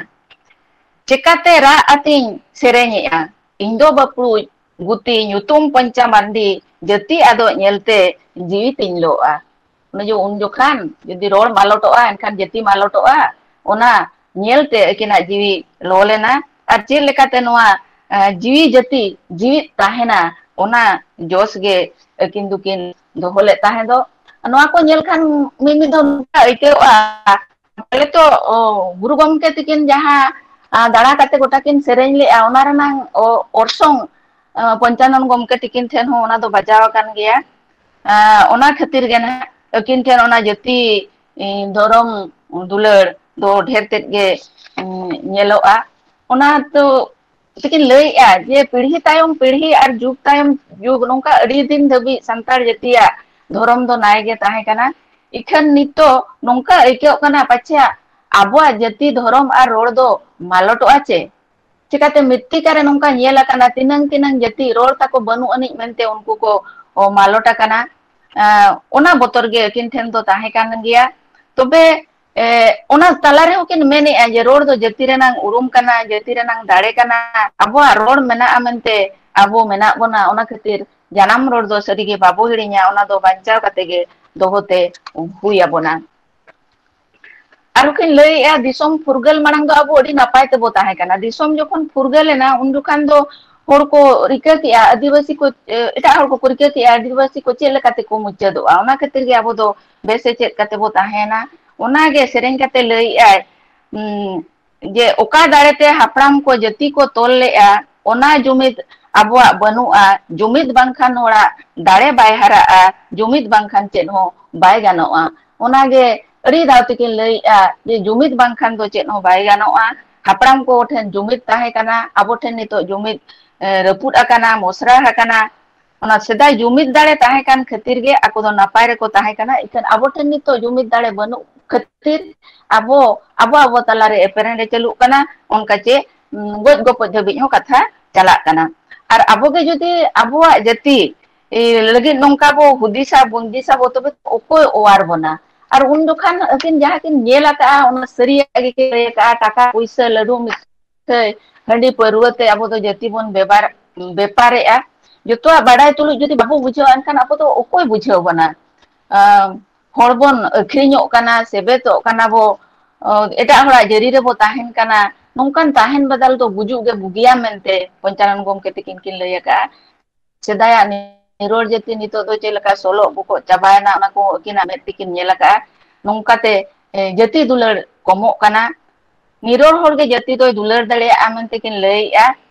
ᱪᱮᱠᱟᱛᱮ ᱨᱟᱜ ᱟᱛᱤᱧ ᱥᱮᱨᱮᱧᱮᱜᱼᱟ? ᱤᱧ ᱫᱚ ᱵᱟᱹᱯᱲᱩᱡ ᱜᱩᱛᱤ ᱧᱩᱛᱩᱢ ᱯᱚᱧᱪᱟ ᱢᱟᱱᱰᱤ, ᱡᱟᱹᱛᱤ ᱟᱫᱚᱜ ᱧᱮᱞᱛᱮ ᱡᱤᱣᱤ ᱛᱤᱧ ᱞᱚᱜᱼᱟ?" ᱚᱱᱮ ᱡᱮ ᱩᱱ ᱡᱚᱠᱷᱟᱱ ᱡᱩᱫᱤ ᱨᱚᱲ ᱢᱟᱞᱚᱴᱚᱜᱼᱟ, ᱮᱱᱠᱷᱟᱱ ᱡᱟᱹᱛᱤ ᱢᱟᱞᱚᱴᱚᱜᱼᱟ, ᱚᱱᱟ ᱧᱮᱞᱛᱮ ᱟᱹᱠᱤᱱᱟᱜ ᱡᱤᱣᱤ ᱞᱚ ᱞᱮᱱᱟ᱾ ᱟᱨ ᱪᱮᱫ ᱞᱮᱠᱟᱛᱮ ᱱᱚᱣᱟ, ᱮ, ᱡᱤᱣᱤ ᱡᱟᱹᱛᱤ ᱡᱤᱣᱤᱫ ᱛᱟᱦᱮᱱᱟ, ᱚᱱᱟ ᱡᱚᱥ ᱜᱮ ᱟᱹᱠᱤᱱ ᱫᱚᱠᱤᱱ ᱫᱚᱦᱚ ᱞᱮᱫ ᱛᱟᱦᱮᱸ ᱫᱚ᱾ ᱱᱚᱣᱟ ᱠᱚ ᱧᱮᱞ ᱠᱷᱟᱱ ᱢᱤᱫ ᱢᱤᱫ ᱫᱚ ᱱᱚᱝᱠᱟ ᱟᱹᱭᱠᱟᱹᱣᱚᱜᱼᱟ, ᱯᱟᱞᱮ ᱛᱚ, ᱚ, ᱜᱩᱨᱩ ᱜᱚᱢᱠᱮ ᱛᱤᱠᱤᱱ ᱡᱟᱦᱟᱸ, ᱟ, ᱫᱟᱬᱟ ᱠᱟᱛᱮ ᱜᱚᱴᱟ ᱠᱤᱱ ᱥᱮᱨᱮᱧ ᱞᱮᱜᱼᱟ, ᱚᱱᱟ ᱨᱮᱱᱟᱝ, ᱚ, ᱚᱨᱥᱚᱝ, ᱟ, ᱯᱚᱧᱪᱟᱱᱚᱱ ᱜᱚᱢᱠᱮ ᱛᱤᱠᱤᱱ ᱴᱷᱮᱱ ᱦᱚᱸ ᱚᱱᱟ ᱫᱚ ᱵᱟᱡᱟᱣ ᱟᱠᱟᱱ ᱜᱮᱭᱟ᱾ ᱟ, ᱚᱱᱟ ᱠᱷᱟᱹᱛᱤᱨ ᱜᱮ ᱱᱟᱦᱟᱜ ᱟᱹᱠᱤᱱ ᱴᱷᱮᱱ ᱚᱱᱟ ᱡᱟᱹᱛᱤ, ᱮ, ᱫᱷᱚᱨᱚᱢ ᱫᱩᱞᱟᱹᱲ ᱫᱚ ᱰᱷᱮᱨ ᱛᱮᱫ ᱜᱮ, ᱩᱸ, ᱧᱮᱞᱚᱜᱼᱟ᱾ ᱚᱱᱟ ᱫᱚ ᱛᱮᱠᱤᱱ ᱞᱟᱹᱭᱮᱜᱼᱟ ᱡᱮ ᱯᱤᱲᱦᱤ ᱛᱟᱭᱚᱢ ᱯᱤᱲᱦᱤ ᱟᱨ ᱡᱩᱜᱽ ᱛᱟᱭᱚᱢ ᱡᱩᱜᱽ ᱱᱚᱝᱠᱟ ᱟᱹᱰᱤ ᱫᱤᱱ ᱫᱷᱟᱹᱵᱤᱡ ᱥᱟᱱᱛᱟᱲ ᱡᱟᱹᱛᱤᱭᱟᱜ ᱫᱷᱚᱨᱚᱢ ᱫᱚ ᱱᱟᱭ ᱜᱮ ᱛᱟᱦᱮᱸ ᱠᱟᱱᱟ᱾ ᱤᱠᱷᱟᱹᱱ ᱱᱤᱛᱚᱜ ᱱᱚᱝᱠᱟ ᱟᱹᱭᱠᱟᱹᱜ ᱠᱟᱱᱟ ᱯᱟᱪᱷᱮ ᱟᱵᱚᱣᱟᱜ ᱡᱟᱹᱛᱤ ᱫᱷᱚᱨᱚᱢ ᱟᱨ ᱨᱚᱲ ᱫᱚ ᱢᱟᱞᱚᱴᱚᱜᱼᱟ ᱪᱮ? ᱪᱤᱠᱟᱹᱛᱮ ᱢᱨᱤᱛᱛᱤᱠᱟ ᱨᱮ ᱱᱚᱝᱠᱟ ᱧᱮᱞ ᱟᱠᱟᱱᱟ, ᱛᱤᱱᱟᱹᱝ ᱛᱤᱱᱟᱹᱝ ᱡᱟᱹᱛᱤ ᱨᱚᱲ ᱛᱟᱠᱚ ᱵᱟᱹᱱᱩᱜ ᱟᱹᱱᱤᱡ ᱢᱮᱱᱛᱮ ᱩᱱᱠᱩ ᱠᱚ, ᱚ, ᱢᱟᱞᱚᱴ ᱟᱠᱟᱱᱟ᱾ ᱟᱸ, ᱚᱱᱟ ᱵᱚᱛᱚᱨ ᱜᱮ ᱟᱹᱠᱤᱱ ᱴᱷᱮᱱ ᱫᱚ ᱛᱟᱦᱮᱸ ᱠᱟᱱ ᱜᱮᱭᱟ᱾ ᱛᱚᱵᱮ, ᱮ, ᱚᱱᱟ ᱛᱟᱞᱟ ᱨᱮᱦᱚᱸ ᱠᱤᱱ ᱢᱮᱱᱮᱜᱼᱟ ᱡᱮ ᱨᱚᱲ ᱫᱚ ᱡᱟᱹᱛᱤ ᱨᱮᱱᱟᱝ ᱩᱨᱩᱢ ᱠᱟᱱᱟ, ᱡᱟᱹᱛᱤ ᱨᱮᱱᱟᱝ ᱫᱟᱲᱮ ᱠᱟᱱᱟ᱾ ᱟᱵᱚᱣᱟᱜ ᱨᱚᱲ ᱢᱮᱱᱟᱜᱼᱟ ᱢᱮᱱᱛᱮ ᱟᱵᱚ ᱢᱮᱱᱟᱜ ᱵᱚᱱᱟ, ᱚᱱᱟ ᱠᱷᱟᱹᱛᱤᱨ ᱡᱟᱱᱟᱢ ᱨᱚᱲ ᱫᱚ ᱥᱟᱹᱨᱤᱜᱮ ᱵᱟᱵᱚ ᱦᱤᱲᱤᱧᱟ, ᱚᱱᱟ ᱫᱚ ᱵᱟᱧᱪᱟᱣ ᱠᱟᱛᱮ ᱜᱮ ᱫᱚᱦᱚ ᱛᱮ ᱦᱩᱭ ᱟᱵᱚᱱᱟ᱾ ᱟᱨᱚ ᱠᱤᱱ ᱞᱟᱹᱭᱮᱜᱼᱟ, ᱫᱤᱥᱚᱢ ᱯᱷᱩᱨᱜᱟᱹᱞ ᱢᱟᱲᱟᱝ ᱫᱚ ᱟᱵᱚ ᱟᱹᱰᱤ ᱱᱟᱯᱟᱭ ᱛᱮᱵᱚ ᱛᱟᱦᱮᱸ ᱠᱟᱱᱟ᱾ ᱫᱤᱥᱚᱢ ᱡᱚᱠᱷᱚᱱ ᱯᱷᱩᱨᱜᱟᱹᱞ ᱮᱱᱟ, ᱩᱱ ᱡᱚᱠᱷᱟᱱ ᱫᱚ ᱦᱚᱲ ᱠᱚ ᱨᱤᱠᱟᱹ ᱠᱮᱜᱼᱟ, ᱟᱹᱫᱤᱵᱟᱹᱥᱤ ᱠᱚ, ᱮ, ᱮᱴᱟᱜ ᱦᱚᱲ ᱠᱚᱠᱚ ᱨᱤᱠᱟᱹ ᱠᱮᱜᱼᱟ, ᱟᱹᱫᱤᱵᱟᱹᱥᱤ ᱠᱚ ᱪᱮᱫ ᱞᱮᱠᱟ ᱛᱮᱠᱚ ᱢᱩᱪᱟᱹᱫᱚᱜᱼᱟ, ᱚᱱᱟ ᱠᱷᱟᱹᱛᱤᱨ ᱜᱮ ᱟᱵᱚ ᱫᱚ ᱵᱮᱥᱮᱪᱮᱫ ᱠᱟᱛᱮ ᱵᱚ ᱛᱟᱦᱮᱸᱭᱮᱱᱟ᱾ ᱚᱱᱟᱜᱮ ᱥᱮᱨᱮᱧ ᱠᱟᱛᱮ ᱞᱟᱹᱭᱮᱜᱼᱟᱭ, ᱩᱸ, ᱡᱮ ᱚᱠᱟ ᱫᱟᱲᱮᱛᱮ ᱦᱟᱯᱲᱟᱢ ᱠᱚ ᱡᱟᱹᱛᱤ ᱠᱚ ᱛᱚᱞ ᱞᱮᱜᱼᱟ, ᱚᱱᱟ ᱡᱩᱢᱤᱫ ᱟᱵᱚᱣᱟᱜ ᱵᱟᱹᱱᱩᱜᱼᱟ᱾ ᱡᱩᱢᱤᱫ ᱵᱟᱝᱠᱷᱟᱱ ᱦᱚᱲᱟᱜ ᱫᱟᱲᱮ ᱵᱟᱭ ᱦᱟᱨᱟᱜᱼᱟ, ᱡᱩᱢᱤᱫ ᱵᱟᱝᱠᱷᱟᱱ ᱪᱮᱫ ᱦᱚᱸ ᱵᱟᱭ ᱜᱟᱱᱚᱜᱼᱟ᱾ ᱚᱱᱟᱜᱮ ᱟᱹᱰᱤ ᱫᱷᱟᱣ ᱛᱮᱠᱤᱱ ᱞᱟᱹᱭᱮᱜᱼᱟ ᱡᱮ ᱡᱩᱢᱤᱫ ᱵᱟᱝᱠᱷᱟᱱ ᱫᱚ ᱪᱮᱫ ᱦᱚᱸ ᱵᱟᱭ ᱜᱟᱱᱚᱜᱼᱟ᱾ ᱦᱟᱯᱲᱟᱢ ᱠᱚ ᱴᱷᱮᱱ ᱡᱩᱢᱤᱫ ᱛᱟᱦᱮᱸ ᱠᱟᱱᱟ, ᱟᱵᱚ ᱴᱷᱮᱱ ᱱᱤᱛᱚᱜ ᱡᱩᱢᱤᱫ, ᱮ, ᱨᱟᱹᱯᱩᱫ ᱟᱠᱟᱱᱟ, ᱢᱚᱥᱨᱟ ᱟᱠᱟᱱᱟ᱾ ᱚᱱᱟ ᱥᱮᱫᱟᱭ ᱡᱩᱢᱤᱫ ᱫᱟᱲᱮ ᱛᱟᱦᱮᱸ ᱠᱟᱱ ᱠᱷᱟᱹᱛᱤᱨ ᱜᱮ ᱟᱠᱚ ᱫᱚ ᱱᱟᱯᱟᱭ ᱨᱮᱠᱚ ᱛᱟᱦᱮᱸ ᱠᱟᱱᱟ᱾ ᱤᱠᱷᱟᱹᱱ ᱟᱵᱚ ᱴᱷᱮᱱ ᱱᱤᱛᱚᱜ ᱡᱩᱢᱤᱫ ᱫᱟᱲᱮ ᱵᱟᱹᱱᱩᱜ ᱠᱷᱟᱹᱛᱤᱨ ᱟᱵᱚ, ᱟᱵᱚ, ᱟᱵᱚ ᱛᱟᱞᱟᱨᱮ ᱮᱯᱮᱨᱦᱮᱸᱰᱮ ᱪᱟᱹᱞᱩᱜ ᱠᱟᱱᱟ᱾ ᱚᱱᱠᱟ ᱪᱮ, ᱩᱸ, ᱜᱚᱡ ᱜᱚᱯᱚᱡ ᱫᱷᱟᱹᱵᱤᱡ ᱦᱚᱸ ᱠᱟᱛᱷᱟ ᱪᱟᱞᱟᱜ ᱠᱟᱱᱟ᱾ ᱟᱨ ᱟᱵᱚ ᱜᱮ ᱡᱩᱫᱤ ᱟᱵᱚᱣᱟᱜ ᱡᱟᱹᱛᱤ, ᱮ, ᱞᱟᱹᱜᱤᱫ ᱱᱚᱝᱠᱟ ᱵᱚ ᱦᱩᱫᱤᱥᱟ, ᱵᱩᱱᱫᱤᱥᱟ ᱵᱚ, ᱛᱚᱵᱮ ᱚᱠᱚᱭ ᱚᱣᱟᱨ ᱵᱚᱱᱟ? ᱟᱨ ᱩᱱ ᱡᱚᱠᱷᱟᱱ ᱟᱹᱠᱤᱱ ᱡᱟᱦᱟᱸ ᱠᱤᱱ ᱧᱮᱞ ᱟᱠᱟᱜᱼᱟ, ᱚᱱᱟ ᱥᱟᱹᱨᱤᱭᱟᱜ ᱜᱮᱠᱤᱱ ᱞᱟᱹᱭ ᱟᱠᱟᱜᱼᱟ, ᱴᱟᱠᱟ ᱯᱩᱭᱥᱟᱹ, ᱞᱟᱹᱰᱩ ᱢᱤᱴᱷᱟᱹᱭ, ᱦᱟᱺᱰᱤ ᱯᱟᱹᱨᱣᱟᱹ ᱛᱮ ᱟᱵᱚ ᱫᱚ ᱡᱟᱹᱛᱤ ᱵᱚᱱ ᱵᱮᱵᱟᱨ-, ᱵᱮᱯᱟᱨᱮᱜᱼᱟ᱾ ᱡᱚᱛᱚᱣᱟᱜ ᱵᱟᱰᱟᱭ ᱛᱩᱞᱩᱡ ᱡᱩᱫᱤ ᱵᱟᱵᱚ ᱵᱩᱡᱷᱟᱹᱣᱟ, ᱮᱱᱠᱷᱟᱱ ᱟᱵᱚ ᱫᱚ ᱚᱠᱚᱭ ᱵᱩᱡᱷᱟᱹᱣ ᱵᱚᱱᱟ? ᱟᱸ, ᱦᱚᱲ ᱵᱚᱱ ᱟᱹᱠᱷᱨᱤᱧᱚᱜ ᱠᱟᱱᱟ, ᱥᱮᱵᱮᱛᱚᱜ ᱠᱟᱱᱟ ᱵᱚ, ᱚ, ᱮᱴᱟᱜ ᱦᱚᱲᱟᱜ ᱡᱟᱹᱨᱤ ᱨᱮᱵᱚ ᱛᱟᱦᱮᱱ ᱠᱟᱱᱟ᱾ ᱱᱚᱝᱠᱟᱱ ᱛᱟᱦᱮᱱ ᱵᱟᱫᱟᱞ ᱫᱚ ᱜᱩᱡᱩᱜ ᱜᱮ ᱵᱩᱜᱤᱭᱟ ᱢᱮᱱᱛᱮ ᱯᱚᱧᱪᱟᱱᱚᱱ ᱜᱚᱢᱠᱮ ᱛᱤᱠᱤᱱ ᱠᱤᱱ ᱞᱟᱹᱭ ᱟᱠᱟᱜᱼᱟ᱾ ᱥᱮᱫᱟᱭᱟᱜ ᱱᱤᱨᱚᱲ ᱡᱟᱹᱛᱤ ᱱᱤᱛᱚᱜ ᱫᱚ ᱪᱮᱫ ᱞᱮᱠᱟ ᱥᱚᱞᱚᱜ ᱵᱚᱠᱚᱜ ᱪᱟᱵᱟᱭᱮᱱᱟ, ᱚᱱᱟ ᱠᱚ ᱟᱹᱠᱤᱱᱟᱜ ᱢᱮᱫ ᱛᱮᱠᱤᱱ ᱧᱮᱞ ᱟᱠᱟᱜᱼᱟ᱾ ᱱᱚᱝᱠᱟᱛᱮ, ᱮ, ᱡᱟᱹᱛᱤ ᱫᱩᱞᱟᱹᱲ ᱠᱚᱢᱚᱜ ᱠᱟᱱᱟ᱾ ᱱᱤᱨᱚᱲ ᱦᱚᱲ ᱜᱮ ᱡᱟᱹᱛᱤ ᱫᱚᱭ ᱫᱩᱞᱟᱹᱲ ᱫᱟᱲᱮᱭᱟᱜᱼᱟ ᱢᱮᱱᱛᱮ ᱠᱤᱱ ᱞᱟᱹᱭᱮᱜᱼᱟ᱾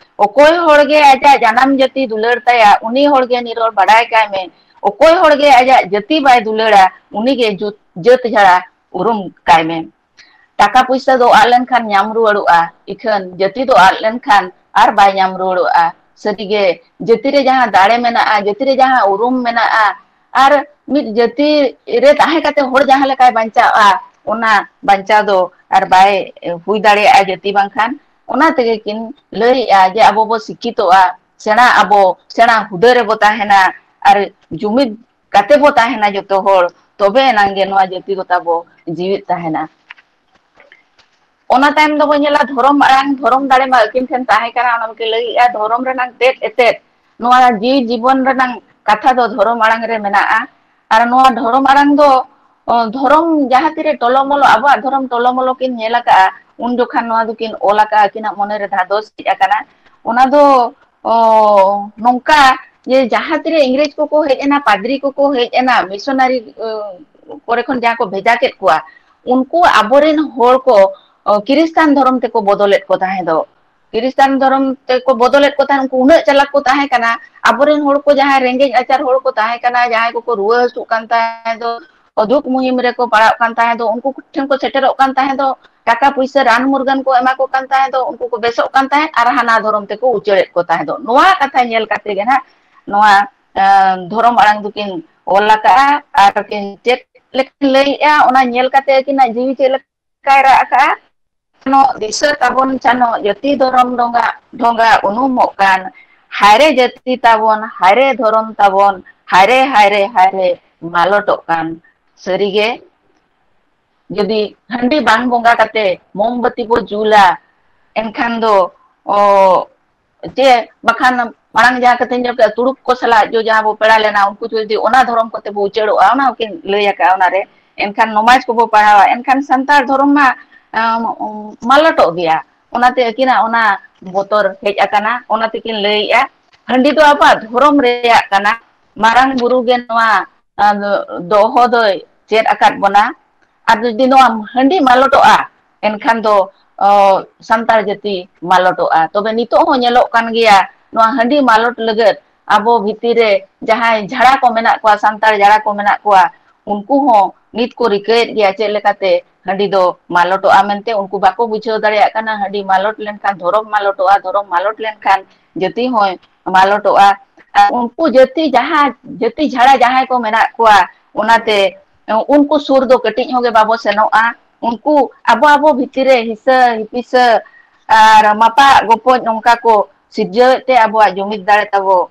ᱚᱠᱚᱭ ᱦᱚᱲ ᱜᱮ ᱟᱡᱟᱜ ᱡᱟᱱᱟᱢ ᱡᱟᱹᱛᱤ ᱫᱩᱞᱟᱹᱲ ᱛᱟᱭᱟ, ᱩᱱᱤ ᱦᱚᱲ ᱜᱮ ᱱᱤᱨᱚᱲ ᱵᱟᱰᱟᱭ ᱠᱟᱭ ᱢᱮ᱾ ᱚᱠᱚᱭ ᱦᱚᱲ ᱜᱮ ᱟᱡᱟᱜ ᱡᱟᱹᱛᱤ ᱵᱟᱭ ᱫᱩᱞᱟᱹᱲᱟ, ᱩᱱᱤ ᱜᱮ ᱡᱩᱛ-, ᱡᱟᱹᱛ ᱡᱷᱟᱲᱟ ᱩᱨᱩᱢ ᱠᱟᱭ ᱢᱮ᱾ ᱴᱟᱠᱟ ᱯᱩᱭᱥᱟᱹ ᱫᱚ ᱟᱫ ᱞᱮᱱᱠᱷᱟᱱ ᱧᱟᱢ ᱨᱩᱣᱟᱹᱲᱚᱜᱼᱟ, ᱤᱠᱷᱟᱹᱱ ᱡᱟᱹᱛᱤ ᱫᱚ ᱟᱫ ᱞᱮᱱᱠᱷᱟᱱ ᱟᱨ ᱵᱟᱭ ᱧᱟᱢ ᱨᱩᱣᱟᱹᱲᱚᱜᱼᱟ᱾ ᱥᱟᱹᱨᱤᱜᱮ, ᱡᱟᱹᱛᱤ ᱨᱮ ᱡᱟᱦᱟᱸ ᱫᱟᱲᱮ ᱢᱮᱱᱟᱜᱼᱟ, ᱡᱟᱹᱛᱤ ᱨᱮ ᱡᱟᱦᱟᱸ ᱩᱨᱩᱢ ᱢᱮᱱᱟᱜᱼᱟ, ᱟᱨ ᱢᱤᱫ ᱡᱟᱹᱛᱤ ᱨᱮ ᱛᱟᱦᱮᱸ ᱠᱟᱛᱮ ᱦᱚᱲ ᱡᱟᱦᱟᱸ ᱞᱮᱠᱟᱭ ᱵᱟᱧᱪᱟᱜᱼᱟ, ᱚᱱᱟ ᱵᱟᱧᱪᱟᱣ ᱫᱚ ᱟᱨ ᱵᱟᱭ ᱦᱩᱭ ᱫᱟᱲᱮᱭᱟᱜᱼᱟ ᱡᱟᱹᱛᱤ ᱵᱟᱝᱠᱷᱟᱱ᱾ ᱚᱱᱟ ᱛᱮᱜᱮ ᱠᱤᱱ ᱞᱟᱹᱭᱮᱜᱼᱟ ᱡᱮ ᱟᱵᱚ ᱵᱚ ᱥᱤᱠᱠᱷᱤᱛᱚᱜᱼᱟ, ᱥᱮᱬᱟ ᱟᱵᱚ, ᱥᱮᱬᱟ ᱦᱩᱫᱟᱹ ᱨᱮᱵᱚ ᱛᱟᱦᱮᱱᱟ, ᱟᱨ ᱡᱩᱢᱤᱫ ᱠᱟᱛᱮ ᱵᱚ ᱛᱟᱦᱮᱱᱟ ᱡᱚᱛᱚ ᱦᱚᱲ, ᱛᱚᱵᱮ ᱮᱱᱟᱝ ᱜᱮ ᱱᱚᱣᱟ ᱡᱟᱹᱛᱤ ᱠᱚ ᱛᱟᱵᱚ ᱡᱤᱣᱤᱫ ᱛᱟᱦᱮᱱᱟ᱾ ᱚᱱᱟ ᱛᱟᱭᱚᱢ ᱫᱚᱵᱚ ᱧᱮᱞᱟ ᱫᱷᱚᱨᱚᱢ ᱟᱲᱟᱝ, ᱫᱷᱚᱨᱚᱢ ᱫᱟᱲᱮ ᱢᱟ ᱟᱹᱠᱤᱱ ᱴᱷᱮᱱ ᱛᱟᱦᱮᱸ ᱠᱟᱱᱟ, ᱚᱱᱟ ᱠᱤᱱ ᱞᱟᱹᱭᱮᱜᱼᱟ ᱫᱷᱚᱨᱚᱢ ᱨᱮᱱᱟᱝ ᱛᱮᱫ ᱮᱛᱮᱫ ᱱᱚᱣᱟ ᱡᱤᱣᱤ ᱡᱤᱵᱚᱱ ᱨᱮᱱᱟᱝ ᱠᱟᱛᱷᱟ ᱫᱚ ᱫᱷᱚᱨᱚᱢ ᱟᱲᱟᱝ ᱨᱮ ᱢᱮᱱᱟᱜᱼᱟ᱾ ᱟᱨ ᱱᱚᱣᱟ ᱫᱷᱚᱨᱚᱢ ᱟᱲᱟᱝ ᱫᱚ, ᱚ, ᱫᱷᱚᱨᱚᱢ ᱡᱟᱦᱟᱸ ᱛᱤᱨᱮ ᱴᱚᱞᱚᱢᱚᱞᱚ, ᱟᱵᱚᱣᱟᱜ ᱫᱷᱚᱨᱚᱢ ᱴᱚᱞᱚᱢᱚᱞᱚ ᱠᱤᱱ ᱧᱮᱞ ᱟᱠᱟᱜᱼᱟ, ᱩᱱ ᱡᱚᱠᱷᱟᱱ ᱱᱚᱣᱟ ᱫᱚᱠᱤᱱ ᱚᱞ ᱟᱠᱟᱜᱼᱟ, ᱟᱹᱠᱤᱱᱟᱜ ᱢᱚᱱᱮᱨᱮ ᱫᱷᱟᱫᱚᱥ ᱦᱮᱡ ᱟᱠᱟᱱᱟ᱾ ᱚᱱᱟ ᱫᱚ, ᱚ, ᱱᱚᱝᱠᱟ ᱡᱮ ᱡᱟᱦᱟᱸ ᱛᱤᱨᱮ ᱤᱝᱨᱮᱡᱽ ᱠᱚᱠᱚ ᱦᱮᱡ ᱮᱱᱟ, ᱯᱟᱫᱽᱨᱤ ᱠᱚᱠᱚ ᱦᱮᱡ ᱮᱱᱟ, ᱢᱤᱥᱚᱱᱟᱨᱤ, ᱚ, ᱠᱚᱨᱮ ᱠᱷᱚᱱ ᱡᱟᱦᱟᱸ ᱠᱚ ᱵᱷᱮᱡᱟ ᱠᱮᱫ ᱠᱚᱣᱟ, ᱩᱱᱠᱩ ᱟᱵᱚᱨᱮᱱ ᱦᱚᱲ ᱠᱚ, ᱚ, ᱠᱨᱤᱥᱴᱟᱱ ᱫᱷᱚᱨᱚᱢ ᱛᱮᱠᱚ ᱵᱚᱫᱚᱞᱮᱫ ᱠᱚ ᱛᱟᱦᱮᱸ ᱫᱚ᱾ ᱠᱨᱤᱥᱴᱟᱱ ᱫᱷᱚᱨᱚᱢ ᱛᱮᱠᱚ ᱵᱚᱫᱚᱞᱮᱫ ᱠᱚ ᱛᱟᱦᱮᱸᱫ, ᱩᱱᱠᱩ ᱩᱱᱟᱹᱜ ᱪᱟᱞᱟᱠ ᱠᱚ ᱛᱟᱦᱮᱸ ᱠᱟᱱᱟ, ᱟᱵᱚᱨᱮᱱ ᱦᱚᱲ ᱠᱚ ᱡᱟᱦᱟᱸᱭ ᱨᱮᱸᱜᱮᱡ ᱟᱪᱟᱨ ᱦᱚᱲ ᱠᱚ ᱛᱟᱦᱮᱸ ᱠᱟᱱᱟ, ᱡᱟᱦᱟᱸᱭ ᱠᱚᱠᱚ ᱨᱩᱣᱟᱹ ᱦᱟᱹᱥᱩᱜ ᱠᱟᱱ ᱛᱟᱦᱮᱸ ᱫᱚ, ᱫᱩᱠ ᱢᱩᱦᱤᱢ ᱨᱮᱠᱚ ᱯᱟᱲᱟᱜ ᱠᱟᱱ ᱛᱟᱦᱮᱸ ᱫᱚ, ᱩᱱᱠᱩ ᱴᱷᱮᱱ ᱠᱚ ᱥᱮᱴᱮᱨᱚᱜ ᱠᱟᱱ ᱛᱟᱦᱮᱸ ᱫᱚ, ᱴᱟᱠᱟ ᱯᱩᱭᱥᱟᱹ ᱨᱟᱱ ᱢᱩᱨᱜᱟᱹᱱ ᱠᱚ ᱮᱢᱟ ᱠᱚ ᱠᱟᱱ ᱛᱟᱦᱮᱸ ᱫᱚ, ᱩᱱᱠᱩ ᱠᱚ ᱵᱮᱥᱚᱜ ᱠᱟᱱ ᱛᱟᱦᱮᱸᱫ ᱟᱨ ᱦᱟᱱᱟ ᱫᱷᱚᱨᱚᱢ ᱛᱮᱠᱚ ᱩᱪᱟᱹᱲᱮᱫ ᱠᱚ ᱛᱟᱦᱮᱸ ᱫᱚ᱾ ᱱᱚᱣᱟ ᱠᱟᱛᱷᱟ ᱧᱮᱞ ᱠᱟᱛᱮ ᱜᱮ ᱱᱟᱦᱟᱜ ᱱᱚᱣᱟ, ᱮ, ᱫᱷᱚᱨᱚᱢ ᱟᱲᱟᱝ ᱫᱚᱠᱤᱱ ᱚᱞ ᱟᱠᱟᱜᱼᱟ ᱟᱨ ᱠᱤᱱ ᱪᱮᱫ ᱞᱮᱠᱟᱧ ᱞᱟᱹᱭᱮᱜᱼᱟ, ᱚᱱᱟ ᱧᱮᱞ ᱠᱟᱛᱮ ᱟᱹᱠᱤᱱᱟᱜ ᱡᱤᱣᱤ ᱪᱮᱫ ᱞᱮᱠᱟᱭ ᱨᱟᱜ ᱟᱠᱟᱜᱼᱟ᱾ ᱪᱟᱱᱚ, ᱫᱤᱥᱟᱹ ᱛᱟᱵᱚᱱ ᱪᱟᱱᱚ, ᱡᱟᱹᱛᱤ ᱫᱷᱚᱨᱚᱢ ᱰᱷᱚᱸᱜᱟ, ᱰᱷᱚᱸᱜᱟ ᱩᱱᱩᱢᱚᱜ ᱠᱟᱱ᱾ ᱦᱟᱭᱨᱮ ᱡᱟᱹᱛᱤ ᱛᱟᱵᱚᱱ, ᱦᱟᱭᱨᱮ ᱫᱷᱚᱨᱚᱢ ᱛᱟᱵᱚᱱ, ᱦᱟᱭᱨᱮ, ᱦᱟᱭᱨᱮ, ᱦᱟᱭᱨᱮ ᱢᱟᱞᱚᱴᱚᱜ ᱠᱟᱱ᱾ ᱥᱟᱹᱨᱤᱜᱮ, ᱡᱩᱫᱤ ᱦᱟᱺᱰᱤ ᱵᱟᱝ ᱵᱚᱸᱜᱟ ᱠᱟᱛᱮ ᱢᱳᱢᱵᱟᱹᱛᱤ ᱵᱚ ᱡᱩᱞᱟ, ᱮᱱᱠᱷᱟᱱ ᱫᱚ, ᱚ, ᱡᱮ ᱵᱟᱠᱷᱟᱱ ᱢᱟᱲᱟᱝ ᱡᱟᱦᱟᱸ ᱠᱟᱛᱷᱟᱧ ᱧᱮᱞ ᱠᱮᱫᱟ, ᱛᱩᱲᱩᱠ ᱠᱚ ᱥᱟᱞᱟᱜ ᱡᱚ ᱡᱟᱦᱟᱸ ᱵᱚ ᱯᱮᱲᱟ ᱞᱮᱱᱟ, ᱩᱱᱠᱩ ᱡᱩᱫᱤ ᱚᱱᱟ ᱫᱷᱚᱨᱚᱢ ᱠᱚᱛᱮ ᱵᱚ ᱩᱪᱟᱹᱲᱚᱜᱼᱟ, ᱚᱱᱟ ᱦᱚᱸᱠᱤᱱ ᱞᱟᱹᱭ ᱟᱠᱟᱫᱼᱟ ᱚᱱᱟᱨᱮ᱾ ᱮᱱᱠᱷᱟᱱ ᱱᱚᱢᱟᱡᱽ ᱠᱚᱵᱚ ᱯᱟᱲᱦᱟᱣᱟ, ᱮᱱᱠᱷᱟᱱ ᱥᱟᱱᱛᱟᱲ ᱫᱷᱚᱨᱚᱢ ᱢᱟ, ᱟᱢ, ᱢᱟᱞᱚᱴᱚᱜ ᱜᱮᱭᱟ᱾ ᱚᱱᱟᱛᱮ ᱟᱹᱠᱤᱱᱟᱜ ᱚᱱᱟ ᱵᱚᱛᱚᱨ ᱦᱮᱡ ᱟᱠᱟᱱᱟ, ᱚᱱᱟ ᱛᱮᱠᱤᱱ ᱞᱟᱹᱭᱮᱜᱼᱟ, ᱦᱟᱺᱰᱤ ᱫᱚ ᱟᱵᱚᱣᱟᱜ ᱫᱷᱚᱨᱚᱢ ᱨᱮᱭᱟᱜ ᱠᱟᱱᱟ, ᱢᱟᱨᱟᱝ ᱵᱩᱨᱩ ᱜᱮ ᱱᱚᱣᱟ, ᱟᱸ, ᱫᱚᱦᱚ ᱫᱚᱭ ᱪᱮᱫ ᱟᱠᱟᱫ ᱵᱚᱱᱟ᱾ ᱟᱨ ᱡᱩᱫᱤ ᱱᱚᱣᱟ ᱦᱟᱺᱰᱤ ᱢᱟᱞᱚᱴᱚᱜᱼᱟ, ᱮᱱᱠᱷᱟᱱ ᱫᱚ, ᱚ, ᱥᱟᱱᱛᱟᱲ ᱡᱟᱹᱛᱤ ᱢᱟᱞᱚᱴᱚᱜᱼᱟ᱾ ᱛᱚᱵᱮ ᱱᱤᱛᱚᱜ ᱦᱚᱸ ᱧᱮᱞᱚᱜ ᱠᱟᱱ ᱜᱮᱭᱟ, ᱱᱚᱣᱟ ᱦᱟᱺᱰᱤ ᱢᱟᱞᱚᱴ ᱞᱟᱹᱜᱤᱫ ᱟᱵᱚ ᱵᱷᱤᱛᱤᱨ ᱨᱮ ᱡᱟᱦᱟᱸᱭ ᱡᱷᱟᱲᱟ ᱠᱚ ᱢᱮᱱᱟᱜ ᱠᱚᱣᱟ, ᱥᱟᱱᱛᱟᱲ ᱡᱷᱟᱲᱟ ᱠᱚ ᱢᱮᱱᱟᱜ ᱠᱚᱣᱟ, ᱩᱱᱠᱩ ᱦᱚᱸ ᱱᱤᱛ ᱠᱚ ᱨᱤᱠᱟᱹᱭᱮᱫ ᱜᱮᱭᱟ ᱪᱮᱫ ᱞᱮᱠᱟᱛᱮ ᱦᱟᱺᱰᱤ ᱫᱚ ᱢᱟᱞᱚᱴᱚᱜᱼᱟ ᱢᱮᱱᱛᱮ᱾ ᱩᱱᱠᱩ ᱵᱟᱠᱚ ᱵᱩᱡᱷᱟᱹᱣ ᱫᱟᱲᱮᱭᱟᱜ ᱠᱟᱱᱟ, ᱦᱟᱺᱰᱤ ᱢᱟᱞᱚᱴ ᱞᱮᱱᱠᱷᱟᱱ ᱫᱷᱚᱨᱚᱢ ᱢᱟᱞᱚᱴᱚᱜᱼᱟ, ᱫᱷᱚᱨᱚᱢ ᱢᱟᱞᱚᱴ ᱞᱮᱱᱠᱷᱟᱱ ᱡᱟᱹᱛᱤ ᱦᱚᱸᱭ ᱢᱟᱞᱚᱴᱚᱜᱼᱟ᱾ ᱟᱨ ᱩᱱᱠᱩ ᱡᱟᱹᱛᱤ ᱡᱟᱦᱟᱸ, ᱡᱟᱹᱛᱤ ᱡᱷᱟᱲᱟ ᱡᱟᱦᱟᱸᱭ ᱠᱚ ᱢᱮᱱᱟᱜ ᱠᱚᱣᱟ, ᱚᱱᱟᱛᱮ ᱩᱱᱠᱩ ᱥᱩᱨ ᱫᱚ ᱠᱟᱹᱴᱤᱡ ᱦᱚᱸ ᱜᱮ ᱵᱟᱵᱚ ᱥᱮᱱᱚᱜᱼᱟ᱾ ᱩᱱᱠᱩ ᱟᱵᱚ, ᱟᱵᱚ ᱵᱷᱤᱛᱤᱨ ᱨᱮ ᱦᱤᱥᱟᱹ ᱦᱤᱯᱤᱥᱟᱹ ᱟᱨ ᱢᱟᱯᱟ ᱜᱚᱯᱚᱡ ᱱᱚᱝᱠᱟ ᱠᱚ ᱥᱤᱨᱡᱟᱹᱣᱮᱫ ᱛᱮ ᱟᱵᱚᱣᱟᱜ ᱡᱩᱢᱤᱫ ᱫᱟᱲᱮ ᱛᱟᱵᱚ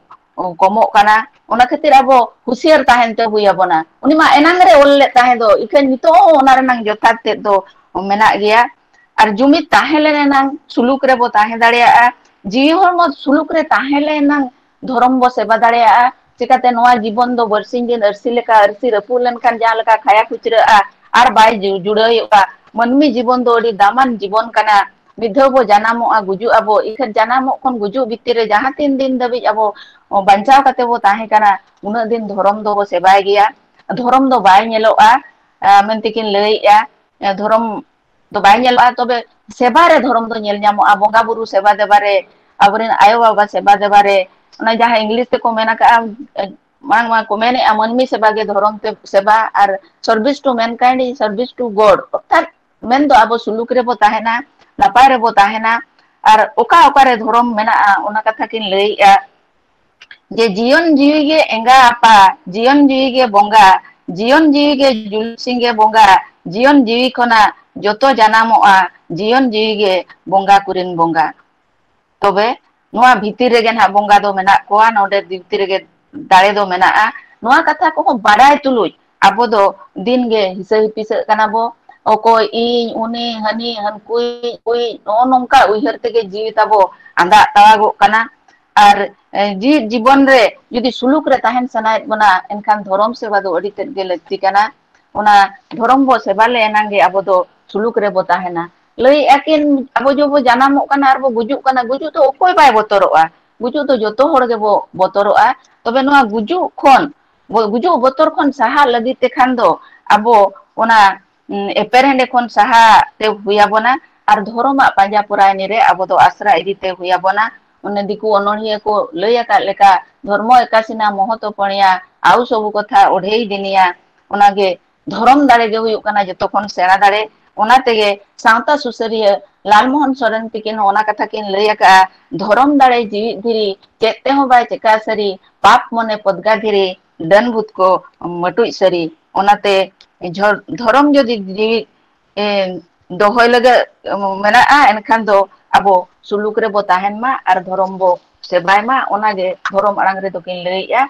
ᱠᱚᱢᱚᱜ ᱠᱟᱱᱟ᱾ ᱚᱱᱟ ᱠᱷᱟᱹᱛᱤᱨ ᱟᱵᱚ ᱦᱩᱸᱥᱤᱭᱟᱹᱨ ᱛᱟᱦᱮᱱ ᱛᱮ ᱦᱩᱭ ᱟᱵᱚᱱᱟ᱾ ᱩᱱᱤ ᱢᱟ ᱮᱱᱟᱝ ᱨᱮ ᱚᱞ ᱞᱮᱫ ᱛᱟᱦᱮᱸ ᱫᱚ, ᱤᱠᱷᱟᱹᱱ ᱱᱤᱛᱚᱜ ᱦᱚᱸ ᱚᱱᱟ ᱨᱮᱱᱟᱝ ᱡᱚᱛᱷᱟᱛ ᱛᱮᱫ ᱫᱚ ᱢᱮᱱᱟᱜ ᱜᱮᱭᱟ᱾ ᱟᱨ ᱡᱩᱢᱤᱫ ᱛᱟᱦᱮᱸ ᱞᱮᱱ ᱮᱱᱟᱝ ᱥᱩᱞᱩᱠ ᱨᱮᱵᱚ ᱛᱟᱦᱮᱸ ᱫᱟᱲᱮᱭᱟᱜᱼᱟ᱾ ᱡᱤᱣᱤ ᱦᱚᱲᱢᱚ ᱥᱩᱞᱩᱠ ᱨᱮ ᱛᱟᱦᱮᱸ ᱞᱮᱱ ᱮᱱᱟᱝ ᱫᱷᱚᱨᱚᱢ ᱵᱚ ᱥᱮᱵᱟ ᱫᱟᱲᱮᱭᱟᱜᱼᱟ᱾ ᱪᱤᱠᱟᱛᱮ ᱱᱚᱣᱟ ᱡᱤᱵᱚᱱ ᱫᱚ ᱵᱟᱹᱨᱥᱤᱧ ᱫᱤᱱ ᱟᱹᱨᱥᱤ ᱞᱮᱠᱟ, ᱟᱹᱨᱥᱤ ᱨᱟᱹᱯᱩᱫ ᱞᱮᱱᱠᱷᱟᱱ ᱡᱟᱦᱟᱸ ᱞᱮᱠᱟ ᱠᱷᱟᱭᱟ ᱠᱷᱩᱪᱨᱟᱹᱜᱼᱟ, ᱟᱨ ᱵᱟᱭ ᱡᱩ-, ᱡᱩᱲᱟᱹᱣᱚᱜᱼᱟ᱾ ᱢᱟᱹᱱᱢᱤ ᱡᱤᱵᱚᱱ ᱫᱚ ᱟᱹᱰᱤ ᱫᱟᱢᱟᱱ ᱡᱤᱵᱚᱱ ᱠᱟᱱᱟ᱾ ᱢᱤᱫ ᱫᱷᱟᱣ ᱵᱚ ᱡᱟᱱᱟᱢᱚᱜᱼᱟ, ᱜᱩᱡᱩᱜ ᱟᱵᱚ᱾ ᱤᱠᱷᱟᱹᱱ ᱡᱟᱱᱟᱢᱚᱜ ᱠᱷᱚᱱ ᱜᱩᱡᱩᱜ ᱵᱷᱤᱛᱤᱨ ᱨᱮ ᱡᱟᱦᱟᱸ ᱛᱤᱱ ᱫᱤᱱ ᱫᱷᱟᱹᱵᱤᱡ ᱟᱵᱚ ᱵᱟᱧᱪᱟᱣ ᱠᱟᱛᱮ ᱵᱚ ᱛᱟᱦᱮᱸ ᱠᱟᱱᱟ, ᱩᱱᱟᱹᱜ ᱫᱤᱱ ᱫᱷᱚᱨᱚᱢ ᱫᱚᱵᱚ ᱥᱮᱵᱟᱭ ᱜᱮᱭᱟ᱾ ᱫᱷᱚᱨᱚᱢ ᱫᱚ ᱵᱟᱭ ᱧᱮᱞᱚᱜᱼᱟ, ᱟ, ᱢᱮᱱᱛᱮ ᱠᱤᱱ ᱞᱟᱹᱭᱮᱜᱼᱟ᱾ ᱮ, ᱫᱷᱚᱨᱚᱢ ᱫᱚ ᱵᱟᱭ ᱧᱮᱞᱚᱜᱼᱟ, ᱛᱚᱵᱮ ᱥᱮᱵᱟ ᱨᱮ ᱫᱷᱚᱨᱚᱢ ᱫᱚ ᱧᱮᱞ ᱧᱟᱢᱚᱜᱼᱟ᱾ ᱵᱚᱸᱜᱟ ᱵᱩᱨᱩ ᱥᱮᱵᱟ ᱫᱮᱵᱟ ᱨᱮ, ᱟᱵᱚᱨᱮᱱ ᱟᱭᱳ ᱵᱟᱵᱟ ᱥᱮᱵᱟ ᱫᱮᱵᱟ ᱨᱮ, ᱚᱱᱟ ᱡᱟᱦᱟᱸ ᱤᱝᱞᱤᱥ ᱛᱮᱠᱚ ᱢᱮᱱ ᱟᱠᱟᱫᱼᱟ, ᱮ, ᱢᱟᱲᱟᱝ ᱢᱟ ᱠᱚ ᱢᱮᱱᱮᱫᱼᱟ, "ᱢᱟᱹᱱᱢᱤ ᱥᱮᱵᱟ ᱜᱮ ᱫᱷᱚᱨᱚᱢ ᱛᱮ ᱥᱮᱵᱟ", ᱟᱨ "Service to mankind is service to God", ᱚᱨᱛᱷᱟᱛ ᱢᱮᱱᱫᱚ ᱟᱵᱚ ᱥᱩᱞᱩᱠ ᱨᱮᱵᱚ ᱛᱟᱦᱮᱱᱟ, ᱱᱟᱯᱟᱭ ᱨᱮᱵᱚ ᱛᱟᱦᱮᱱᱟ᱾ ᱟᱨ ᱚᱠᱟ ᱚᱠᱟᱨᱮ ᱫᱷᱚᱨᱚᱢ ᱢᱮᱱᱟᱜᱼᱟ, ᱚᱱᱟ ᱠᱟᱛᱷᱟ ᱠᱤᱱ ᱞᱟᱹᱭᱮᱜᱼᱟ ᱡᱮ, "ᱡᱤᱭᱚᱱ ᱡᱤᱣᱤ ᱜᱮ ᱮᱸᱜᱟ ᱟᱯᱟ, ᱡᱤᱭᱚᱱ ᱡᱤᱣᱤ ᱜᱮ ᱵᱚᱸᱜᱟ, ᱡᱤᱭᱚᱱ ᱡᱤᱣᱤ ᱜᱮ ᱡᱩᱞᱩᱥᱤᱝ ᱜᱮ ᱵᱚᱸᱜᱟ, ᱡᱤᱭᱚᱱ ᱡᱤᱣᱤ ᱠᱷᱚᱱᱟᱜ ᱡᱚᱛᱚ ᱡᱟᱱᱟᱢᱚᱜᱼᱟ, ᱡᱤᱭᱚᱱ ᱡᱤᱣᱤ ᱜᱮ ᱵᱚᱸᱜᱟ ᱠᱚᱨᱮᱱ ᱵᱚᱸᱜᱟ᱾" ᱛᱚᱵᱮ ᱱᱚᱣᱟ ᱵᱷᱤᱛᱤᱨ ᱨᱮᱜᱮ ᱱᱟᱦᱟᱜ ᱵᱚᱸᱜᱟ ᱫᱚ ᱢᱮᱱᱟᱜ ᱠᱚᱣᱟ, ᱱᱚᱰᱮ ᱵᱷᱤᱛᱤᱨ ᱨᱮᱜᱮ ᱫᱟᱲᱮ ᱫᱚ ᱢᱮᱱᱟᱜᱼᱟ᱾ ᱱᱚᱣᱟ ᱠᱟᱛᱷᱟ ᱠᱚᱦᱚᱸ ᱵᱟᱰᱟᱭ ᱛᱩᱞᱩᱡ ᱟᱵᱚ ᱫᱚ ᱫᱤᱱ ᱜᱮ ᱦᱤᱥᱟᱹ ᱦᱤᱯᱤᱥᱟᱹᱜ ᱠᱟᱱᱟ ᱵᱚ᱾ ᱚᱠᱚᱭ ᱤᱧ, ᱩᱱᱤ, ᱦᱟᱹᱱᱤ, ᱦᱟᱹᱱᱠᱩᱭᱤᱡ, ᱩᱭᱤᱡ, ᱱᱚᱜᱼᱚ ᱱᱚᱝᱠᱟ ᱩᱭᱦᱟᱹᱨ ᱛᱮᱜᱮ ᱡᱤᱣᱤ ᱛᱟᱵᱚ ᱟᱸᱫᱟᱜ ᱛᱟᱣᱟᱜᱚᱜ ᱠᱟᱱᱟ᱾ ᱟᱨ, ᱮ, ᱡᱤᱣᱤᱫ ᱡᱤᱵᱚᱱ ᱨᱮ ᱡᱩᱫᱤ ᱥᱩᱞᱩᱠ ᱨᱮ ᱛᱟᱦᱮᱱ ᱥᱟᱱᱟᱭᱮᱫ ᱵᱚᱱᱟ, ᱮᱱᱠᱷᱟᱱ ᱫᱷᱚᱨᱚᱢ ᱥᱮᱵᱟ ᱫᱚ ᱟᱹᱰᱤ ᱛᱮᱫ ᱜᱮ ᱞᱟᱹᱠᱛᱤ ᱠᱟᱱᱟ᱾ ᱚᱱᱟ ᱫᱷᱚᱨᱚᱢ ᱵᱚ ᱥᱮᱵᱟ ᱞᱮ ᱮᱱᱟᱝ ᱜᱮ ᱟᱵᱚ ᱫᱚ ᱥᱩᱞᱩᱠ ᱨᱮᱵᱚ ᱛᱟᱦᱮᱱᱟ᱾ ᱞᱟᱹᱭᱮᱫᱼᱟ ᱠᱤᱱ, ᱟᱵᱚ ᱡᱚᱵᱚ ᱡᱟᱱᱟᱢᱚᱜ ᱠᱟᱱᱟ ᱟᱨ ᱵᱚ ᱜᱩᱡᱩᱜ ᱠᱟᱱᱟ, ᱜᱩᱡᱩᱜ ᱫᱚ ᱚᱠᱚᱭ ᱵᱟᱭ ᱵᱚᱛᱚᱨᱚᱜᱼᱟ? ᱜᱩᱡᱩᱜ ᱫᱚ ᱡᱚᱛᱚ ᱦᱚᱲ ᱜᱮᱵᱚ ᱵᱚᱛᱚᱨᱚᱜᱼᱟ᱾ ᱛᱚᱵᱮ ᱱᱚᱣᱟ ᱜᱩᱡᱩᱜ ᱠᱷᱚᱱ, ᱵᱚ-, ᱜᱩᱡᱩᱜ ᱵᱚᱛᱚᱨ ᱠᱷᱚᱱ ᱥᱟᱦᱟᱜ ᱞᱟᱹᱜᱤᱫ ᱛᱮᱠᱷᱟᱱ ᱫᱚ ᱟᱵᱚ ᱚᱱᱟ, ᱩᱸ, ᱮᱯᱮᱨᱦᱮᱸᱰᱮ ᱠᱷᱚᱱ ᱥᱟᱦᱟ ᱛᱮ ᱦᱩᱭ ᱟᱵᱚᱱᱟ᱾ ᱟᱨ ᱫᱷᱚᱨᱚᱢᱟᱜ ᱯᱟᱸᱡᱟ ᱯᱚᱨᱟᱭᱱᱤ ᱨᱮ ᱟᱵᱚ ᱫᱚ ᱟᱥᱨᱟ ᱤᱫᱤ ᱛᱮ ᱦᱩᱭ ᱟᱵᱚᱱᱟ᱾ ᱚᱱᱮ ᱫᱤᱠᱩ ᱚᱱᱚᱬᱦᱤᱭᱟᱹ ᱠᱚ ᱞᱟᱹᱭ ᱟᱠᱟᱫ ᱞᱮᱠᱟ, "ᱫᱷᱚᱨᱢᱚ ᱮᱠᱟᱥᱤᱱᱟ ᱢᱚᱦᱚᱛ ᱯᱚᱬᱭᱟ, ᱟᱣ ᱥᱚᱵᱩ ᱠᱚᱛᱷᱟ ᱚᱰᱷᱮᱭ ᱫᱤᱱᱤᱭᱟ᱾" ᱚᱱᱟᱜᱮ ᱫᱷᱚᱨᱚᱢ ᱫᱟᱲᱮ ᱜᱮ ᱦᱩᱭᱩᱜ ᱠᱟᱱᱟ ᱡᱚᱛᱚ ᱠᱷᱚᱱ ᱥᱮᱬᱟ ᱫᱟᱲᱮ᱾ ᱚᱱᱟ ᱛᱮᱜᱮ ᱥᱟᱶᱛᱟ ᱥᱩᱥᱟᱹᱨᱤᱭᱟᱹ ᱞᱟᱞᱢᱳᱦᱚᱱ ᱥᱚᱨᱮᱱ ᱛᱤᱠᱤᱱ ᱦᱚᱸ ᱚᱱᱟ ᱠᱟᱛᱷᱟ ᱠᱤᱱ ᱞᱟᱹᱭ ᱟᱠᱟᱫᱼᱟ, "ᱫᱷᱚᱨᱚᱢ ᱫᱟᱲᱮ ᱡᱤᱣᱤᱫ ᱫᱷᱤᱨᱤ, ᱪᱮᱫ ᱛᱮᱦᱚᱸ ᱵᱟᱭ ᱪᱮᱠᱟ ᱥᱟᱹᱨᱤ, ᱯᱟᱯ ᱢᱚᱱᱮ ᱯᱚᱫᱽᱜᱟ ᱫᱷᱤᱨᱤ, ᱰᱟᱹᱱ ᱵᱷᱩᱛ ᱠᱚ ᱢᱟᱹᱴᱩᱡ ᱥᱟᱹᱨᱤ᱾" ᱚᱱᱟᱛᱮ ᱡᱷᱚ-, ᱫᱷᱚᱨᱚᱢ ᱡᱩᱫᱤ ᱡᱤᱣᱤᱫ, ᱮ, ᱫᱚᱦᱚᱭ ᱞᱟᱹᱜᱤᱫ ᱢᱮᱱᱟᱜᱼᱟ, ᱮᱱᱠᱷᱟᱱ ᱫᱚ ᱟᱵᱚ ᱥᱩᱞᱩᱠ ᱨᱮᱵᱚ ᱛᱟᱦᱮᱱ ᱢᱟ ᱟᱨ ᱫᱷᱚᱨᱚᱢ ᱵᱚ ᱥᱮᱵᱟᱭ ᱢᱟ, ᱚᱱᱟᱜᱮ ᱫᱷᱚᱨᱚᱢ ᱟᱲᱟᱝ ᱨᱮᱫᱚ ᱠᱤᱱ ᱞᱟᱹᱭᱮᱜᱼᱟ᱾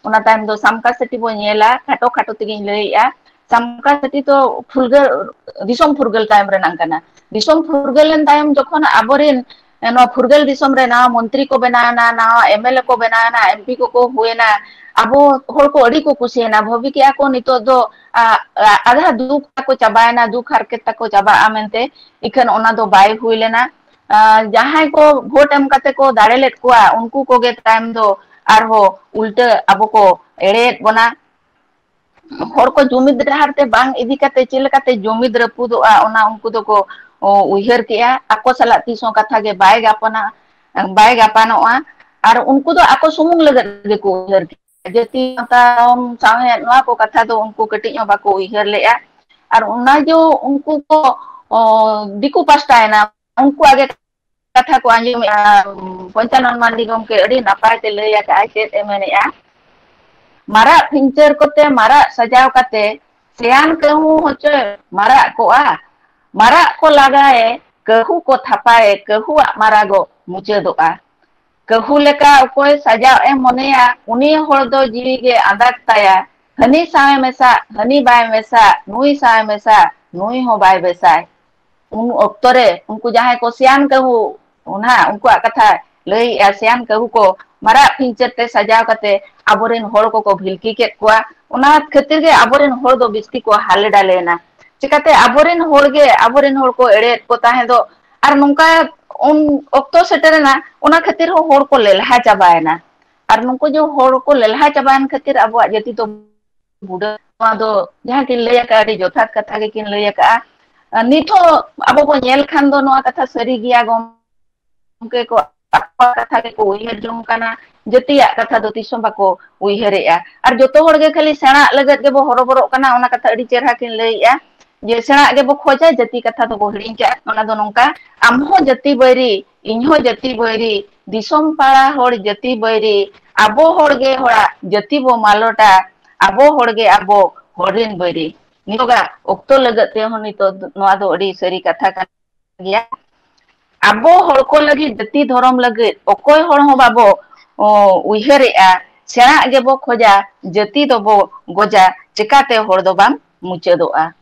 ᱚᱱᱟ ᱛᱟᱭᱚᱢ ᱫᱚ ᱥᱟᱢᱠᱟ ᱥᱤᱴᱤ ᱵᱚ ᱧᱮᱞᱟ, ᱠᱷᱟᱴᱚ ᱠᱷᱟᱴᱚ ᱛᱮᱜᱤᱧ ᱞᱟᱹᱭᱮᱜᱼᱟ᱾ ᱥᱟᱢᱠᱟ ᱥᱤᱴᱤ ᱫᱚ ᱯᱷᱩᱨᱜᱟᱹᱞ, ᱫᱤᱥᱚᱢ ᱯᱷᱩᱨᱜᱟᱹᱞ ᱛᱟᱭᱚᱢ ᱨᱮᱱᱟᱜ ᱠᱟᱱᱟ᱾ ᱫᱤᱥᱚᱢ ᱯᱷᱩᱨᱜᱟᱹᱞ ᱞᱮᱱ ᱛᱟᱭᱚᱢ ᱡᱚᱠᱷᱚᱱ ᱟᱵᱚᱨᱮᱱ ᱱᱚᱣᱟ ᱯᱷᱩᱨᱜᱟᱹᱞ ᱫᱤᱥᱚᱢ ᱨᱮ ᱱᱟᱣᱟ ᱢᱚᱱᱛᱨᱤ ᱠᱚ ᱵᱮᱱᱟᱣ ᱮᱱᱟ, ᱱᱟᱣᱟ ᱮᱢ ᱮᱞ ᱮ ᱠᱚ ᱵᱮᱱᱟᱣ ᱮᱱᱟ, ᱮᱢ ᱯᱤ ᱠᱚᱠᱚ ᱦᱩᱭᱮᱱᱟ, ᱟᱵᱚ ᱦᱚᱲ ᱠᱚ ᱟᱹᱰᱤ ᱠᱚ ᱠᱩᱥᱤᱭᱮᱱᱟ, ᱵᱷᱟᱹᱵᱤ ᱠᱮᱜᱼᱟ ᱠᱚ ᱱᱤᱛᱚᱜ ᱫᱚ, ᱟ, ᱟ, ᱟᱫᱷᱟ ᱫᱩᱠ ᱛᱟᱠᱚ ᱪᱟᱵᱟᱭᱮᱱᱟ, ᱫᱩᱠ ᱦᱟᱨᱠᱮᱛ ᱛᱟᱠᱚ ᱪᱟᱵᱟᱜᱼᱟ ᱢᱮᱱᱛᱮ᱾ ᱤᱠᱷᱟᱹᱱ ᱚᱱᱟ ᱫᱚ ᱵᱟᱭ ᱦᱩᱭ ᱞᱮᱱᱟ᱾ ᱟ, ᱡᱟᱦᱟᱸᱭ ᱠᱚ ᱵᱷᱳᱴ ᱮᱢ ᱠᱟᱛᱮ ᱠᱚ ᱫᱟᱲᱮ ᱞᱮᱫ ᱠᱚᱣᱟ, ᱩᱱᱠᱩ ᱠᱚᱜᱮ ᱛᱟᱭᱚᱢ ᱫᱚ ᱟᱨᱦᱚᱸ ᱩᱞᱴᱟᱹ ᱟᱵᱚ ᱠᱚ ᱮᱲᱮᱭᱮᱫ ᱵᱚᱱᱟ᱾ ᱦᱚᱲ ᱠᱚ ᱡᱩᱢᱤᱫ ᱰᱟᱦᱟᱨ ᱛᱮ ᱵᱟᱝ ᱤᱫᱤ ᱠᱟᱛᱮ ᱪᱮᱫ ᱞᱮᱠᱟᱛᱮ ᱡᱩᱢᱤᱫ ᱨᱟᱹᱯᱩᱫᱚᱜᱼᱟ, ᱚᱱᱟ ᱩᱱᱠᱩ ᱫᱚᱠᱚ, ᱚ, ᱩᱭᱦᱟᱹᱨ ᱠᱮᱜᱼᱟ᱾ ᱟᱠᱚ ᱥᱟᱞᱟᱜ ᱛᱤᱥ ᱦᱚᱸ ᱠᱟᱛᱷᱟ ᱜᱮ ᱵᱟᱭ ᱜᱟᱯᱟᱱᱟ, ᱵᱟᱭ ᱜᱟᱯᱟᱱᱚᱜᱼᱟ᱾ ᱟᱨ ᱩᱱᱠᱩ ᱫᱚ ᱟᱠᱚ ᱥᱩᱢᱩᱝ ᱞᱟᱹᱜᱤᱫ ᱜᱮᱠᱚ ᱩᱭᱦᱟᱹᱨ ᱠᱮᱜᱼᱟ᱾ ᱡᱟᱹᱛᱤ, ᱥᱟᱶᱛᱟ, ᱫᱷᱚᱨᱚᱢ, ᱥᱟᱶᱦᱮᱫ, ᱱᱚᱣᱟ ᱠᱚ ᱠᱟᱛᱷᱟ ᱫᱚ ᱩᱱᱠᱩ ᱠᱟᱹᱴᱤᱡ ᱦᱚᱸ ᱵᱟᱠᱚ ᱩᱭᱦᱟᱹᱨ ᱞᱮᱜᱼᱟ᱾ ᱟᱨ ᱚᱱᱟ ᱡᱮ ᱩᱱᱠᱩ ᱠᱚ, ᱚ, ᱫᱤᱠᱩ ᱯᱟᱥᱴᱟᱭᱮᱱᱟ, ᱩᱱᱠᱩᱣᱟᱜ ᱜᱮ ᱠᱟᱛᱷᱟ ᱠᱚ ᱟᱸᱡᱚᱢᱮᱜᱼᱟ᱾ ᱯᱚᱧᱪᱟᱱᱚᱱ ᱢᱟᱨᱰᱤ ᱜᱚᱢᱠᱮ ᱟᱹᱰᱤ ᱱᱟᱯᱟᱭ ᱛᱮ ᱞᱟᱹᱭ ᱟᱠᱟᱫᱼᱟᱭ, ᱪᱮᱫ ᱮ ᱢᱮᱱᱮᱜᱼᱟ, ᱢᱟᱨᱟᱜ ᱯᱤᱧᱪᱟᱹᱨ ᱠᱚᱛᱮ ᱢᱟᱨᱟᱜ ᱥᱟᱡᱟᱣ ᱠᱟᱛᱮ, ᱥᱮᱭᱟᱱ ᱠᱟᱹᱦᱩ ᱦᱚᱪᱚᱭ ᱢᱟᱨᱟᱜ ᱠᱚᱜᱼᱟ᱾ ᱢᱟᱨᱟᱜ ᱠᱚ ᱞᱟᱜᱟᱭᱮ, ᱠᱟᱹᱦᱩ ᱠᱚ ᱛᱷᱟᱯᱟᱭᱮ, ᱠᱟᱹᱦᱩᱣᱟᱜ ᱢᱟᱨᱟᱜᱚᱜ ᱢᱩᱪᱟᱹᱫᱚᱜᱼᱟ᱾ ᱠᱟᱹᱦᱩ ᱞᱮᱠᱟ ᱚᱠᱚᱭ ᱥᱟᱡᱟᱣ ᱮ ᱢᱚᱱᱮᱭᱟ, ᱩᱱᱤ ᱦᱚᱲ ᱫᱚ ᱡᱤᱣᱤ ᱜᱮ ᱟᱸᱫᱟᱜ ᱛᱟᱭᱟ᱾ ᱦᱟᱹᱱᱤ ᱥᱟᱶᱮ ᱢᱮᱥᱟᱜ, ᱦᱟᱹᱱᱤ ᱵᱟᱭ ᱢᱮᱥᱟᱜ, ᱱᱩᱭ ᱥᱟᱶᱮ ᱢᱮᱥᱟᱜ, ᱱᱩᱭ ᱦᱚᱸ ᱵᱟᱭ ᱵᱮᱥᱟᱭ᱾ ᱩᱱ ᱚᱠᱛᱚ ᱨᱮ ᱩᱱᱠᱩ ᱡᱟᱦᱟᱸᱭ ᱠᱚ ᱥᱮᱭᱟᱱ ᱠᱟᱹᱦᱩ, ᱚᱱᱟ ᱩᱱᱠᱩᱣᱟᱜ ᱠᱟᱛᱷᱟ ᱞᱟᱹᱭᱮᱜᱼᱟ, ᱥᱮᱭᱟᱱ ᱠᱟᱹᱦᱩ ᱠᱚ ᱢᱟᱨᱟᱜ ᱯᱤᱧᱪᱟᱹᱨ ᱛᱮ ᱥᱟᱡᱟᱣ ᱠᱟᱛᱮ ᱟᱵᱚᱨᱮᱱ ᱦᱚᱲ ᱠᱚᱠᱚ ᱵᱷᱤᱞᱠᱤ ᱠᱮᱫ ᱠᱚᱣᱟ᱾ ᱚᱱᱟ ᱠᱷᱟᱹᱛᱤᱨ ᱜᱮ ᱟᱵᱚᱨᱮᱱ ᱦᱚᱲ ᱫᱚ ᱵᱤᱥᱛᱤ ᱠᱚ ᱦᱟᱞᱮ ᱰᱟᱞᱮ ᱮᱱᱟ᱾ ᱪᱤᱠᱟᱛᱮ ᱟᱵᱚᱨᱮᱱ ᱦᱚᱲ ᱜᱮ ᱟᱵᱚᱨᱮᱱ ᱦᱚᱲ ᱠᱚ ᱮᱲᱮᱭᱮᱫ ᱠᱚ ᱛᱟᱦᱮᱸ ᱫᱚ, ᱟᱨ ᱱᱚᱝᱠᱟ ᱩᱱ ᱚᱠᱛᱚ ᱥᱮᱴᱮᱨᱮᱱᱟ, ᱚᱱᱟ ᱠᱷᱟᱹᱛᱤᱨ ᱦᱚᱸ ᱦᱚᱲ ᱠᱚ ᱞᱮᱞᱦᱟ ᱪᱟᱵᱟᱭᱮᱱᱟ᱾ ᱟᱨ ᱱᱩᱠᱩ ᱡᱮ ᱦᱚᱲ ᱠᱚ ᱞᱮᱞᱦᱟ ᱪᱟᱵᱟᱭᱮᱱ ᱠᱷᱟᱹᱛᱤᱨ ᱟᱵᱚᱣᱟᱜ ᱡᱟᱹᱛᱤ ᱫᱚ ᱵᱩᱰᱟᱹ, ᱱᱚᱣᱟ ᱫᱚ ᱡᱟᱦᱟᱸ ᱠᱤᱱ ᱞᱟᱹᱭ ᱟᱠᱟᱫᱼᱟ, ᱟᱹᱰᱤ ᱡᱚᱛᱷᱟᱛ ᱠᱟᱛᱷᱟ ᱜᱮᱠᱤᱱ ᱞᱟᱹᱭ ᱟᱠᱟᱫᱼᱟ᱾ ᱟᱨ ᱱᱤᱛ ᱦᱚᱸ ᱟᱵᱚ ᱵᱚᱱ ᱧᱮᱞ ᱠᱷᱟᱱ ᱫᱚ ᱱᱚᱣᱟ ᱠᱟᱛᱷᱟ ᱥᱟᱹᱨᱤ ᱜᱮᱭᱟ, ᱜᱚᱢᱠᱮ ᱠᱚ ᱟᱠᱚᱣᱟᱜ ᱠᱟᱛᱷᱟ ᱜᱮᱠᱚ ᱩᱭᱦᱟᱹᱨ ᱡᱚᱝ ᱠᱟᱱᱟ, ᱡᱟᱹᱛᱤᱭᱟᱜ ᱠᱟᱛᱷᱟ ᱫᱚ ᱛᱤᱥ ᱦᱚᱸ ᱵᱟᱠᱚ ᱩᱭᱦᱟᱹᱨᱮᱜᱼᱟ᱾ ᱟᱨ ᱡᱚᱛᱚ ᱦᱚᱲ ᱜᱮ ᱠᱷᱟᱹᱞᱤ ᱥᱮᱬᱟᱜ ᱞᱟᱹᱜᱤᱫ ᱜᱮᱵᱚ ᱦᱚᱨᱚᱵᱚᱨᱚᱜ ᱠᱟᱱᱟ, ᱚᱱᱟ ᱠᱟᱛᱷᱟ ᱟᱹᱰᱤ ᱪᱮᱦᱨᱟ ᱠᱤᱱ ᱞᱟᱹᱭᱮᱜᱼᱟ᱾ ᱡᱮ ᱥᱮᱬᱟᱜ ᱜᱮᱵᱚ ᱠᱷᱚᱡᱟ, ᱡᱟᱹᱛᱤ ᱠᱟᱛᱷᱟ ᱫᱚᱵᱚ ᱦᱤᱲᱤᱧ ᱠᱟᱜᱼᱟ᱾ ᱚᱱᱟ ᱫᱚ ᱱᱚᱝᱠᱟ, ᱟᱢ ᱦᱚᱸ ᱡᱟᱹᱛᱤ ᱵᱟᱹᱭᱨᱤ, ᱤᱧ ᱦᱚᱸ ᱡᱟᱹᱛᱤ ᱵᱟᱹᱭᱨᱤ, ᱫᱤᱥᱚᱢ ᱯᱟᱲᱟ ᱦᱚᱲ ᱡᱟᱹᱛᱤ ᱵᱟᱹᱭᱨᱤ, ᱟᱵᱚ ᱦᱚᱲ ᱜᱮ ᱦᱚᱲᱟᱜ ᱡᱟᱹᱛᱤ ᱵᱚ ᱢᱟᱞᱚᱴᱟ, ᱟᱵᱚ ᱦᱚᱲ ᱜᱮ ᱟᱵᱚ ᱦᱚᱲ ᱨᱮᱱ ᱵᱟᱹᱭᱨᱤ᱾ ᱱᱤᱛᱚᱜᱟᱜ ᱚᱠᱛᱚ ᱞᱟᱹᱜᱤᱫ ᱛᱮᱦᱚᱸ ᱱᱤᱛᱚᱜ ᱱᱚᱣᱟ ᱫᱚ ᱟᱹᱰᱤ ᱥᱟᱹᱨᱤ ᱠᱟᱛᱷᱟ ᱠᱟᱱ ᱜᱮᱭᱟ᱾ ᱟᱵᱚ ᱦᱚᱲ ᱠᱚ ᱞᱟᱹᱜᱤᱫ, ᱡᱟᱹᱛᱤ ᱫᱷᱚᱨᱚᱢ ᱞᱟᱹᱜᱤᱫ ᱚᱠᱚᱭ ᱦᱚᱲ ᱦᱚᱸ ᱵᱟᱵᱚ, ᱚ, ᱩᱭᱦᱟᱹᱨᱮᱜᱼᱟ, ᱥᱮᱬᱟᱜ ᱜᱮᱵᱚ ᱠᱷᱚᱡᱟ, ᱡᱟᱹᱛᱤ ᱫᱚᱵᱚ ᱜᱚᱡᱟ, ᱪᱮᱠᱟᱛᱮ ᱦᱚᱲ ᱫᱚ ᱵᱟᱝ ᱢᱩᱪᱟᱹᱫᱚᱜᱼᱟ?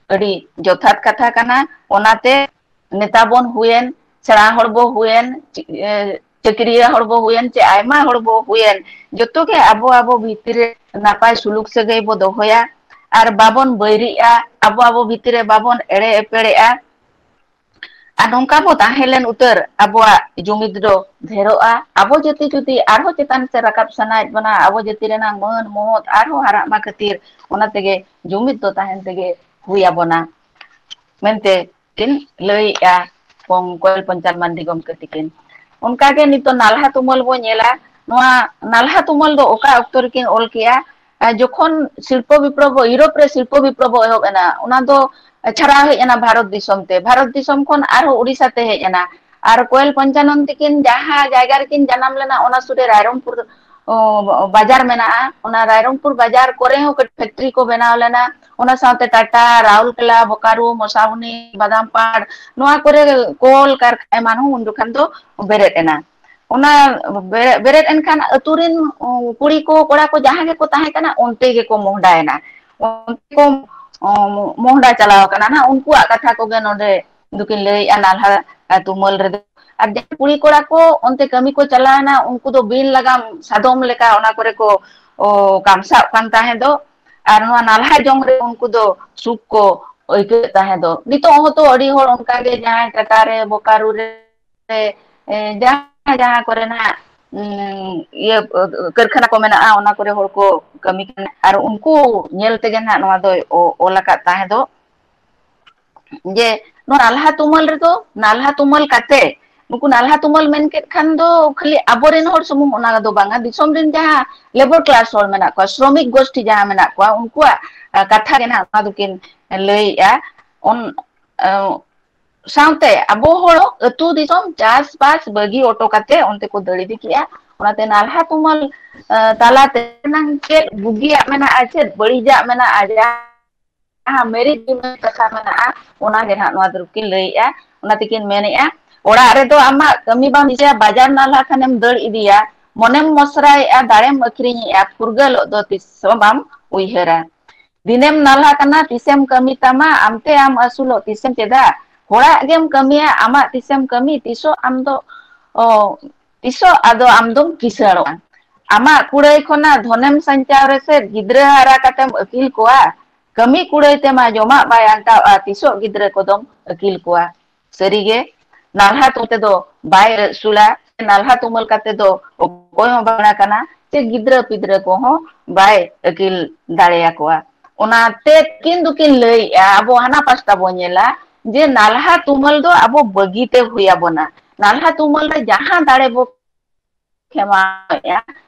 ᱟᱹᱰᱤ ᱡᱚᱛᱷᱟᱛ ᱠᱟᱛᱷᱟ ᱠᱟᱱᱟ᱾ ᱚᱱᱟᱛᱮ ᱱᱮᱛᱟ ᱵᱚᱱ ᱦᱩᱭᱮᱱ, ᱥᱮᱬᱟ ᱦᱚᱲ ᱵᱚ ᱦᱩᱭᱮᱱ, ᱪᱤ-, ᱮ, ᱪᱟᱹᱠᱨᱤᱭᱟᱹ ᱦᱚᱲ ᱵᱚ ᱦᱩᱭᱮᱱ, ᱪᱮ ᱟᱭᱢᱟ ᱦᱚᱲ ᱵᱚ ᱦᱩᱭᱮᱱ, ᱡᱚᱛᱚ ᱜᱮ ᱟᱵᱚ ᱟᱵᱚ ᱵᱷᱤᱛᱤᱨ ᱨᱮ ᱱᱟᱯᱟᱭ ᱥᱩᱞᱩᱠ ᱥᱟᱹᱜᱟᱹᱭ ᱵᱚ ᱫᱚᱦᱚᱭᱟ ᱟᱨ ᱵᱟᱵᱚᱱ ᱵᱟᱹᱭᱨᱤᱜᱼᱟ, ᱟᱵᱚ ᱟᱵᱚ ᱵᱷᱤᱛᱤᱨ ᱨᱮ ᱵᱟᱵᱚᱱ ᱮᱲᱮ ᱮᱯᱮᱲᱮᱜᱼᱟ᱾ ᱟᱨ ᱱᱚᱝᱠᱟ ᱵᱚ ᱛᱟᱦᱮᱸ ᱞᱮᱱ ᱩᱛᱟᱹᱨ ᱟᱵᱚᱣᱟᱜ ᱡᱩᱢᱤᱫ ᱫᱚ ᱰᱷᱮᱨᱚᱜᱼᱟ᱾ ᱟᱵᱚ ᱡᱟᱹᱛᱤ ᱡᱩᱫᱤ ᱟᱨᱦᱚᱸ ᱪᱮᱛᱟᱱ ᱥᱮᱫ ᱨᱟᱠᱟᱵ ᱥᱟᱱᱟᱭᱮᱫ ᱵᱚᱱᱟ, ᱟᱵᱚ ᱡᱟᱹᱛᱤ ᱨᱮᱱᱟᱜ ᱢᱟᱹᱱ ᱢᱚᱦᱚᱛ ᱟᱨᱦᱚᱸ ᱦᱟᱨᱟᱜ ᱢᱟ ᱠᱷᱟᱹᱛᱤᱨ, ᱚᱱᱟ ᱛᱮᱜᱮ ᱡᱩᱢᱤᱫ ᱫᱚ ᱛᱟᱦᱮᱱ ᱛᱮᱜᱮ ᱦᱩᱭ ᱟᱵᱚᱱᱟ ᱢᱮᱱᱛᱮ ᱠᱤᱱ ᱞᱟᱹᱭᱮᱜᱼᱟ ᱠᱚᱝ-, ᱠᱚᱭᱮᱞ ᱯᱚᱧᱪᱟᱞ ᱢᱟᱱᱰᱤ ᱜᱚᱢᱠᱮ ᱛᱤᱠᱤᱱ᱾ ᱚᱱᱠᱟᱜᱮ ᱱᱤᱛᱚᱜ ᱱᱟᱞᱦᱟ ᱛᱩᱢᱟᱹᱞ ᱵᱚ ᱧᱮᱞᱟ᱾ ᱱᱚᱣᱟ ᱱᱟᱞᱦᱟ ᱛᱩᱢᱟᱹᱞ ᱫᱚ ᱚᱠᱟ ᱚᱠᱛᱚ ᱨᱮᱠᱤᱱ ᱚᱞ ᱠᱮᱜᱼᱟ? ᱟᱨ ᱡᱚᱠᱷᱚᱱ ᱥᱤᱞᱯᱚ ᱵᱤᱯᱞᱚᱵᱚ, ᱤᱭᱩᱨᱳᱯ ᱨᱮ ᱥᱤᱞᱯᱚ ᱵᱤᱯᱞᱚᱵᱚ ᱮᱦᱚᱵ ᱮᱱᱟ, ᱚᱱᱟ ᱫᱚ ᱪᱷᱟᱲᱟᱣ ᱦᱮᱡ ᱮᱱᱟ ᱵᱷᱟᱨᱚᱛ ᱫᱤᱥᱚᱢ ᱛᱮ᱾ ᱵᱷᱟᱨᱚᱛ ᱫᱤᱥᱚᱢ ᱠᱷᱚᱱ ᱟᱨᱦᱚᱸ ᱩᱲᱤᱥᱥᱟ ᱛᱮ ᱦᱮᱡ ᱮᱱᱟ᱾ ᱟᱨ ᱠᱚᱭᱮᱞ ᱯᱚᱧᱪᱟᱱᱚᱱ ᱛᱤᱠᱤᱱ ᱡᱟᱦᱟᱸ ᱡᱟᱭᱜᱟ ᱨᱮᱠᱤᱱ ᱡᱟᱱᱟᱢ ᱞᱮᱱᱟ, ᱚᱱᱟ ᱥᱩᱨ ᱨᱮ ᱨᱟᱭᱨᱚᱝᱯᱩᱨ, ᱚ, ᱵᱟᱡᱟᱨ ᱢᱮᱱᱟᱜᱼᱟ᱾ ᱚᱱᱟ ᱨᱟᱭᱨᱚᱝᱯᱩᱨ ᱵᱟᱡᱟᱨ ᱠᱚᱨᱮ ᱦᱚᱸ ᱠᱟᱹᱴᱤᱡ ᱯᱷᱮᱠᱴᱨᱤ ᱠᱚ ᱵᱮᱱᱟᱣ ᱞᱮᱱᱟ᱾ ᱚᱱᱟ ᱥᱟᱶᱛᱮ ᱴᱟᱴᱟ, ᱨᱟᱩᱨᱠᱮᱞᱟ, ᱵᱳᱠᱟᱨᱳ, ᱢᱚᱥᱟᱵᱚᱱᱤ, ᱵᱟᱫᱟᱢᱯᱟᱲ, ᱱᱚᱣᱟ ᱠᱚᱨᱮ ᱠᱚᱞ ᱠᱟᱨᱠᱷᱟᱱᱟ ᱮᱢᱟᱱ ᱦᱚᱸ ᱩᱱ ᱡᱚᱠᱷᱟᱱ ᱫᱚ ᱵᱮᱨᱮᱫ ᱮᱱᱟ᱾ ᱚᱱᱟ ᱵᱮᱨᱮᱫ, ᱵᱮᱨᱮᱫ ᱮᱱᱠᱷᱟᱱ ᱟᱹᱛᱩ ᱨᱤᱱ, ᱩ, ᱠᱩᱲᱤ ᱠᱚ, ᱠᱚᱲᱟ ᱠᱚ ᱡᱟᱦᱟᱸ ᱜᱮᱠᱚ ᱛᱟᱦᱮᱸ ᱠᱟᱱᱟ, ᱚᱱᱛᱮ ᱜᱮᱠᱚ ᱢᱚᱦᱰᱟᱭᱮᱱᱟ᱾ ᱚᱱᱛᱮ ᱠᱚ, ᱩ, ᱢᱚᱦᱰᱟ ᱪᱟᱞᱟᱣ ᱟᱠᱟᱱᱟ ᱱᱟᱦᱟᱜ᱾ ᱩᱱᱠᱩᱣᱟᱜ ᱠᱟᱛᱷᱟ ᱠᱚᱜᱮ ᱱᱚᱰᱮ ᱫᱚᱠᱤᱱ ᱞᱟᱹᱭᱮᱜᱼᱟ, ᱱᱟᱞᱦᱟ, ᱟ, ᱛᱩᱢᱟᱹᱞ ᱨᱮᱫᱚ᱾ ᱟᱨ ᱡᱟᱦᱟᱸᱭ ᱠᱩᱲᱤ ᱠᱚᱲᱟ ᱠᱚ ᱚᱱᱛᱮ ᱠᱟᱹᱢᱤ ᱠᱚ ᱪᱟᱞᱟᱣᱮᱱᱟ, ᱩᱱᱠᱩ ᱫᱚ ᱵᱤᱱ ᱞᱟᱜᱟᱢ ᱥᱟᱫᱚᱢ ᱞᱮᱠᱟ ᱚᱱᱟ ᱠᱚᱨᱮ ᱠᱚ, ᱚ, ᱠᱟᱢᱥᱟᱜ ᱠᱟᱱ ᱛᱟᱦᱮᱸ ᱫᱚ᱾ ᱟᱨ ᱱᱚᱣᱟ ᱱᱟᱞᱦᱟ ᱡᱚᱝ ᱨᱮ ᱩᱱᱠᱩ ᱫᱚ ᱥᱩᱠ ᱠᱚ ᱟᱹᱭᱠᱟᱹᱣᱮᱫ ᱛᱟᱦᱮᱸ ᱫᱚ᱾ ᱱᱤᱛᱚᱜ ᱦᱚᱸᱛᱚ ᱟᱹᱰᱤ ᱦᱚᱲ ᱚᱱᱠᱟ ᱜᱮ, ᱡᱟᱦᱟᱸᱭ ᱴᱟᱴᱟ ᱨᱮ, ᱵᱳᱠᱟᱨᱳ ᱨᱮ, ᱨᱮ, ᱮ, ᱡᱟᱦᱟᱸ, ᱡᱟᱦᱟᱸ ᱠᱚᱨᱮ ᱱᱟᱜ, ᱩᱢ, ᱤᱭᱟᱹ, ᱠᱟᱹᱨᱠᱷᱟᱱᱟ ᱠᱚ ᱢᱮᱱᱟᱜᱼᱟ, ᱚᱱᱟ ᱠᱚᱨᱮ ᱦᱚᱲ ᱠᱚ ᱠᱟᱹᱢᱤ ᱠᱟᱱᱟ᱾ ᱟᱨ ᱩᱱᱠᱩ ᱧᱮᱞ ᱛᱮᱜᱮ ᱱᱟᱜ ᱱᱚᱣᱟ ᱫᱚᱭ ᱚ-, ᱚᱞ ᱟᱠᱟᱫ ᱛᱟᱦᱮᱸ ᱫᱚ, ᱡᱮ ᱱᱚᱣᱟ ᱱᱟᱞᱦᱟ ᱛᱩᱢᱟᱹᱞ ᱨᱮᱫᱚ, ᱱᱟᱞᱦᱟ ᱛᱩᱢᱟᱹᱞ ᱠᱟᱛᱮ, ᱱᱩᱠᱩ ᱱᱟᱞᱦᱟ ᱛᱩᱢᱟᱹᱞ ᱢᱮᱱ ᱠᱮᱫ ᱠᱷᱟᱱ ᱫᱚ ᱠᱷᱟᱹᱞᱤ ᱟᱵᱚᱨᱮᱱ ᱦᱚᱲ ᱥᱩᱢᱩᱝ ᱚᱱᱟ ᱫᱚ ᱵᱟᱝᱟ, ᱫᱤᱥᱚᱢ ᱨᱮᱱ ᱡᱟᱦᱟᱸ ᱞᱮᱵᱚᱨ ᱠᱞᱟᱥ ᱦᱚᱲ ᱢᱮᱱᱟᱜ ᱠᱚᱣᱟ, ᱥᱨᱚᱢᱤᱠ ᱜᱳᱥᱴᱤ ᱡᱟᱦᱟᱸ ᱢᱮᱱᱟᱜ ᱠᱚᱣᱟ, ᱩᱱᱠᱩᱣᱟᱜ, ᱟ, ᱠᱟᱛᱷᱟ ᱜᱮ ᱱᱟᱜ ᱱᱚᱣᱟ ᱫᱚᱠᱤᱱ ᱞᱟᱹᱭᱮᱜᱼᱟ᱾ ᱚᱱ-, ᱟ, ᱥᱟᱶᱛᱮ ᱟᱵᱚ ᱦᱚᱲ ᱟᱹᱛᱩ ᱫᱤᱥᱚᱢ ᱪᱟᱥᱵᱟᱥ ᱵᱟᱹᱜᱤ ᱚᱴᱚ ᱠᱟᱛᱮ ᱚᱱᱛᱮ ᱠᱚ ᱫᱟᱹᱲ ᱤᱫᱤ ᱠᱮᱜᱼᱟ᱾ ᱚᱱᱟᱛᱮ ᱱᱟᱞᱦᱟ ᱛᱩᱢᱟᱹᱞ, ᱟ, ᱛᱟᱞᱟᱛᱮ ᱮᱱᱟᱝ ᱪᱮᱫ ᱵᱩᱜᱤᱭᱟᱜ ᱢᱮᱱᱟᱜᱼᱟ, ᱪᱮᱫ ᱵᱟᱹᱲᱤᱡᱟᱜ ᱢᱮᱱᱟᱜᱼᱟ, ᱡᱟᱦᱟᱸ ᱢᱮᱨᱤᱴ ᱰᱤᱢᱮᱨᱤᱴ ᱠᱟᱛᱷᱟ ᱢᱮᱱᱟᱜᱼᱟ, ᱚᱱᱟ ᱜᱮ ᱱᱟᱦᱟᱜ ᱱᱚᱣᱟ ᱫᱚᱠᱤᱱ ᱞᱟᱹᱭᱮᱜᱼᱟ᱾ ᱚᱱᱟ ᱛᱮᱠᱤᱱ ᱢᱮᱱᱮᱜᱼᱟ, ᱚᱲᱟᱜ ᱨᱮᱫᱚ ᱟᱢᱟᱜ ᱠᱟᱹᱢᱤ ᱵᱟᱢ ᱪᱤᱠᱟᱹᱭᱟ, ᱵᱟᱡᱟᱨ ᱱᱟᱞᱦᱟ ᱠᱷᱟᱱᱮᱢ ᱫᱟᱹᱲ ᱤᱫᱤᱭᱟ, ᱢᱚᱱᱮᱢ ᱢᱚᱥᱨᱟᱭᱮᱫᱼᱟ, ᱫᱟᱲᱮᱢ ᱟᱹᱠᱷᱨᱤᱧᱮᱫᱼᱟ, ᱯᱷᱩᱨᱜᱟᱹᱞᱚᱜ ᱫᱚ ᱛᱤᱥ ᱦᱚᱸ ᱵᱟᱢ ᱩᱭᱦᱟᱹᱨᱟ᱾ ᱫᱤᱱᱮᱢ ᱱᱟᱞᱦᱟ ᱠᱟᱱᱟ, ᱛᱤᱥᱮᱢ ᱠᱟᱹᱢᱤ ᱛᱟᱢᱟ, ᱟᱢᱛᱮ ᱟᱢ ᱟᱹᱥᱩᱞᱚᱜ ᱛᱤᱥᱮᱢ ᱪᱮᱫᱟ? ᱦᱚᱲᱟᱜ ᱜᱮᱢ ᱠᱟᱹᱢᱤᱭᱟ, ᱟᱢᱟᱜ ᱛᱤᱥᱮᱢ ᱠᱟᱹᱢᱤ, ᱛᱤᱥᱚᱜ ᱟᱢ ᱫᱚ, ᱚ, ᱛᱤᱥᱚᱜ ᱟᱫᱚ ᱟᱢ ᱫᱚᱢ ᱠᱤᱥᱟᱹᱬᱚᱜᱼᱟ? ᱟᱢᱟᱜ ᱠᱩᱲᱟᱹᱭ ᱠᱷᱚᱱᱟᱜ ᱫᱷᱚᱱᱮᱢ ᱥᱟᱧᱪᱟᱣ ᱨᱮᱥᱮ ᱜᱤᱫᱽᱨᱟᱹ ᱦᱟᱨᱟ ᱠᱟᱛᱮᱢ ᱟᱹᱠᱤᱞ ᱠᱚᱣᱟ? ᱠᱟᱹᱢᱤ ᱠᱩᱲᱟᱹᱭ ᱛᱮᱢᱟ ᱡᱚᱢᱟᱜ ᱵᱟᱭ ᱟᱱᱴᱟᱣᱼᱟ, ᱛᱤᱥᱚᱜ ᱜᱤᱫᱽᱨᱟᱹ ᱠᱚᱫᱚᱢ ᱟᱹᱠᱤᱞ ᱠᱚᱣᱟ? ᱥᱟᱹᱨᱤᱜᱮ, ᱱᱟᱞᱦᱟ ᱛᱩᱢᱟᱹᱞ ᱛᱮᱫᱚ ᱵᱟᱭ ᱟᱹᱥᱩᱞᱟ, ᱱᱟᱞᱦᱟ ᱛᱩᱢᱟᱹᱞ ᱠᱟᱛᱮ ᱫᱚ ᱚᱠᱚᱭ ᱦᱚᱸ ᱵᱟᱝ ᱠᱟᱱᱟ, ᱥᱮ ᱜᱤᱫᱽᱨᱟᱹ ᱯᱤᱫᱽᱨᱟᱹ ᱠᱚᱦᱚᱸ ᱵᱟᱭ ᱟᱹᱠᱤᱞ ᱫᱟᱲᱮᱭᱟᱠᱚᱣᱟ᱾ ᱚᱱᱟᱛᱮ ᱠᱤᱱ ᱫᱚᱠᱤᱱ ᱞᱟᱹᱭᱮᱜᱼᱟ, ᱟᱵᱚ ᱦᱟᱱᱟ ᱯᱟᱥᱴᱟ ᱵᱚᱱ ᱧᱮᱞᱟ, ᱡᱮ ᱱᱟᱞᱦᱟ ᱛᱩᱢᱟᱹᱞ ᱫᱚ ᱟᱵᱚ ᱵᱟᱹᱜᱤ ᱛᱮ ᱦᱩᱭ ᱟᱵᱚᱱᱟ᱾ ᱱᱟᱞᱦᱟ ᱛᱩᱢᱟᱹᱞ ᱨᱮ ᱡᱟᱦᱟᱸ ᱫᱟᱲᱮ ᱵᱚ ᱠᱷᱮᱢᱟᱣᱮᱫᱼᱟ,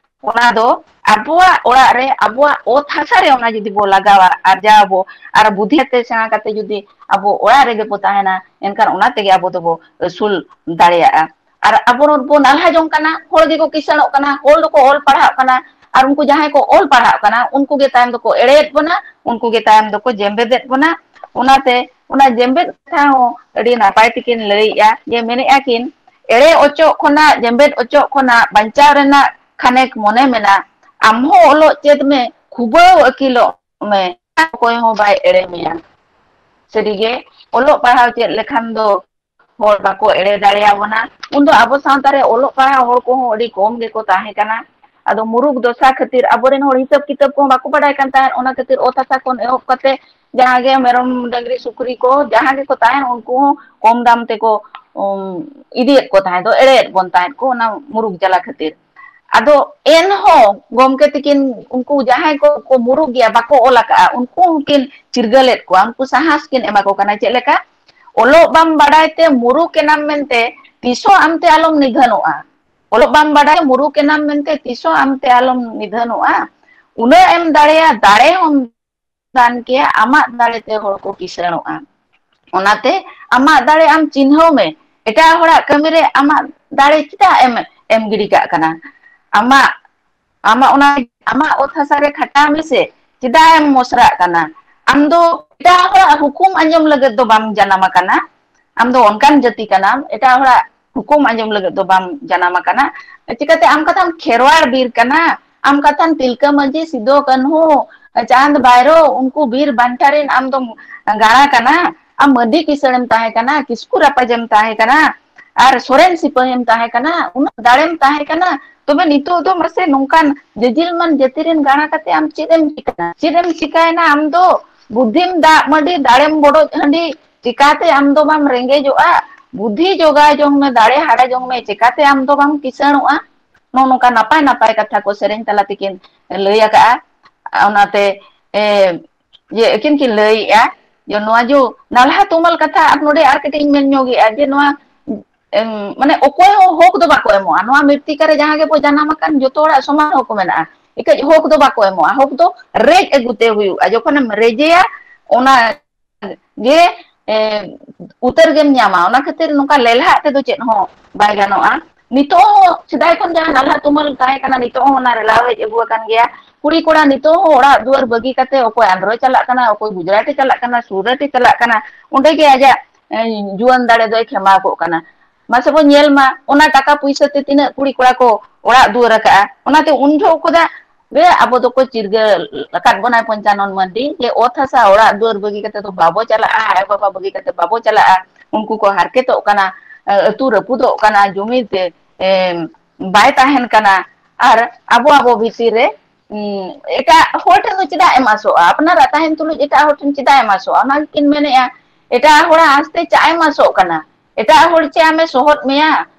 ᱚᱱᱟ ᱫᱚ ᱟᱵᱚᱣᱟᱜ ᱚᱲᱟᱜ ᱨᱮ, ᱟᱵᱚᱣᱟᱜ ᱚᱛ ᱦᱟᱥᱟ ᱨᱮ ᱚᱱᱟ ᱡᱩᱫᱤ ᱵᱚ ᱞᱟᱜᱟᱣᱟ, ᱟᱨᱡᱟᱣ ᱟᱵᱚ, ᱟᱨ ᱵᱩᱫᱷᱤ ᱛᱮ ᱥᱮᱬᱟ ᱠᱟᱛᱮ ᱡᱩᱫᱤ ᱟᱵᱚ ᱚᱲᱟᱜ ᱨᱮᱜᱮ ᱵᱚ ᱛᱟᱦᱮᱱᱟ, ᱮᱱᱠᱷᱟᱱ ᱚᱱᱟ ᱛᱮᱜᱮ ᱟᱵᱚ ᱫᱚᱵᱚ ᱟᱹᱥᱩᱞ ᱫᱟᱲᱮᱭᱟᱜᱼᱟ᱾ ᱟᱨ ᱟᱵᱚ ᱵᱚ ᱱᱟᱞᱦᱟ ᱡᱚᱝ ᱠᱟᱱᱟ, ᱦᱚᱲ ᱜᱮᱠᱚ ᱠᱤᱥᱟᱹᱬᱚᱜ ᱠᱟᱱᱟ, ᱦᱚᱲ ᱫᱚᱠᱚ ᱚᱞ ᱯᱟᱲᱦᱟᱜ ᱠᱟᱱᱟ, ᱟᱨ ᱩᱱᱠᱩ ᱡᱟᱦᱟᱸᱭ ᱠᱚ ᱚᱞ ᱯᱟᱲᱦᱟᱜ ᱠᱟᱱᱟ, ᱩᱱᱠᱩ ᱜᱮ ᱛᱟᱭᱚᱢ ᱫᱚᱠᱚ ᱮᱲᱮᱭᱮᱫ ᱵᱚᱱᱟ, ᱩᱱᱠᱩ ᱜᱮ ᱛᱟᱭᱚᱢ ᱫᱚᱠᱚ ᱡᱮᱢᱵᱮᱫᱮᱫ ᱵᱚᱱᱟ᱾ ᱚᱱᱟᱛᱮ ᱚᱱᱟ ᱡᱮᱢᱵᱮᱫ ᱠᱟᱛᱷᱟ ᱦᱚᱸ ᱟᱹᱰᱤ ᱱᱟᱯᱟᱭ ᱛᱮᱠᱤᱱ ᱞᱟᱹᱭᱮᱜᱼᱟ, ᱡᱮ ᱢᱮᱱᱮᱜᱼᱟ ᱠᱤᱱ, ᱮᱲᱮ ᱚᱪᱚᱜ ᱠᱷᱚᱱᱟᱜ, ᱡᱮᱢᱵᱮᱫ ᱚᱪᱚᱜ ᱠᱷᱚᱱᱟᱜ ᱵᱟᱧᱪᱟᱣ ᱨᱮᱱᱟᱜ ᱠᱷᱟᱱᱮᱠ ᱢᱚᱱᱮ ᱢᱮᱱᱟᱜ, ᱟᱢ ᱦᱚᱸ ᱚᱞᱚᱜ ᱪᱮᱫ ᱢᱮ, ᱠᱷᱩᱵᱟᱹᱣ ᱟᱹᱠᱤᱞᱚᱜ ᱢᱮ, ᱚᱠᱚᱭ ᱦᱚᱸ ᱵᱟᱭ ᱮᱲᱮ ᱢᱮᱭᱟ᱾ ᱥᱟᱹᱨᱤᱜᱮ, ᱚᱞᱚᱜ ᱯᱟᱲᱦᱟᱣ ᱪᱮᱫ ᱞᱮᱠᱷᱟᱱ ᱫᱚ ᱦᱚᱲ ᱵᱟᱠᱚ ᱮᱲᱮ ᱫᱟᱲᱮᱭᱟᱵᱚᱱᱟ᱾ ᱩᱱᱫᱚ ᱟᱵᱚ ᱥᱟᱶᱛᱟ ᱨᱮ ᱚᱞᱚᱜ ᱯᱟᱲᱦᱟᱣ ᱦᱚᱲ ᱠᱚᱦᱚᱸ ᱟᱹᱰᱤ ᱠᱚᱢ ᱜᱮᱠᱚ ᱛᱟᱦᱮᱸ ᱠᱟᱱᱟ᱾ ᱟᱫᱚ ᱢᱩᱨᱩᱠ ᱫᱚᱥᱟ ᱠᱷᱟᱹᱛᱤᱨ ᱟᱵᱚᱨᱮᱱ ᱦᱚᱲ ᱦᱤᱥᱟᱹᱵ ᱠᱤᱛᱟᱹᱵ ᱠᱚᱦᱚᱸ ᱵᱟᱠᱚ ᱵᱟᱰᱟᱭ ᱠᱟᱱ ᱛᱟᱦᱮᱸᱫ᱾ ᱚᱱᱟ ᱠᱷᱟᱹᱛᱤᱨ ᱚᱛ ᱦᱟᱥᱟ ᱠᱷᱚᱱ ᱮᱦᱚᱵ ᱠᱟᱛᱮ ᱡᱟᱦᱟᱸ ᱜᱮ ᱢᱮᱨᱚᱢ, ᱰᱟᱹᱝᱨᱤ, ᱥᱩᱠᱨᱤ ᱠᱚ ᱡᱟᱦᱟᱸ ᱜᱮᱠᱚ ᱛᱟᱦᱮᱸᱱ, ᱩᱱᱠᱩ ᱦᱚᱸ ᱠᱚᱢ ᱫᱟᱢ ᱛᱮᱠᱚ, ᱩᱢ, ᱤᱫᱤᱭᱮᱫ ᱠᱚ ᱛᱟᱦᱮᱸᱫ, ᱮᱲᱮᱭᱮᱫ ᱵᱚᱱ ᱛᱟᱦᱮᱸᱫ ᱠᱚ ᱚᱱᱟ ᱢᱩᱨᱩᱠ ᱡᱟᱞᱟ ᱠᱷᱟᱹᱛᱤᱨ᱾ ᱟᱫᱚ ᱮᱱᱦᱚᱸ ᱜᱚᱢᱠᱮ ᱛᱤᱠᱤᱱ ᱩᱱᱠᱩ ᱡᱟᱦᱟᱸᱭ ᱠᱚ, ᱠᱚ ᱢᱩᱨᱩᱠ ᱜᱮᱭᱟ, ᱵᱟᱠᱚ ᱚᱞ ᱟᱠᱟᱫᱼᱟ, ᱩᱱᱠᱩ ᱦᱚᱸᱠᱤᱱ ᱪᱤᱨᱜᱟᱹᱞᱮᱫ ᱠᱚᱣᱟ, ᱩᱱᱠᱩ ᱥᱟᱦᱟᱥ ᱠᱤᱱ ᱮᱢᱟ ᱠᱚ ᱠᱟᱱᱟ᱾ ᱪᱮᱫ ᱞᱮᱠᱟ? ᱚᱞᱚᱜ ᱵᱟᱢ ᱵᱟᱰᱟᱭ ᱛᱮ ᱢᱩᱨᱩᱠ ᱮᱱᱟᱢ ᱢᱮᱱᱛᱮ ᱛᱤᱥ ᱦᱚᱸ ᱟᱢᱛᱮ ᱟᱞᱚᱢ ᱱᱤᱫᱷᱟᱹᱱᱚᱜᱼᱟ᱾ ᱚᱞᱚᱜ ᱵᱟᱢ ᱵᱟᱰᱟᱭᱟ, ᱢᱩᱨᱩᱠ ᱮᱱᱟᱢ ᱢᱮᱱᱛᱮ ᱛᱤᱥ ᱦᱚᱸ ᱟᱢᱛᱮ ᱟᱞᱚᱢ ᱱᱤᱫᱷᱟᱹᱱᱚᱜᱼᱟ᱾ ᱩᱱᱟᱹᱜ ᱮᱢ ᱫᱟᱲᱮᱭᱟ, ᱫᱟᱲᱮ ᱦᱚᱸᱢ ᱫᱟᱱ ᱠᱮᱭᱟ, ᱟᱢᱟᱜ ᱫᱟᱲᱮ ᱛᱮ ᱦᱚᱲ ᱠᱚ ᱠᱤᱥᱟᱹᱬᱚᱜᱼᱟ᱾ ᱚᱱᱟᱛᱮ ᱟᱢᱟᱜ ᱫᱟᱲᱮ ᱟᱢ ᱪᱤᱱᱦᱟᱹᱣ ᱢᱮ᱾ ᱮᱴᱟᱜ ᱦᱚᱲᱟᱜ ᱠᱟᱹᱢᱤ ᱨᱮ ᱟᱢᱟᱜ ᱫᱟᱲᱮ ᱪᱮᱫᱟᱜ ᱮᱢ ᱮᱢ ᱜᱤᱰᱤ ᱠᱟᱜ ᱠᱟᱱᱟ? ᱟᱢᱟᱜ, ᱟᱢᱟᱜ ᱚᱱᱟ, ᱟᱢᱟᱜ ᱚᱛ ᱦᱟᱥᱟ ᱨᱮ ᱠᱷᱟᱴᱟᱣ ᱢᱮᱥᱮ, ᱪᱮᱫᱟᱜ ᱮᱢ ᱢᱚᱥᱨᱟᱜ ᱠᱟᱱᱟ? ᱟᱢ ᱫᱚ ᱮᱴᱟᱜ ᱦᱚᱲᱟᱜ ᱦᱩᱠᱩᱢ ᱟᱸᱡᱚᱢ ᱞᱟᱹᱜᱤᱫ ᱫᱚ ᱵᱟᱢ ᱡᱟᱱᱟᱢ ᱟᱠᱟᱱᱟ᱾ ᱟᱢ ᱫᱚ ᱚᱱᱠᱟᱱ ᱡᱟᱹᱛᱤ ᱠᱟᱱᱟᱢ, ᱮᱴᱟᱜ ᱦᱚᱲᱟᱜ ᱦᱩᱠᱩᱢ ᱟᱸᱡᱚᱢ ᱞᱟᱹᱜᱤᱫ ᱫᱚ ᱵᱟᱢ ᱡᱟᱱᱟᱢ ᱟᱠᱟᱱᱟ᱾ ᱪᱤᱠᱟᱹᱛᱮ ᱟᱢ ᱠᱟᱛᱷᱟᱢ ᱠᱷᱮᱨᱣᱟᱲ ᱵᱤᱨ ᱠᱟᱱᱟ? ᱟᱢ ᱠᱟᱛᱷᱟᱢ ᱛᱤᱞᱠᱟᱹ ᱢᱟᱹᱡᱷᱤ, ᱥᱤᱫᱚ ᱠᱟᱹᱱᱦᱩ, ᱪᱟᱸᱫ ᱵᱟᱭᱨᱳ, ᱩᱱᱠᱩ ᱵᱤᱨ ᱵᱟᱱᱴᱟ ᱨᱮᱱ ᱟᱢ ᱫᱚᱢ ᱜᱟᱬᱟ ᱠᱟᱱᱟ? ᱟᱢ ᱢᱟᱹᱰᱤ ᱠᱤᱥᱟᱹᱬᱮᱢ ᱛᱟᱦᱮᱸ ᱠᱟᱱᱟ, ᱠᱤᱥᱠᱩ ᱨᱟᱯᱟᱡᱮᱢ ᱛᱟᱦᱮᱸ ᱠᱟᱱᱟ, ᱟᱨ ᱥᱚᱨᱮᱱ ᱥᱤᱯᱟᱹᱦᱤᱢ ᱛᱟᱦᱮᱸ ᱠᱟᱱᱟ, ᱩᱱᱟᱹᱜ ᱫᱟᱲᱮᱢ ᱛᱟᱦᱮᱸ ᱠᱟᱱᱟ, ᱛᱚᱵᱮ ᱱᱤᱛᱚᱜ ᱫᱚ ᱢᱟᱥᱮ ᱱᱚᱝᱠᱟᱱ ᱡᱟᱹᱡᱤᱞ ᱢᱟᱱ ᱡᱟᱹᱛᱤ ᱨᱮᱱ ᱜᱟᱬᱟ ᱠᱟᱛᱮ ᱟᱢ ᱪᱮᱫ ᱮᱢ ᱪᱤᱠᱟᱹᱭᱟ? ᱪᱮᱫ ᱮᱢ ᱪᱤᱠᱟᱭᱮᱱᱟ ᱟᱢ ᱫᱚ? ᱵᱩᱫᱷᱤᱢ ᱫᱟᱜ ᱢᱟᱹᱰᱤ, ᱫᱟᱲᱮᱢ ᱵᱚᱰᱚᱡ ᱦᱟᱺᱰᱤ, ᱪᱤᱠᱟᱛᱮ ᱟᱢ ᱫᱚ ᱵᱟᱢ ᱨᱮᱸᱜᱮᱡᱚᱜᱼᱟ? ᱵᱩᱫᱷᱤ ᱡᱚᱜᱟᱣ ᱡᱚᱝ ᱢᱮ, ᱫᱟᱲᱮ ᱦᱟᱨᱟ ᱡᱚᱝ ᱢᱮ, ᱪᱤᱠᱟᱛᱮ ᱟᱢ ᱫᱚ ᱵᱟᱢ ᱠᱤᱥᱟᱹᱬᱚᱜᱼᱟ? ᱱᱚᱜᱼᱚ ᱱᱚᱝᱠᱟ ᱱᱟᱯᱟᱭ ᱱᱟᱯᱟᱭ ᱠᱟᱛᱷᱟ ᱠᱚ ᱥᱮᱨᱮᱧ ᱛᱟᱞᱟ ᱛᱮᱠᱤᱱ ᱞᱟᱹᱭ ᱟᱠᱟᱜᱼᱟ᱾ ᱚᱱᱟᱛᱮ, ᱮ, ᱡᱮ ᱟᱹᱠᱤᱱ ᱠᱤᱱ ᱞᱟᱹᱭᱮᱜᱼᱟ ᱡᱮ ᱱᱚᱣᱟ ᱡᱮ ᱱᱟᱞᱦᱟ ᱛᱩᱢᱟᱹᱞ ᱠᱟᱛᱷᱟ, ᱟᱨ ᱱᱚᱰᱮ ᱟᱨ ᱠᱟᱹᱴᱤᱡ ᱤᱧ ᱢᱮᱱ ᱧᱚᱜᱮᱜᱼᱟ ᱡᱮ ᱱᱚᱣᱟ, ᱮᱢ, ᱢᱟᱱᱮ ᱚᱠᱚᱭ ᱦᱚᱸ ᱦᱚᱠ ᱫᱚ ᱵᱟᱠᱚ ᱮᱢᱚᱜᱼᱟ᱾ ᱱᱚᱣᱟ ᱢᱤᱨᱛᱤᱠᱟ ᱨᱮ ᱡᱟᱦᱟᱸ ᱜᱮᱵᱚ ᱡᱟᱱᱟᱢ ᱟᱠᱟᱱ, ᱡᱚᱛᱚ ᱦᱚᱲᱟᱜ ᱥᱚᱢᱟᱱ ᱦᱚᱠ ᱢᱮᱱᱟᱜᱼᱟ᱾ ᱮᱠᱟᱹᱡ ᱦᱚᱠ ᱫᱚ ᱵᱟᱠᱚ ᱮᱢᱚᱜᱼᱟ᱾ ᱦᱚᱠ ᱫᱚ ᱨᱮᱡ ᱟᱹᱜᱩ ᱛᱮ ᱦᱩᱭᱩᱜᱼᱟ᱾ ᱡᱚᱠᱷᱚᱱᱮᱢ ᱨᱮᱡᱮᱭᱟ, ᱚᱱᱟ ᱜᱮ, ᱮ, ᱩᱛᱟᱹᱨ ᱜᱮᱢ ᱧᱟᱢᱟ᱾ ᱚᱱᱟ ᱠᱷᱟᱹᱛᱤᱨ ᱱᱚᱝᱠᱟ ᱞᱮᱞᱦᱟᱜ ᱛᱮᱫᱚ ᱪᱮᱫ ᱦᱚᱸ ᱵᱟᱭ ᱜᱟᱱᱚᱜᱼᱟ᱾ ᱱᱤᱛᱚᱜ ᱦᱚᱸ ᱥᱮᱫᱟᱭ ᱠᱷᱚᱱ ᱡᱟᱦᱟᱸ ᱱᱟᱞᱦᱟ ᱛᱩᱢᱟᱹᱞ ᱛᱟᱦᱮᱸ ᱠᱟᱱᱟ, ᱱᱤᱛᱚᱜ ᱦᱚᱸ ᱚᱱᱟ ᱨᱮᱞᱟᱣ ᱦᱮᱡ ᱟᱹᱜᱩ ᱟᱠᱟᱱ ᱜᱮᱭᱟ᱾ ᱠᱩᱲᱤ ᱠᱚᱲᱟ ᱱᱤᱛᱚᱜ ᱦᱚᱸ ᱚᱲᱟᱜ ᱫᱩᱣᱟᱹᱨ ᱵᱟᱹᱜᱤ ᱠᱟᱛᱮ ᱚᱠᱚᱭ ᱟᱸᱫᱽᱨᱚᱭ ᱪᱟᱞᱟᱜ ᱠᱟᱱᱟ, ᱚᱠᱚᱭ ᱜᱩᱡᱽᱨᱟᱴ ᱮ ᱪᱟᱞᱟᱜ ᱠᱟᱱᱟ, ᱥᱩᱨᱟᱴ ᱮ ᱪᱟᱞᱟᱜ ᱠᱟᱱᱟ, ᱚᱸᱰᱮ ᱜᱮ ᱟᱡᱟᱜ, ᱮ, ᱡᱩᱣᱟᱹᱱ ᱫᱟᱲᱮ ᱫᱚᱭ ᱠᱷᱮᱢᱟᱣ ᱠᱚᱜ ᱠᱟᱱᱟ᱾ ᱢᱟᱥᱮ ᱵᱚᱱ ᱧᱮᱞ ᱢᱟ, ᱚᱱᱟ ᱴᱟᱠᱟ ᱯᱩᱭᱥᱟᱹ ᱛᱮ ᱛᱤᱱᱟᱹᱜ ᱠᱩᱲᱤ ᱠᱚᱲᱟ ᱠᱚ ᱚᱲᱟᱜ ᱫᱩᱣᱟᱹᱨ ᱟᱠᱟᱜᱼᱟ᱾ ᱚᱱᱟᱛᱮ ᱩᱱ ᱡᱚᱦᱚᱜ ᱠᱷᱚᱱᱟᱜ ᱜᱮ ᱟᱵᱚ ᱫᱚᱠᱚ ᱪᱤᱨᱜᱟᱹᱞ ᱟᱠᱟᱫ ᱵᱚᱱᱟᱭ ᱯᱚᱧᱪᱟᱱᱚᱱ ᱢᱟᱹᱨᱰᱤ, ᱡᱮ ᱚᱛ ᱦᱟᱥᱟ ᱚᱲᱟᱜ ᱫᱩᱣᱟᱹᱨ ᱵᱟᱹᱜᱤ ᱠᱟᱛᱮ ᱫᱚ ᱵᱟᱵᱚ ᱪᱟᱞᱟᱜᱼᱟ, ᱟᱭᱳ ᱵᱟᱵᱟ ᱵᱟᱹᱜᱤ ᱠᱟᱛᱮ ᱵᱟᱵᱚ ᱪᱟᱞᱟᱜᱼᱟ, ᱩᱱᱠᱩ ᱠᱚ ᱦᱟᱨᱠᱮᱛᱚᱜ ᱠᱟᱱᱟ, ᱟᱹᱛᱩ ᱨᱟᱹᱯᱩᱫᱚᱜ ᱠᱟᱱᱟ, ᱡᱩᱢᱤ ᱛᱮ, ᱮ, ᱵᱟᱭ ᱛᱟᱦᱮᱱ ᱠᱟᱱᱟ᱾ ᱟᱨ ᱟᱵᱚ ᱟᱵᱚ ᱵᱷᱤᱛᱤᱨ ᱨᱮ, ᱩᱸ, ᱮᱴᱟᱜ ᱦᱚᱲ ᱴᱷᱮᱱ ᱫᱚ ᱪᱮᱫᱟᱜ ᱮᱢ ᱟᱥᱚᱜᱼᱟ? ᱟᱯᱱᱟᱨᱟᱜ ᱛᱟᱦᱮᱱ ᱛᱩᱞᱩᱡ ᱮᱴᱟᱜ ᱦᱚᱲ ᱴᱷᱮᱱ ᱪᱮᱫᱟᱜ ᱮᱢ ᱟᱥᱚᱜᱼᱟ? ᱚᱱᱟ ᱜᱮᱠᱤᱱ ᱢᱮᱱᱮᱜᱼᱟ, ᱮᱴᱟᱜ ᱦᱚᱲᱟᱜ ᱟᱥᱛᱮ ᱪᱟᱜ ᱮᱢ ᱟᱥᱚᱜ ᱠᱟᱱᱟ? ᱮᱴᱟᱜ ᱦᱚᱲ ᱪᱮᱫ ᱟᱢᱮ ᱥᱚᱦᱚᱫ ᱢᱮᱭᱟ?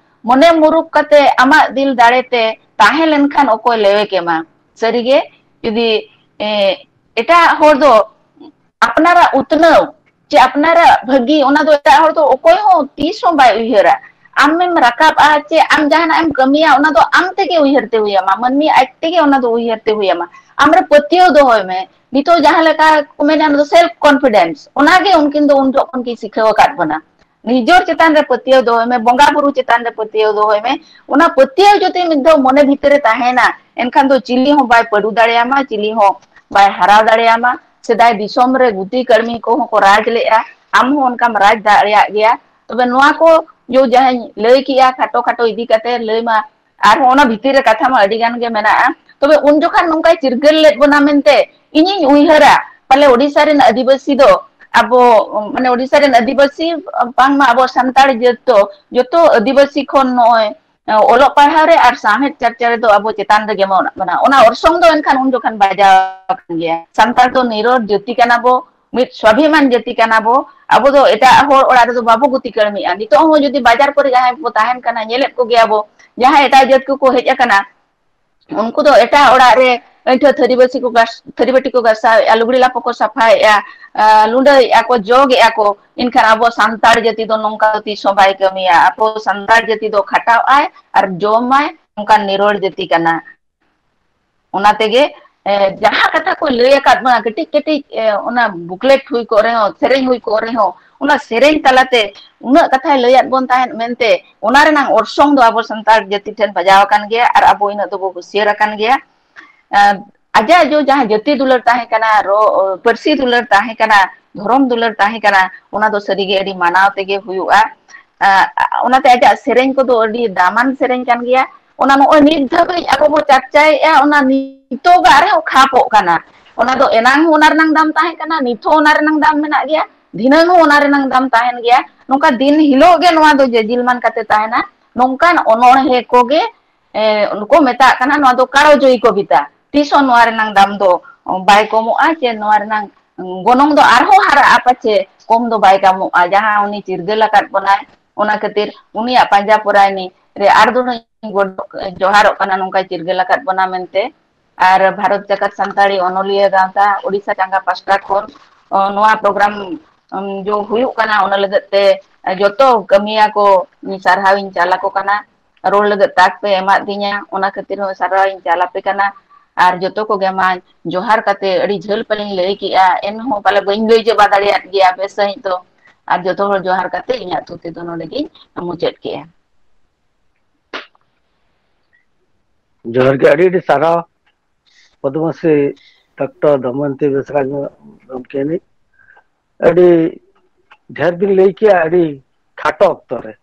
ᱢᱚᱱᱮ ᱢᱩᱨᱩᱠ ᱠᱟᱛᱮ ᱟᱢᱟᱜ ᱫᱤᱞ ᱫᱟᱲᱮ ᱛᱮ ᱛᱟᱦᱮᱸ ᱞᱮᱱᱠᱷᱟᱱ ᱚᱠᱚᱭ ᱞᱮᱣᱮ ᱠᱮᱢᱟ? ᱥᱟᱹᱨᱤᱜᱮ, ᱡᱩᱫᱤ, ᱮ, ᱮᱴᱟᱜ ᱦᱚᱲ ᱫᱚ ᱟᱯᱱᱟᱨᱟᱜ ᱩᱛᱱᱟᱹᱣ ᱪᱮ ᱟᱯᱱᱟᱨᱟᱜ ᱵᱷᱟᱹᱜᱤ, ᱚᱱᱟ ᱫᱚ ᱮᱴᱟᱜ ᱦᱚᱲ ᱫᱚ ᱚᱠᱚᱭ ᱦᱚᱸ ᱛᱤᱥ ᱦᱚᱸ ᱵᱟᱭ ᱩᱭᱦᱟᱹᱨᱟ᱾ ᱟᱢᱮᱢ ᱨᱟᱠᱟᱵᱼᱟ ᱪᱮ ᱟᱢ ᱡᱟᱦᱟᱱᱟᱜ ᱮᱢ ᱠᱟᱹᱢᱤᱭᱟ, ᱚᱱᱟ ᱫᱚ ᱟᱢ ᱛᱮᱜᱮ ᱩᱭᱦᱟᱹᱨ ᱛᱮ ᱦᱩᱭ ᱟᱢᱟ, ᱢᱟᱹᱱᱢᱤ ᱟᱡ ᱛᱮᱜᱮ ᱚᱱᱟ ᱫᱚ ᱩᱭᱦᱟᱹᱨ ᱛᱮ ᱦᱩᱭ ᱟᱢᱟ᱾ ᱟᱢᱨᱮ ᱯᱟᱹᱛᱭᱟᱹᱣ ᱫᱚᱦᱚᱭ ᱢᱮ᱾ ᱱᱤᱛᱚᱜ ᱡᱟᱦᱟᱸ ᱞᱮᱠᱟ ᱠᱚ ᱢᱮᱱᱟ, ᱚᱱᱟ ᱫᱚ self confidence, ᱚᱱᱟᱜᱮ ᱩᱱᱠᱤᱱ ᱫᱚ ᱩᱱ ᱡᱚᱠᱷᱚᱱ ᱠᱤᱱ ᱥᱤᱠᱷᱟᱹᱣ ᱟᱠᱟᱫ ᱵᱚᱱᱟ᱾ ᱱᱤᱡᱚᱨ ᱪᱮᱛᱟᱱ ᱨᱮ ᱯᱟᱹᱛᱭᱟᱹᱣ ᱫᱚᱦᱚᱭ ᱢᱮ, ᱵᱚᱸᱜᱟ ᱵᱩᱨᱩ ᱪᱮᱛᱟᱱ ᱨᱮ ᱯᱟᱹᱛᱭᱟᱹᱣ ᱫᱚᱦᱚᱭ ᱢᱮ᱾ ᱚᱱᱟ ᱯᱟᱹᱛᱭᱟᱹᱣ ᱡᱩᱫᱤ ᱢᱤᱫ ᱫᱷᱟᱣ ᱢᱚᱱᱮ ᱵᱷᱤᱛᱤᱨ ᱨᱮ ᱛᱟᱦᱮᱱᱟ, ᱮᱱᱠᱷᱟᱱ ᱫᱚ ᱪᱤᱞᱤ ᱦᱚᱸ ᱵᱟᱭ ᱯᱟᱹᱰᱩ ᱫᱟᱲᱮᱭᱟᱢᱟ, ᱪᱤᱞᱤ ᱦᱚᱸ ᱵᱟᱭ ᱦᱟᱨᱟᱣ ᱫᱟᱲᱮᱭᱟᱢᱟ᱾ ᱥᱮᱫᱟᱭ ᱫᱤᱥᱚᱢ ᱨᱮ ᱜᱩᱛᱤ ᱠᱟᱹᱲᱢᱤ ᱠᱚᱦᱚᱸ ᱠᱚ ᱨᱟᱡᱽ ᱞᱮᱜᱼᱟ, ᱟᱢ ᱦᱚᱸ ᱚᱱᱠᱟᱢ ᱨᱟᱡᱽ ᱫᱟᱲᱮᱭᱟᱜ ᱜᱮᱭᱟ᱾ ᱛᱚᱵᱮ ᱱᱚᱣᱟ ᱠᱚ ᱡᱚ ᱡᱟᱦᱟᱸᱧ ᱞᱟᱹᱭ ᱠᱮᱜᱼᱟ, ᱠᱷᱟᱴᱚ ᱠᱷᱟᱴᱚ ᱤᱫᱤ ᱠᱟᱛᱮ ᱞᱟᱹᱭ ᱢᱟ, ᱟᱨᱦᱚᱸ ᱚᱱᱟ ᱵᱷᱤᱛᱤᱨ ᱨᱮ ᱠᱟᱛᱷᱟ ᱢᱟ ᱟᱹᱰᱤ ᱜᱟᱱ ᱜᱮ ᱢᱮᱱᱟᱜᱼᱟ᱾ ᱛᱚᱵᱮ ᱩᱱ ᱡᱚᱠᱷᱟᱱ ᱱᱚᱝᱠᱟᱭ ᱪᱤᱨᱜᱟᱹᱞ ᱞᱮᱫ ᱵᱚᱱᱟ ᱢᱮᱱᱛᱮ ᱤᱧᱤᱧ ᱩᱭᱦᱟᱹᱨᱟ, ᱯᱟᱞᱮ ᱳᱰᱤᱥᱟ ᱨᱮᱱ ᱟᱹᱫᱤᱵᱟᱹᱥᱤ ᱫᱚ ᱟᱵᱚ, ᱢᱟᱱᱮ ᱳᱰᱤᱥᱟ ᱨᱮᱱ ᱟᱹᱫᱤᱵᱟᱹᱥᱤ, ᱵᱟᱝᱢᱟ ᱟᱵᱚ ᱥᱟᱱᱛᱟᱲ ᱡᱟᱹᱛ ᱫᱚ ᱡᱚᱛᱚ ᱟᱹᱫᱤᱵᱟᱹᱥᱤ ᱠᱷᱚᱱ ᱱᱚᱜᱼᱚᱭ ᱚᱞᱚᱜ ᱯᱟᱲᱦᱟᱣ ᱨᱮ ᱟᱨ ᱥᱟᱶᱦᱮᱫ ᱪᱟᱨᱪᱟ ᱨᱮᱫᱚ ᱟᱵᱚ ᱪᱮᱛᱟᱱ ᱨᱮᱜᱮ ᱢᱮᱱᱟᱜ ᱵᱚᱱᱟ᱾ ᱚᱱᱟ ᱚᱨᱥᱚᱝ ᱫᱚ ᱮᱱᱠᱷᱟᱱ ᱩᱱ ᱡᱚᱠᱷᱟᱱ ᱵᱟᱡᱟᱣ ᱟᱠᱟᱱ ᱜᱮᱭᱟ᱾ ᱥᱟᱱᱛᱟᱲ ᱫᱚ ᱱᱤᱨᱚᱲ ᱡᱟᱹᱛᱤ ᱠᱟᱱᱟ ᱵᱚ, ᱢᱤᱫ ᱥᱣᱟᱵᱷᱤᱢᱟᱱ ᱡᱟᱹᱛᱤ ᱠᱟᱱᱟ ᱵᱚ᱾ ᱟᱵᱚ ᱫᱚ ᱮᱴᱟᱜ ᱦᱚᱲ ᱚᱲᱟᱜ ᱨᱮᱫᱚ ᱵᱟᱵᱚ ᱜᱩᱛᱤ ᱠᱟᱹᱲᱢᱤᱜᱼᱟ᱾ ᱱᱤᱛᱚᱜ ᱦᱚᱸ ᱡᱩᱫᱤ ᱵᱟᱡᱟᱨ ᱠᱚᱨᱮ ᱡᱟᱦᱟᱸᱭ ᱵᱚ ᱛᱟᱦᱮᱱ ᱠᱟᱱᱟ, ᱧᱮᱞᱮᱫ ᱠᱚᱜᱮᱭᱟ ᱵᱚ, ᱡᱟᱦᱟᱸᱭ ᱮᱴᱟᱜ ᱡᱟᱹᱛ ᱠᱚᱠᱚ ᱦᱮᱡ ᱟᱠᱟᱱᱟ, ᱩᱱᱠᱩ ᱫᱚ ᱮᱴᱟᱜ ᱚᱲᱟᱜ ᱨᱮ ᱟᱹᱭᱴᱷᱟᱹ ᱛᱷᱟᱹᱨᱤ ᱵᱟᱹᱴᱤ ᱠᱚ ᱜᱟᱥ-, ᱛᱷᱟᱹᱨᱤ ᱵᱟᱹᱴᱤ ᱠᱚ ᱜᱟᱥᱟᱣᱮᱫᱼᱟ, ᱞᱩᱜᱽᱲᱤ ᱞᱟᱯᱚ ᱠᱚ ᱥᱟᱯᱷᱟᱭᱮᱫᱼᱟ, ᱟᱸ, ᱞᱩᱸᱰᱟᱹᱭᱮᱫᱼᱟ ᱠᱚ, ᱡᱚᱜᱮᱫᱼᱟ ᱠᱚ᱾ ᱮᱱᱠᱷᱟᱱ ᱟᱵᱚ ᱥᱟᱱᱛᱟᱲ ᱡᱟᱹᱛᱤ ᱫᱚ ᱱᱚᱝᱠᱟ ᱫᱚ ᱛᱤᱥ ᱦᱚᱸ ᱵᱟᱭ ᱠᱟᱹᱢᱤᱭᱟ᱾ ᱟᱵᱚ ᱥᱟᱱᱛᱟᱲ ᱡᱟᱹᱛᱤ ᱫᱚ ᱠᱷᱟᱴᱟᱣ ᱟᱭ ᱟᱨ ᱡᱚᱢᱟᱭ, ᱱᱚᱝᱠᱟᱱ ᱱᱤᱨᱚᱲ ᱡᱟᱹᱛᱤ ᱠᱟᱱᱟ᱾ ᱚᱱᱟ ᱛᱮᱜᱮ, ᱮ, ᱡᱟᱦᱟᱸ ᱠᱟᱛᱷᱟ ᱠᱚ ᱞᱟᱹᱭ ᱟᱠᱟᱫ ᱵᱚᱱᱟ, ᱠᱟᱹᱴᱤᱡ ᱠᱟᱹᱴᱤᱡ, ᱮ, ᱚᱱᱟ booklet ᱦᱩᱭ ᱠᱚᱜ ᱨᱮᱦᱚᱸ, ᱥᱮᱨᱮᱧ ᱦᱩᱭ ᱠᱚᱜ ᱨᱮᱦᱚᱸ, ᱚᱱᱟ ᱥᱮᱨᱮᱧ ᱛᱟᱞᱟᱛᱮ ᱩᱱᱟᱹᱜ ᱠᱟᱛᱷᱟᱭ ᱞᱟᱹᱭᱟᱫ ᱵᱚᱱ ᱛᱟᱦᱮᱸᱫ ᱢᱮᱱᱛᱮ, ᱚᱱᱟ ᱨᱮᱱᱟᱜ ᱚᱨᱥᱚᱝ ᱫᱚ ᱟᱵᱚ ᱥᱟᱱᱛᱟᱲ ᱡᱟᱹᱛᱤ ᱴᱷᱮᱱ ᱵᱟᱡᱟᱣ ᱟᱠᱟᱱ ᱜᱮᱭᱟ ᱟᱨ ᱟᱵᱚ ᱤᱱᱟᱹᱜ ᱫᱚᱵᱚ ᱦᱩᱥᱭᱟᱹᱨ ᱟᱠᱟᱱ ᱜᱮᱭᱟ᱾ ᱮ, ᱟᱡᱟᱜ ᱡᱚ ᱡᱟᱦᱟᱸ ᱡᱟᱹᱛᱤ ᱫᱩᱞᱟᱹᱲ ᱛᱟᱦᱮᱸ ᱠᱟᱱᱟ, ᱨᱚ-, ᱯᱟᱹᱨᱥᱤ ᱫᱩᱞᱟᱹᱲ ᱛᱟᱦᱮᱸ ᱠᱟᱱᱟ, ᱫᱷᱚᱨᱚᱢ ᱫᱩᱞᱟᱹᱲ ᱛᱟᱦᱮᱸ ᱠᱟᱱᱟ, ᱚᱱᱟ ᱫᱚ ᱥᱟᱹᱨᱤᱜᱮ ᱟᱹᱰᱤ ᱢᱟᱱᱟᱣ ᱛᱮᱜᱮ ᱦᱩᱭᱩᱜᱼᱟ᱾ ᱮ, ᱚᱱᱟᱛᱮ ᱟᱡᱟᱜ ᱥᱮᱨᱮᱧ ᱠᱚᱫᱚ ᱟᱹᱰᱤ ᱫᱟᱢᱟᱱ ᱥᱮᱨᱮᱧ ᱠᱟᱱ ᱜᱮᱭᱟ᱾ ᱚᱱᱟ ᱱᱚᱜᱼᱚᱭ ᱱᱤᱛ ᱫᱷᱟᱹᱵᱤᱡ ᱟᱵᱚ ᱵᱚ ᱪᱟᱨᱪᱟᱭᱮᱫᱼᱟ, ᱚᱱᱟ ᱱᱤᱛᱚᱜᱟᱜ ᱨᱮᱦᱚᱸ ᱠᱷᱟᱯᱚᱜ ᱠᱟᱱᱟ᱾ ᱚᱱᱟ ᱫᱚ ᱮᱱᱟᱝ ᱦᱚᱸ ᱚᱱᱟ ᱨᱮᱱᱟᱝ ᱫᱟᱢ ᱛᱟᱦᱮᱸ ᱠᱟᱱᱟ, ᱱᱤᱛ ᱦᱚᱸ ᱚᱱᱟ ᱨᱮᱱᱟᱝ ᱫᱟᱢ ᱢᱮᱱᱟᱜ ᱜᱮᱭᱟ, ᱫᱷᱤᱱᱟᱹᱝ ᱦᱚᱸ ᱚᱱᱟ ᱨᱮᱱᱟᱝ ᱫᱟᱢ ᱛᱟᱦᱮᱱ ᱜᱮᱭᱟ᱾ ᱱᱚᱝᱠᱟ ᱫᱤᱱ ᱦᱤᱞᱳᱜ ᱜᱮ ᱱᱚᱣᱟ ᱫᱚ ᱡᱮᱡᱤᱞᱢᱟᱱ ᱠᱟᱛᱮ ᱛᱟᱦᱮᱱᱟ᱾ ᱱᱚᱝᱠᱟᱱ ᱚᱱᱚᱬᱦᱮ ᱠᱚᱜᱮ, ᱮ, ᱠᱚ ᱢᱮᱛᱟᱜ ᱠᱟᱱᱟ, ᱱᱚᱣᱟ ᱫᱚ ᱠᱟᱲᱚ ᱡᱚᱭᱤ ᱠᱚᱵᱤᱛᱟ᱾ ᱛᱤᱥ ᱦᱚᱸ ᱱᱚᱣᱟ ᱨᱮᱱᱟᱝ ᱫᱟᱢ ᱫᱚ ᱵᱟᱭ ᱠᱚᱢᱚᱜᱼᱟ, ᱪᱮ ᱱᱚᱣᱟ ᱨᱮᱱᱟᱝ ᱜᱚᱱᱚᱝ ᱫᱚ ᱟᱨᱦᱚᱸ ᱦᱟᱨᱟᱜᱼᱟ, ᱯᱟᱪᱮ ᱠᱚᱢ ᱫᱚ ᱵᱟᱭ ᱠᱚᱢᱚᱜᱼᱟ᱾ ᱡᱟᱦᱟᱸ ᱩᱱᱤ ᱪᱤᱨᱜᱟᱹᱞ ᱟᱠᱟᱫ ᱵᱚᱱᱟᱭ, ᱚᱱᱟ ᱠᱷᱟᱹᱛᱤᱨ ᱩᱱᱤᱭᱟᱜ ᱯᱟᱸᱡᱟ ᱯᱚᱨᱟᱭᱱᱤ ᱨᱮ ᱟᱨ ᱫᱚ ᱡᱚᱦᱟᱨᱚᱜ ᱠᱟᱱᱟ, ᱱᱚᱝᱠᱟᱭ ᱪᱤᱨᱜᱟᱹᱞ ᱟᱠᱟᱫ ᱵᱚᱱᱟ ᱢᱮᱱᱛᱮ᱾ ᱟᱨ ᱵᱷᱟᱨᱚᱛ ᱡᱟᱠᱟᱛ ᱥᱟᱱᱛᱟᱲᱤ ᱚᱱᱚᱞᱤᱭᱟᱹ ᱜᱟᱶᱛᱟ ᱳᱰᱤᱥᱟ ᱪᱟᱸᱜᱟ ᱯᱟᱥᱴᱟ ᱠᱷᱚᱱ, ᱚ, ᱱᱚᱣᱟ program, ᱩᱢ, ᱡᱚ ᱦᱩᱭᱩᱜ ᱠᱟᱱᱟ, ᱚᱱᱟ ᱞᱟᱹᱜᱤᱫ ᱛᱮ ᱡᱚᱛᱚ ᱠᱟᱹᱢᱤᱭᱟᱹ ᱠᱚ ᱥᱟᱨᱦᱟᱣ ᱤᱧ ᱪᱟᱞ ᱟᱠᱚ ᱠᱟᱱᱟ᱾ ᱨᱚᱲ ᱞᱟᱹᱜᱤᱫ ᱛᱟᱠ ᱯᱮ ᱮᱢᱟᱫ ᱫᱤᱧᱟ, ᱚᱱᱟ ᱠᱷᱟᱹᱛᱤᱨ ᱦᱚᱸ ᱥᱟᱨᱦᱟᱣ ᱤᱧ ᱪᱟᱞ ᱟᱯᱮ ᱠᱟᱱᱟ᱾ ᱟᱨ ᱡᱚᱛᱚ ᱠᱚᱜᱮ ᱢᱟ ᱡᱚᱦᱟᱨ ᱠᱟᱛᱮ, ᱟᱹᱰᱤ ᱡᱷᱟᱹᱞ ᱯᱟᱞᱮᱧ ᱞᱟᱹᱭ ᱠᱮᱜᱼᱟ, ᱮᱱᱦᱚᱸ ᱯᱟᱞᱮ ᱵᱟᱹᱧ ᱞᱟᱹᱭ ᱪᱟᱵᱟ ᱫᱟᱲᱮᱭᱟᱫ ᱜᱮᱭᱟ ᱵᱮᱥ ᱥᱟᱺᱦᱤᱡ ᱫᱚ᱾ ᱟᱨ ᱡᱚᱛᱚ ᱦᱚᱲ ᱡᱚᱦᱟᱨ ᱠᱟᱛᱮ ᱤᱧᱟᱹᱜ ᱛᱷᱩᱛᱤ ᱫᱚ ᱱᱚᱰᱮ ᱜᱤᱧ ᱢᱩᱪᱟᱹᱫ ᱠᱮᱜᱼᱟ᱾ ᱡᱚᱦᱟᱨ ᱜᱮ, ᱟᱹᱰᱤ ᱟᱹᱰᱤ ᱥᱟᱨᱦᱟᱣ ᱯᱚᱫᱢᱚᱥᱨᱤ ᱰᱚᱠᱴᱚᱨ ᱫᱚᱢᱚᱭᱚᱱᱛᱤ ᱵᱮᱥᱨᱟ ᱜᱚᱢᱠᱮ᱾ ᱟᱹᱰᱤ ᱰᱷᱮᱨ ᱵᱤᱱ ᱞᱟᱹᱭ ᱠᱮᱜᱼᱟ, ᱟᱹᱰᱤ ᱠᱷᱟᱴᱚ ᱚᱠᱛᱚ ᱨᱮ,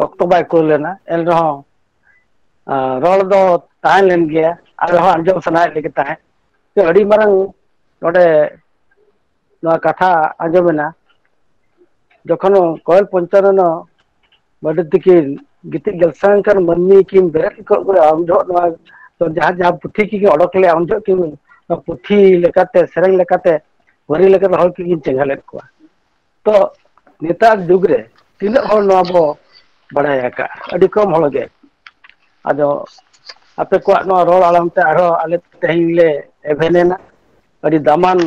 ᱚᱠᱛᱚ ᱵᱟᱭ ᱠᱩᱲᱟᱹᱣ ᱞᱮᱱᱟ, ᱮᱱ ᱨᱮᱦᱚᱸ ᱨᱚᱲ ᱫᱚ ᱛᱟᱦᱮᱸ ᱞᱮᱱ ᱜᱮᱭᱟ, ᱟᱞᱮ ᱦᱚᱸ ᱟᱸᱡᱚᱢ ᱥᱟᱱᱟᱭᱮᱫ ᱞᱮᱜᱮ ᱛᱟᱦᱮᱸᱫ᱾ ᱛᱚ, ᱟᱹᱰᱤ ᱢᱟᱨᱟᱝ ᱱᱚᱰᱮ ᱱᱚᱣᱟ ᱠᱟᱛᱷᱟ ᱟᱸᱡᱚᱢᱮᱱᱟ, ᱡᱚᱠᱷᱚᱱ ᱠᱚᱭᱮᱞ ᱯᱚᱧᱪᱟᱱᱚᱱ ᱢᱟᱹᱨᱰᱤ ᱛᱤᱠᱤᱱ ᱜᱤᱛᱤᱡ ᱜᱮᱞᱥᱟᱝ ᱠᱟᱱ ᱢᱟᱹᱱᱢᱤ ᱠᱤᱱ ᱵᱮᱨᱮᱫ ᱠᱚᱜ ᱠᱚ, ᱩᱱ ᱡᱚᱦᱚᱜ ᱱᱚᱣᱟ ᱡᱟᱦᱟᱸ ᱡᱟᱦᱟᱸ ᱯᱩᱛᱷᱤ ᱠᱤᱱ ᱚᱰᱚᱠ ᱞᱮᱜᱼᱟ, ᱩᱱ ᱡᱚᱦᱚᱜ ᱠᱤᱱ ᱱᱚᱣᱟ ᱯᱩᱛᱷᱤ ᱞᱮᱠᱟᱛᱮ, ᱥᱮᱨᱮᱧ ᱞᱮᱠᱟᱛᱮ, ᱯᱟᱹᱨᱤ ᱞᱮᱠᱟᱛᱮ ᱦᱚᱲ ᱠᱤᱱ ᱪᱮᱸᱜᱷᱟ ᱞᱮᱫ ᱠᱚᱣᱟ᱾ ᱛᱚ, ᱱᱮᱛᱟᱨ ᱡᱩᱜᱽ ᱨᱮ ᱛᱤᱱᱟᱹᱜ ᱦᱚᱲ ᱱᱚᱣᱟ ᱵᱚ ᱵᱟᱲᱟᱭ ᱟᱠᱟᱫᱼᱟ? ᱟᱹᱰᱤ ᱠᱚᱢ ᱦᱚᱲ ᱜᱮ᱾ ᱟᱫᱚ ᱟᱯᱮ ᱠᱚᱣᱟᱜ ᱱᱚᱣᱟ ᱨᱚᱲ ᱟᱲᱟᱝ ᱛᱮ ᱟᱨᱦᱚᱸ ᱟᱞᱮ ᱛᱮᱦᱮᱧ ᱞᱮ ᱮᱵᱷᱮᱱ ᱮᱱᱟ᱾ ᱟᱹᱰᱤ ᱫᱟᱢᱟᱱ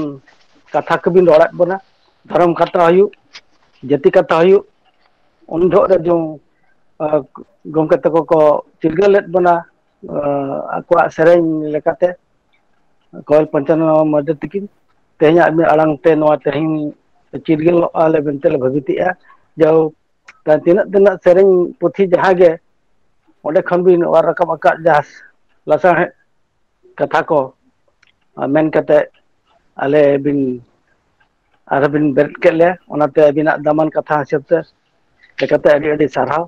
ᱠᱟᱛᱷᱟ ᱠᱚᱵᱤᱱ ᱨᱚᱲᱟᱫ ᱵᱚᱱᱟ᱾ ᱫᱷᱚᱨᱚᱢ ᱠᱟᱛᱷᱟ ᱦᱩᱭᱩᱜ, ᱡᱟᱹᱛᱤ ᱠᱟᱛᱷᱟ ᱦᱩᱭᱩᱜ, ᱩᱱ ᱡᱚᱦᱚᱜ ᱨᱮ ᱡᱮ, ᱟᱸ, ᱜᱚᱢᱠᱮ ᱛᱟᱠᱚ ᱠᱚ ᱪᱤᱨᱜᱟᱹᱞ ᱞᱮᱫ ᱵᱚᱱᱟ, ᱟᱸ, ᱟᱠᱚᱣᱟᱜ ᱥᱮᱨᱮᱧ ᱞᱮᱠᱟᱛᱮ, ᱠᱚᱭᱮᱞ ᱯᱚᱧᱪᱟᱱᱚᱱ ᱢᱟᱹᱨᱰᱤ ᱛᱤᱠᱤᱱ ᱛᱮᱦᱮᱧᱟᱜ ᱢᱤᱫ ᱟᱲᱟᱝ ᱛᱮ ᱱᱚᱣᱟ ᱛᱮᱦᱮᱧ ᱪᱤᱨᱜᱟᱹᱞᱚᱜᱼᱟ ᱞᱮ ᱢᱮᱱᱛᱮ ᱞᱮ ᱵᱷᱟᱹᱵᱤᱛᱮᱜᱼᱟ᱾ ᱡᱟᱭᱦᱳᱠ, ᱛᱤᱱᱟᱹᱜ ᱛᱤᱱᱟᱹᱜ ᱥᱮᱨᱮᱧ ᱯᱩᱛᱷᱤ ᱡᱟᱦᱟᱸ ᱜᱮ ᱚᱸᱰᱮ ᱠᱷᱚᱱ ᱵᱤᱱ ᱚᱣᱟᱨ ᱨᱟᱠᱟᱵ ᱟᱠᱟᱫ ᱡᱟᱦᱟᱸ ᱞᱟᱥᱟᱲᱦᱮᱫ ᱠᱟᱛᱷᱟ ᱠᱚ, ᱟᱨ ᱢᱮᱱ ᱠᱟᱛᱮ ᱟᱞᱮ ᱵᱤᱱ ᱟᱨᱦᱚᱸ ᱵᱤᱱ ᱵᱮᱨᱮᱫ ᱠᱮᱫ ᱞᱮᱭᱟ, ᱚᱱᱟᱛᱮ ᱟᱹᱵᱤᱱᱟᱜ ᱫᱟᱢᱟᱱ ᱠᱟᱛᱷᱟ ᱦᱤᱥᱟᱹᱵ ᱛᱮ ᱞᱮᱠᱟᱛᱮ ᱟᱹᱰᱤ ᱟᱹᱰᱤ ᱥᱟᱨᱦᱟᱣ᱾